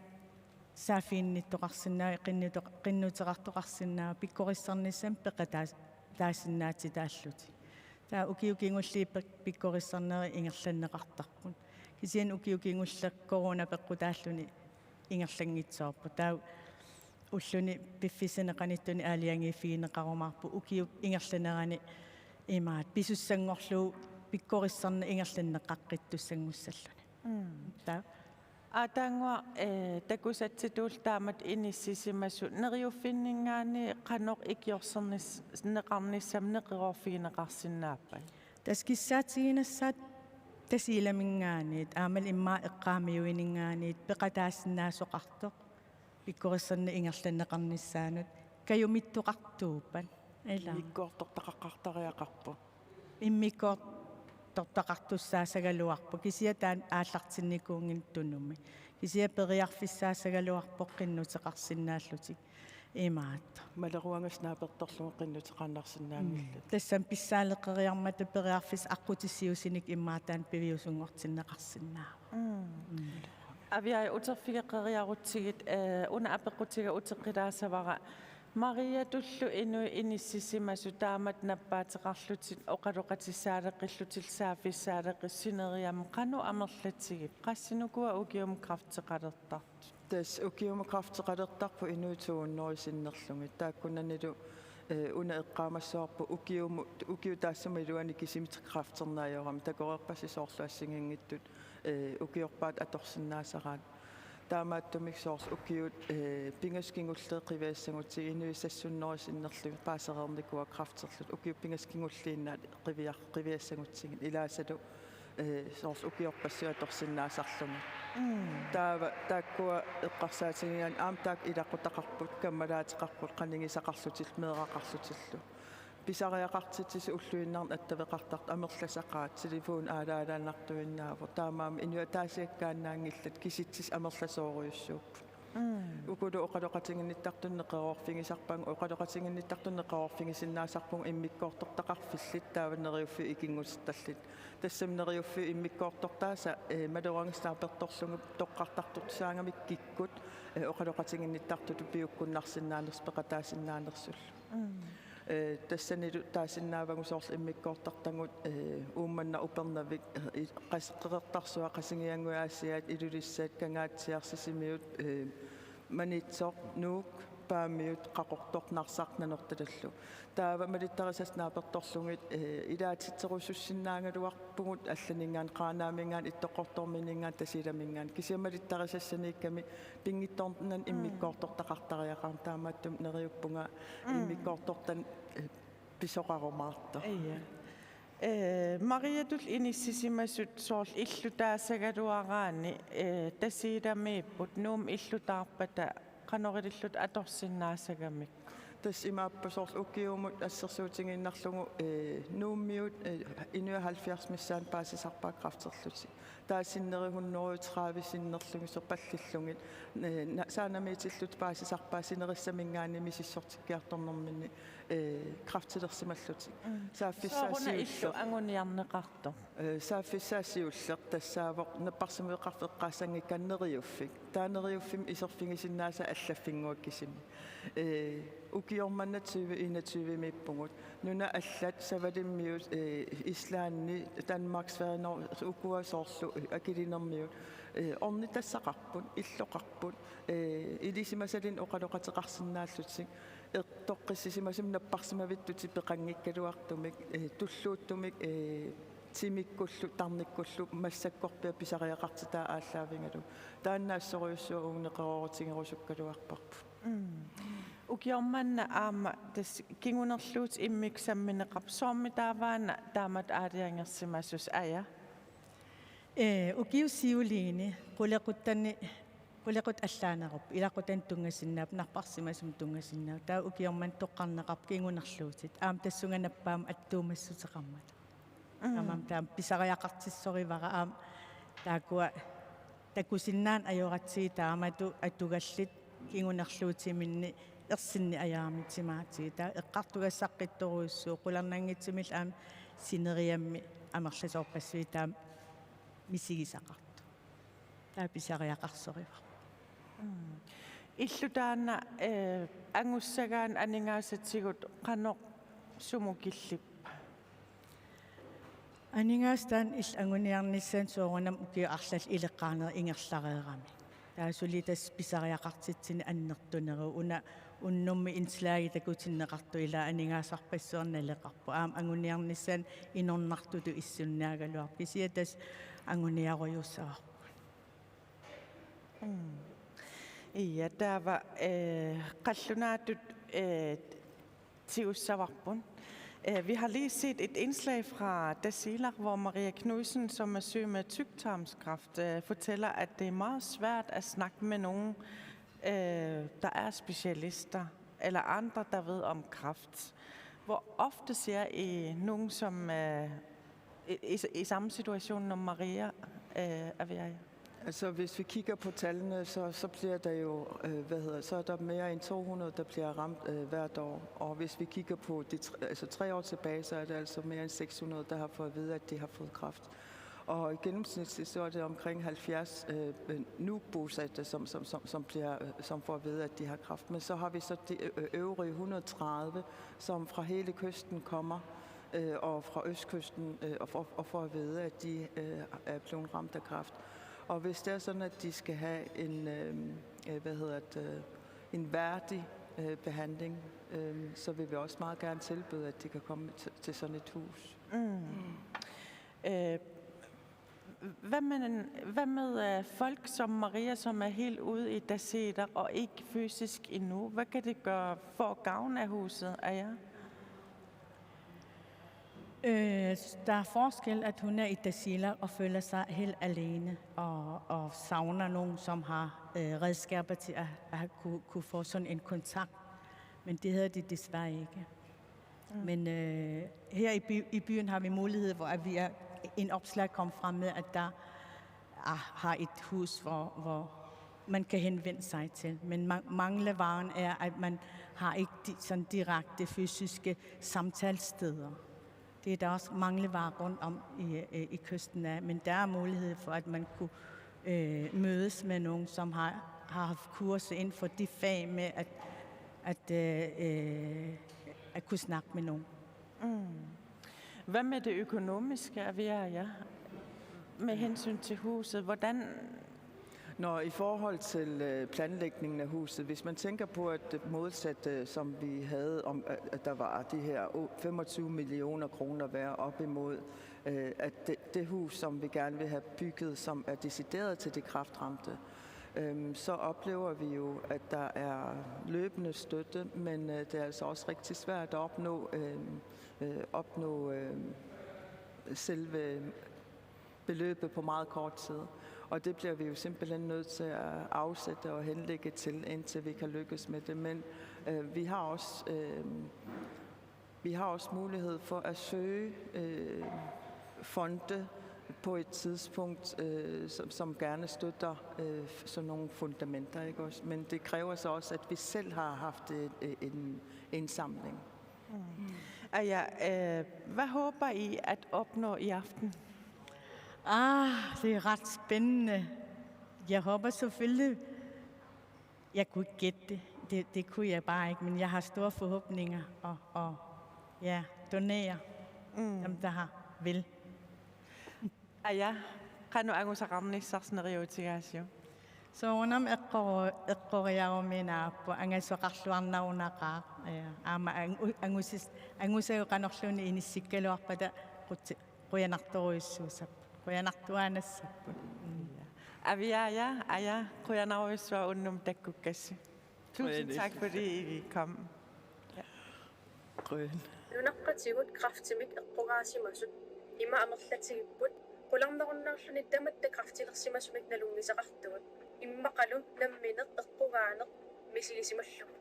saaffiginnittoqarsinnaavoq, qinnuto-, qinnuteqartoqarsinnaavoq pikkorissarnissamik peqataas-, taasinnaatsitaallutik. Taava ukiut kingulliit pik-, pikkorissarnerit ingerlanneqartarput. Kisianni ukiut kingulleq corona peqqutaalluni ingerlanngitsoorput. Taava ulluni piffissani qanittuni aalajangiiffigineqarumaarput ukiup ingerlanerani imaattoq pisussanngorlugu pikkorissarneq ingerlanneqaqqittussanngussallugu. Mm. Taava. Aataannguaq, eh, takusatsitut taamatut inissisimasut neriuffinninngaanniit qanoq ikiorsernis-, neqarnissamut neqeroorfigineqarsinnaappat? Tassa kissaatiginassaat Tasiilaminngaanniit, aammalu immaqa eqqaamiuininngaanniit peqataasinnaasoqartoq, pikkorissannik ingerlanneqarnissaanut, kajumittoqartuuppat. Ilaa. Immikkoortortaqaqartariaqarpoq. Immikkoortortaqartussaassagaluarpoq, kisianni taanna aallartinnikuunngilaq Tunumi. Kisianni periarfissaassagaluarpoq qinnuteqarsinnaallutik. Imaattoq. Maleruagassat naapertorlugit qinnuteqaannarsinnaanngillat. Mm. Tassami pissaaleqeriarmata periarfissaq aqqutissiuussineq immaqa taanna piviusunngortinneqarsinnaavoq. Mm. Mm. Aviaja, uterfigeqeriarutsigit, eh, una apeqqutiga uteqqilaassavara. Mariatullu inuit inissisimasut taamatut nappaateqarlutik oqaloqatissaaleqqillutik saaffissaaleqqissut sineriammi qanoq amerlatigippat? Qassinukua ukiumut kræfteqalertartut? Tassa ukiumut kræfteqalertarput inuit to hundrede sinnerlugit. Taakkunanilu, eh, una eqqaamassavarput ukiumut, ukiut taassuma iluanni kisimik kræfterneq ajoramik, takoreerpassi soorlu assigiinngitsut, eh, ukiorpaat atorsinnaasaraat. Taamaattumik soorlu ukiut, eh, pingasut kingulliit qiviassagutsigit inuit seks hundrede sinnerlugit paasereernikuuakka kræfterlutik. Ukiut pingasut kingulliinnaat qiviar-, qiviassagutsigit. Ilaasalu eh, soorlu ukiorpassuit atorsinnaasarlugit. Mm. Taava taakkua eqqarsaatigigaanni aamma taakku ilaqutaqarput, kammalaateqarput, qanigisaqarlutillu, meeraqarlutillu. Pisariaqartitsisut ulluinnarni attaveqartartut amerlasaqaat, telefoni aalaalaannartuinnaavoq. Taamaammat inuit ataasiakkaannaanngillat, kisitsisit amerlasoorujussuupput. Mm. Ukulu oqaloqatiginnittartunut neqeroorfigisarpagut, oqaloqatiginnittartunut neqeroorfigisinnaasarpugut immikkoortortaqarfillit taava neriuffiit ikinngutittallit. Tassami neriuffiup immikkoortortaasa, eh, maleruagassat naapertorlugit toqqartartortusaagamik kikkut, eh, oqaloqatiginnittartutut piukkunnarsinnaanersut peqataasinnaanersullu. Mm. Eh, tassanilu taasinnaavagut soorlu immikkoortartagut, eh, Uummannaq, Upernavik, eh, i-, Qas-, Qeqertarsuaq, Qasigiannguit Aasiaat, Ilulissat, Kangaatsiaq, Sisimiut, eh, Maniitsoq, Nuuk, Paamiut, Qaqortoq, Narsaq, Nanortalallu. Taava malittarisassat naapertorlugit, eh, ilaatitserusussinnaagaluarpugut allaninngaanniit, Qaanaaminngaanniit, Ittoqqortoormiininngaanniit, Tasiilaminngaanniit. Kisianni malittarisassaniikkami pinngitsoornani Mm. immikkoortortaqartariaqarami, taamaattumik neriuppunga Mm. immikkoortortanik, eh, pisoqarumaartoq. Ia. Eh, Mariatullu inissisimasut soorlu illutaassagaluaraanni, eh, Tasiilamiipput, Nuummut illutaarpata qanoq ililluta atorsinnaassagamikku? Tassa imaappoq soorlu ukiumut assersuutigiinnarlugu, eh, Nuummiut, eh, inuit halvfjerds missaanni paasisarpaat kræfterlutik. Taava sinneri hundrede tredive sinnerlugit soorlu pallillugit, eh, na-, saanamiitillutik paasisarpaat sinerissaminngaanniit misissortikkiartornerminni, eh, kræftilersimallutik. Mm. Saaffissaa Sooruna illu siulleq. Anguniarneqartoq? Eh, saaffissaa siulleq tassaavoq napparsimmaveqarfik eqqaassanngikkaanni neriuffik. Taava neriuffimmi iserfigisinnaasat allaffinnguakka kisimik. Eh, ukioq manna tyve enogtyve-miippugut. Nunat allat, Savalimmiut, eh, Islandi, Danmark, Sverige, Nor-, ukua soorlu, eh, Akilinermiut, eh, ornitassaqarput, illoqarput, eh, ilisimasalinnut oqaloqateqarsinnaallutik, ertoqqissisimasumik napparsimmavittutik peqanngikkaluartumik, eh, tulluuttumik, eh, timikkullu, tarnikkullu, massakkorpiaq pisariaqartitaa aallaavigalugu. Taanna assorujussuaq uunga neqeroorutigerusukkaluarparput. Mm. Ukioq manna aamma tassa kingunerluutit immikkut sammineqarput, soormi taavaana taamatut aalajangersimasoq, Aja? Eh, ukiup siuliini qulequttani, qulequttat allaanerupput, ilaquttanut tunngasinnaapput, napparsimasumut tunngasinnaapput. Taava ukioq manna toqqarneqarput kingunerluutit. Aamma tassunga nappaammut attuumassuteqarmata. Mm. Taamaammat taama pisariaqartissorivara aamma taakkua takusinnaaneq ajoratsigit taamatut atugallit kingunerluutiminni ersinneq ajaramik timaatigut. Taava eqqartugassaqqittorujussuuvoq, qularnanngitsumillu aamma sineriammi amerlasoorpassuit taama misigisaqartut. Taava pisariaqarsorivara. Mm. Illu taanna, eh, angussagaanni aningaasatigut qanoq sumut killippa? Aningaasat taanna illit anguniarnissaanut soorunami ukiut arlallit ileqqaarnerit ingerlareeramik. Taava suli tassa pisariaqartitsineq annertuneruvoq, una unnummi indslagi takutinneqartoq ilaa aningaasarpassuarnik naleqarpoq. Aamma anguniarnissaanut inornartutut issunniagaluarpoq. Kisianni tassa anguniarujussuussavarput. Ja, der var øh, qallunaatut øh, tigussavarput. Øh, vi har lige set et indslag fra Tasiilaq, hvor Maria Knudsen, som er syg med tyktarmskræft, øh, fortæller, at det er meget svært at snakke med nogen, øh, der er specialister, eller andre, der ved om kræft. Hvor ofte ser I nogen, som øh, i, i, i samme situation som Maria øh, Aviaja? Altså, hvis vi kigger på tallene, så, så bliver der jo, øh, hvad hedder, så er der mere end to hundrede, der bliver ramt øh, hvert år. Og hvis vi kigger på de tre, altså tre år tilbage, så er det altså mere end seks hundrede, der har fået at vide, at de har fået kræft. Og i gennemsnit så er det omkring halvfjerds øh, nu bosatte, som, som, som, som, bliver, øh, som får at vide, at de har kræft. Men så har vi så de øh, øvrige hundrede tredive, som fra hele kysten kommer, øh, og fra østkysten, øh, og, får, og får at vide, at de øh, er blevet ramt af kræft. Og hvis det er sådan, at de skal have en, øh, øh, hvad hedder det, en værdig øh, behandling, øh, så vil vi også meget gerne tilbyde, at de kan komme til, til sådan et hus. Øh, hvad med, hvad med øh, folk som Maria, som er helt ude i Tasiilaq og ikke fysisk endnu? Hvad kan de gøre for at gavne af huset, Aja? Øh, der er forskel, at hun er i Tasiilaq og føler sig helt alene og, og savner nogen, som har øh, redskaber til at, at kunne, kunne få sådan en kontakt. Men det havde de desværre ikke. Mm. Men øh, her i, by, i byen har vi mulighed, hvor at vi er, en opslag kom frem med, at der er, har et hus, hvor, hvor man kan henvende sig til. Men man, manglevaren er, at man har ikke de, sådan direkte fysiske samtalesteder. Det er der også manglevare rundt om i, i kysten af, men der er mulighed for, at man kunne øh, mødes med nogen, som har, har haft kurser inden for de fag med at, at, øh, øh, at kunne snakke med nogen. Mm. Hvad med det økonomiske, Aviaja, med hensyn til huset? Hvordan Nå, i forhold til øh, planlægningen af huset, hvis man tænker på, at det modsatte, som vi havde om, at der var de her femogtyve millioner kroner værd op imod, øh, at det, det hus, som vi gerne vil have bygget, som er decideret til de kræftramte, øh, så oplever vi jo, at der er løbende støtte, men øh, det er altså også rigtig svært at opnå, øh, øh, opnå øh, selve beløbet på meget kort tid. Og det bliver vi jo simpelthen nødt til at afsætte og henlægge til, indtil vi kan lykkes med det. Men øh, vi har også øh, vi har også mulighed for at søge øh, fonde på et tidspunkt, øh, som, som gerne støtter øh, sådan nogle fundamenter, ikke også? Men det kræver så også, at vi selv har haft et, en indsamling. Mm. Aja, øh, hvad håber I at opnå i aften? Ah, det er ret spændende. Jeg håber selvfølgelig, jeg kunne ikke gætte det. Det, det kunne jeg bare ikke, men jeg har store forhåbninger og, og ja, donere, mm. dem der har vil. Aja, qanoq angusaqarnissarsi neriuutigaasiuk? Soorunami eqqoru-, eqqoriaruminaappoq, angasoqarluarnarunaqaaq. Ja, aamma angu-, angusis-, angusagut qanorluunniit inissikkaluarpata qutsi-, qujanartorujussuussapput. Qujanartuaannassapput. Mm. Aviaja, Aja, qujanarujussuaq unnuk takkukkassi. Tusind tak, fordi I kom. Ja. Qujan. Nunaqqatigut kræftimik eqqugaasimasut ima amerlatigipput, qularnarunnaarluni tamatta kræftilersimasumik nalunngisaqartugut. Immaqalu nammineq eqqugaaneq misigisimallugu.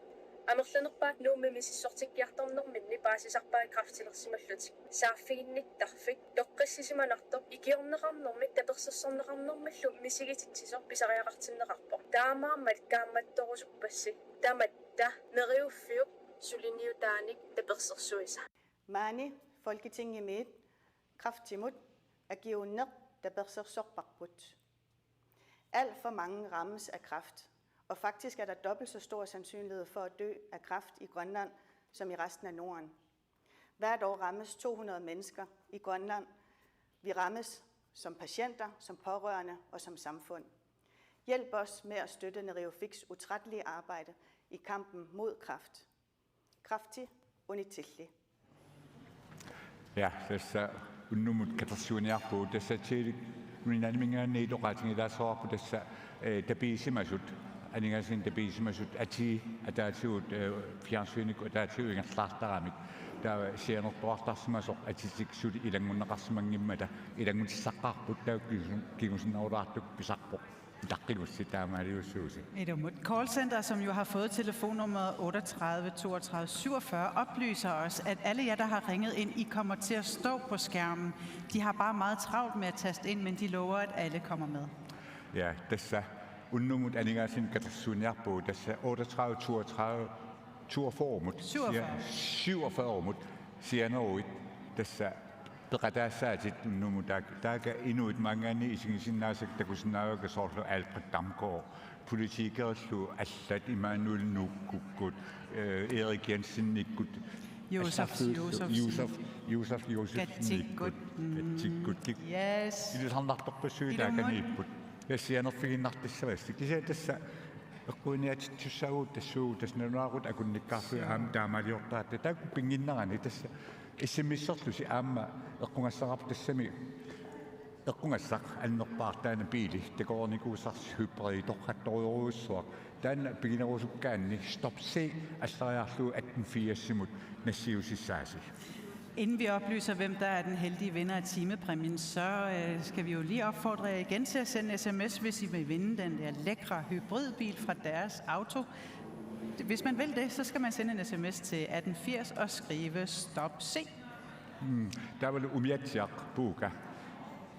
Amerlanerpaat Nuummi misissortikkiartornerminni paasisarpaat kræftilersimallutik. Saaffiginnittarfik, toqqissisimanartoq, ikiorneqarnermik tapersersorneqarnermillu misigititsisoq pisariaqartinneqarpoq. Taamaammat kaammattorusuppassi tamatta neriuffiup suliniutaanik tapersersuisa. Maani Folketingimiit kræftimut akiuunneq tapersersorparput. Alt for mange rammes af kræft, og faktisk er der dobbelt så stor sandsynlighed for at dø af kræft i Grønland som i resten af Norden. Hvert år rammes to hundrede mennesker i Grønland. Vi rammes som patienter, som pårørende og som samfund. Hjælp os med at støtte Neriufiks utrættelige arbejde i kampen mod kræft. Kræfti unitilli. Ja, tassa unnummut katersuiniarpugut, tassa Tasiilaq Greenlandiminngaanniit oqaatigilaassavara tassa, eh, tapiisimasut, aningaasanik tapiisimasut atii ataatigut, eh, fjernsynikkut ataatigut ingerlaartaramik. Taava sianertuartarsimasoq atitik suli ilanngunneqarsimanngimmata ilanngutissaqqaarput, taava kingusin-, kingusinnerulaartukkut pisarpoq. Utaqqigussi taamaaliussuusi. Ilumut. Callcenter, som jo har fået telefonnummer otteogtredive toogtredive syvogfyrre, oplyser os, at alle jer, der har ringet ind, I kommer til at stå på skærmen. De har bare meget travlt med at taste ind, men de lover, at alle kommer med. Ja, tassa unnummut aningaasanik katersuiniarpugut, tassa otteogtredive toogtredive toogfyrremut. Syvogfyrre. Sia-, syvogfyrremut sianeruit, tassa peqataassaatit unnummut taak-, taakku inuit maanngaanniit isigisinnaasakka takusinnaavakka, soorlu Albrecht Damgaard, politikerillu allat, Immanuel Nuukkukkut, eh, Erik Jensenikkut, Josef, assersuut Josef, Josef, Josef Josefsenikkut, Gatsikkut. Mm. Gatsikkut. Yes. Ilisarnartorpassuit. Ilumut. Taakaniipput. Ja sianerfigiinnartassavassi. Kisianni tassa eqquiniaatitsissaagut tassuugu, tassa nalunaaqutaq akunnikkaarlugit. Suu. Aamma taamaaliortaratta. Taakku pinnginnerani tassa S M S-erlusi aamma eqqugassaqarpoq, tassami eqqugassaq annerpaaq, taanna biili takoreernikuusarsi, hybridi torrattorujorujussuaq. Taanna piginerusukkaanni Stop C allariarlugu atten firsimut nassiussissaasi. Inden vi oplyser, hvem der er den heldige vinder af timepræmien, så, øh, skal vi jo lige opfordre jer igen til at sende S M S, hvis I vil vinde den der lækre hybridbil fra Deres Auto. Hvis man vil det, så skal man sende en S M S til atten firs og skrive Stop C. Mm, taavalu umiatsiaq puuka.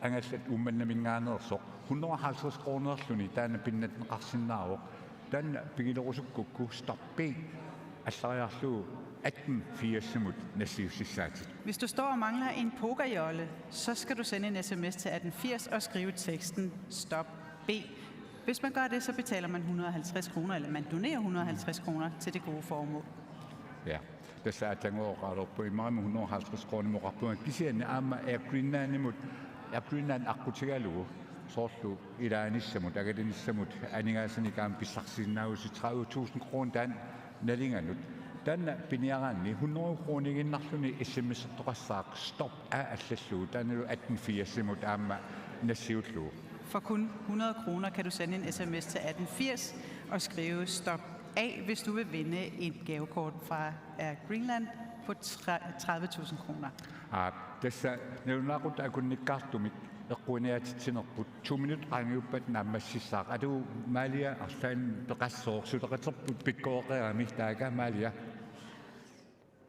Angallat Uummannaminngaanneersoq. Hundrede og halvtreds kronerluni taanna pinnatneqarsinnaavoq. Taanna pigilerusukkukku Stop B allariarlugu atten firsimut nassiussissaatit. Hvis du står og mangler en pokerjolle, så skal du sende en S M S til atten firs og skrive teksten Stop B. Hvis man gør det, så betaler man hundrede og halvtreds kroner, eller man donerer hundrede og halvtreds kroner til det gode formål. Ja, tassa aatsaannguaqalerpoq, immaqa hundrede og halvtreds kroner moqarpunga, kisianni aamma Air Greenlandimut, Air Greenland aqqutigalugu, soorlu ilaanissamut, angalanissamut aningaasanik aamma pissarsisinnaagussi tredive tusind kroner taanna nalinganut. Taanna piniaraanni hundrede kroniiginnarluni S M S-ertoqassaaq Stop A allallugu, taannalu atten firsimut aamma nassiullugu. For kun hundrede kroner kan du sende en S M S til atten firs og skrive Stop A, hvis du vil vinde et gavekort fra Air Greenland på tre-, tredive tusind kroner. Aa, tassa nalunaaqutaq akunnikkaartumik eqquiniaatitsinerput, to minut qaangiuppat naammassissaaq. Atugu Malia arlaannik peqassooq, suleqaterput pikkoreqarami taakku, Malia.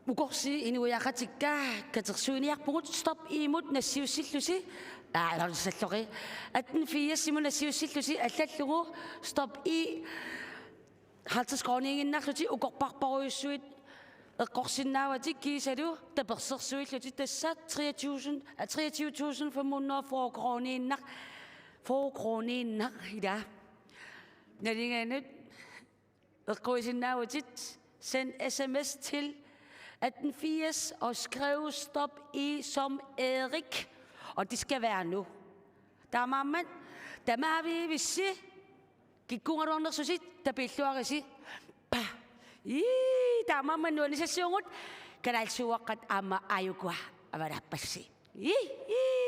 Ukorsi inuiaqatikka katersuiniarpugut Stop I-mut nassiussillusi. Aa, alorsalloqi. Atten firsimut nassiussillusi allallugu Stop I halvtreds kroniiginnarlutik ukorparparujussuit eqqorsinnaavatit kiisalu tapersersuillutit, tassa tre tusind, aa, treogtyve tusind fem hundrede og fyrre kroniinnaq, fyrre kroniinnaq, ila. Nalinganut eqquisinnaavutit, send S M S til atten firs og skriv Stop I som Erik, og det skal være nu. Taamaammat tamaaviivissi kikkuugaluarnersusi tapiilluarisi. Pa. Ii, taamaammat nuannisassuugut, kalaallisuuaqqat aamma aajukua avalaappassi. Ii, ii.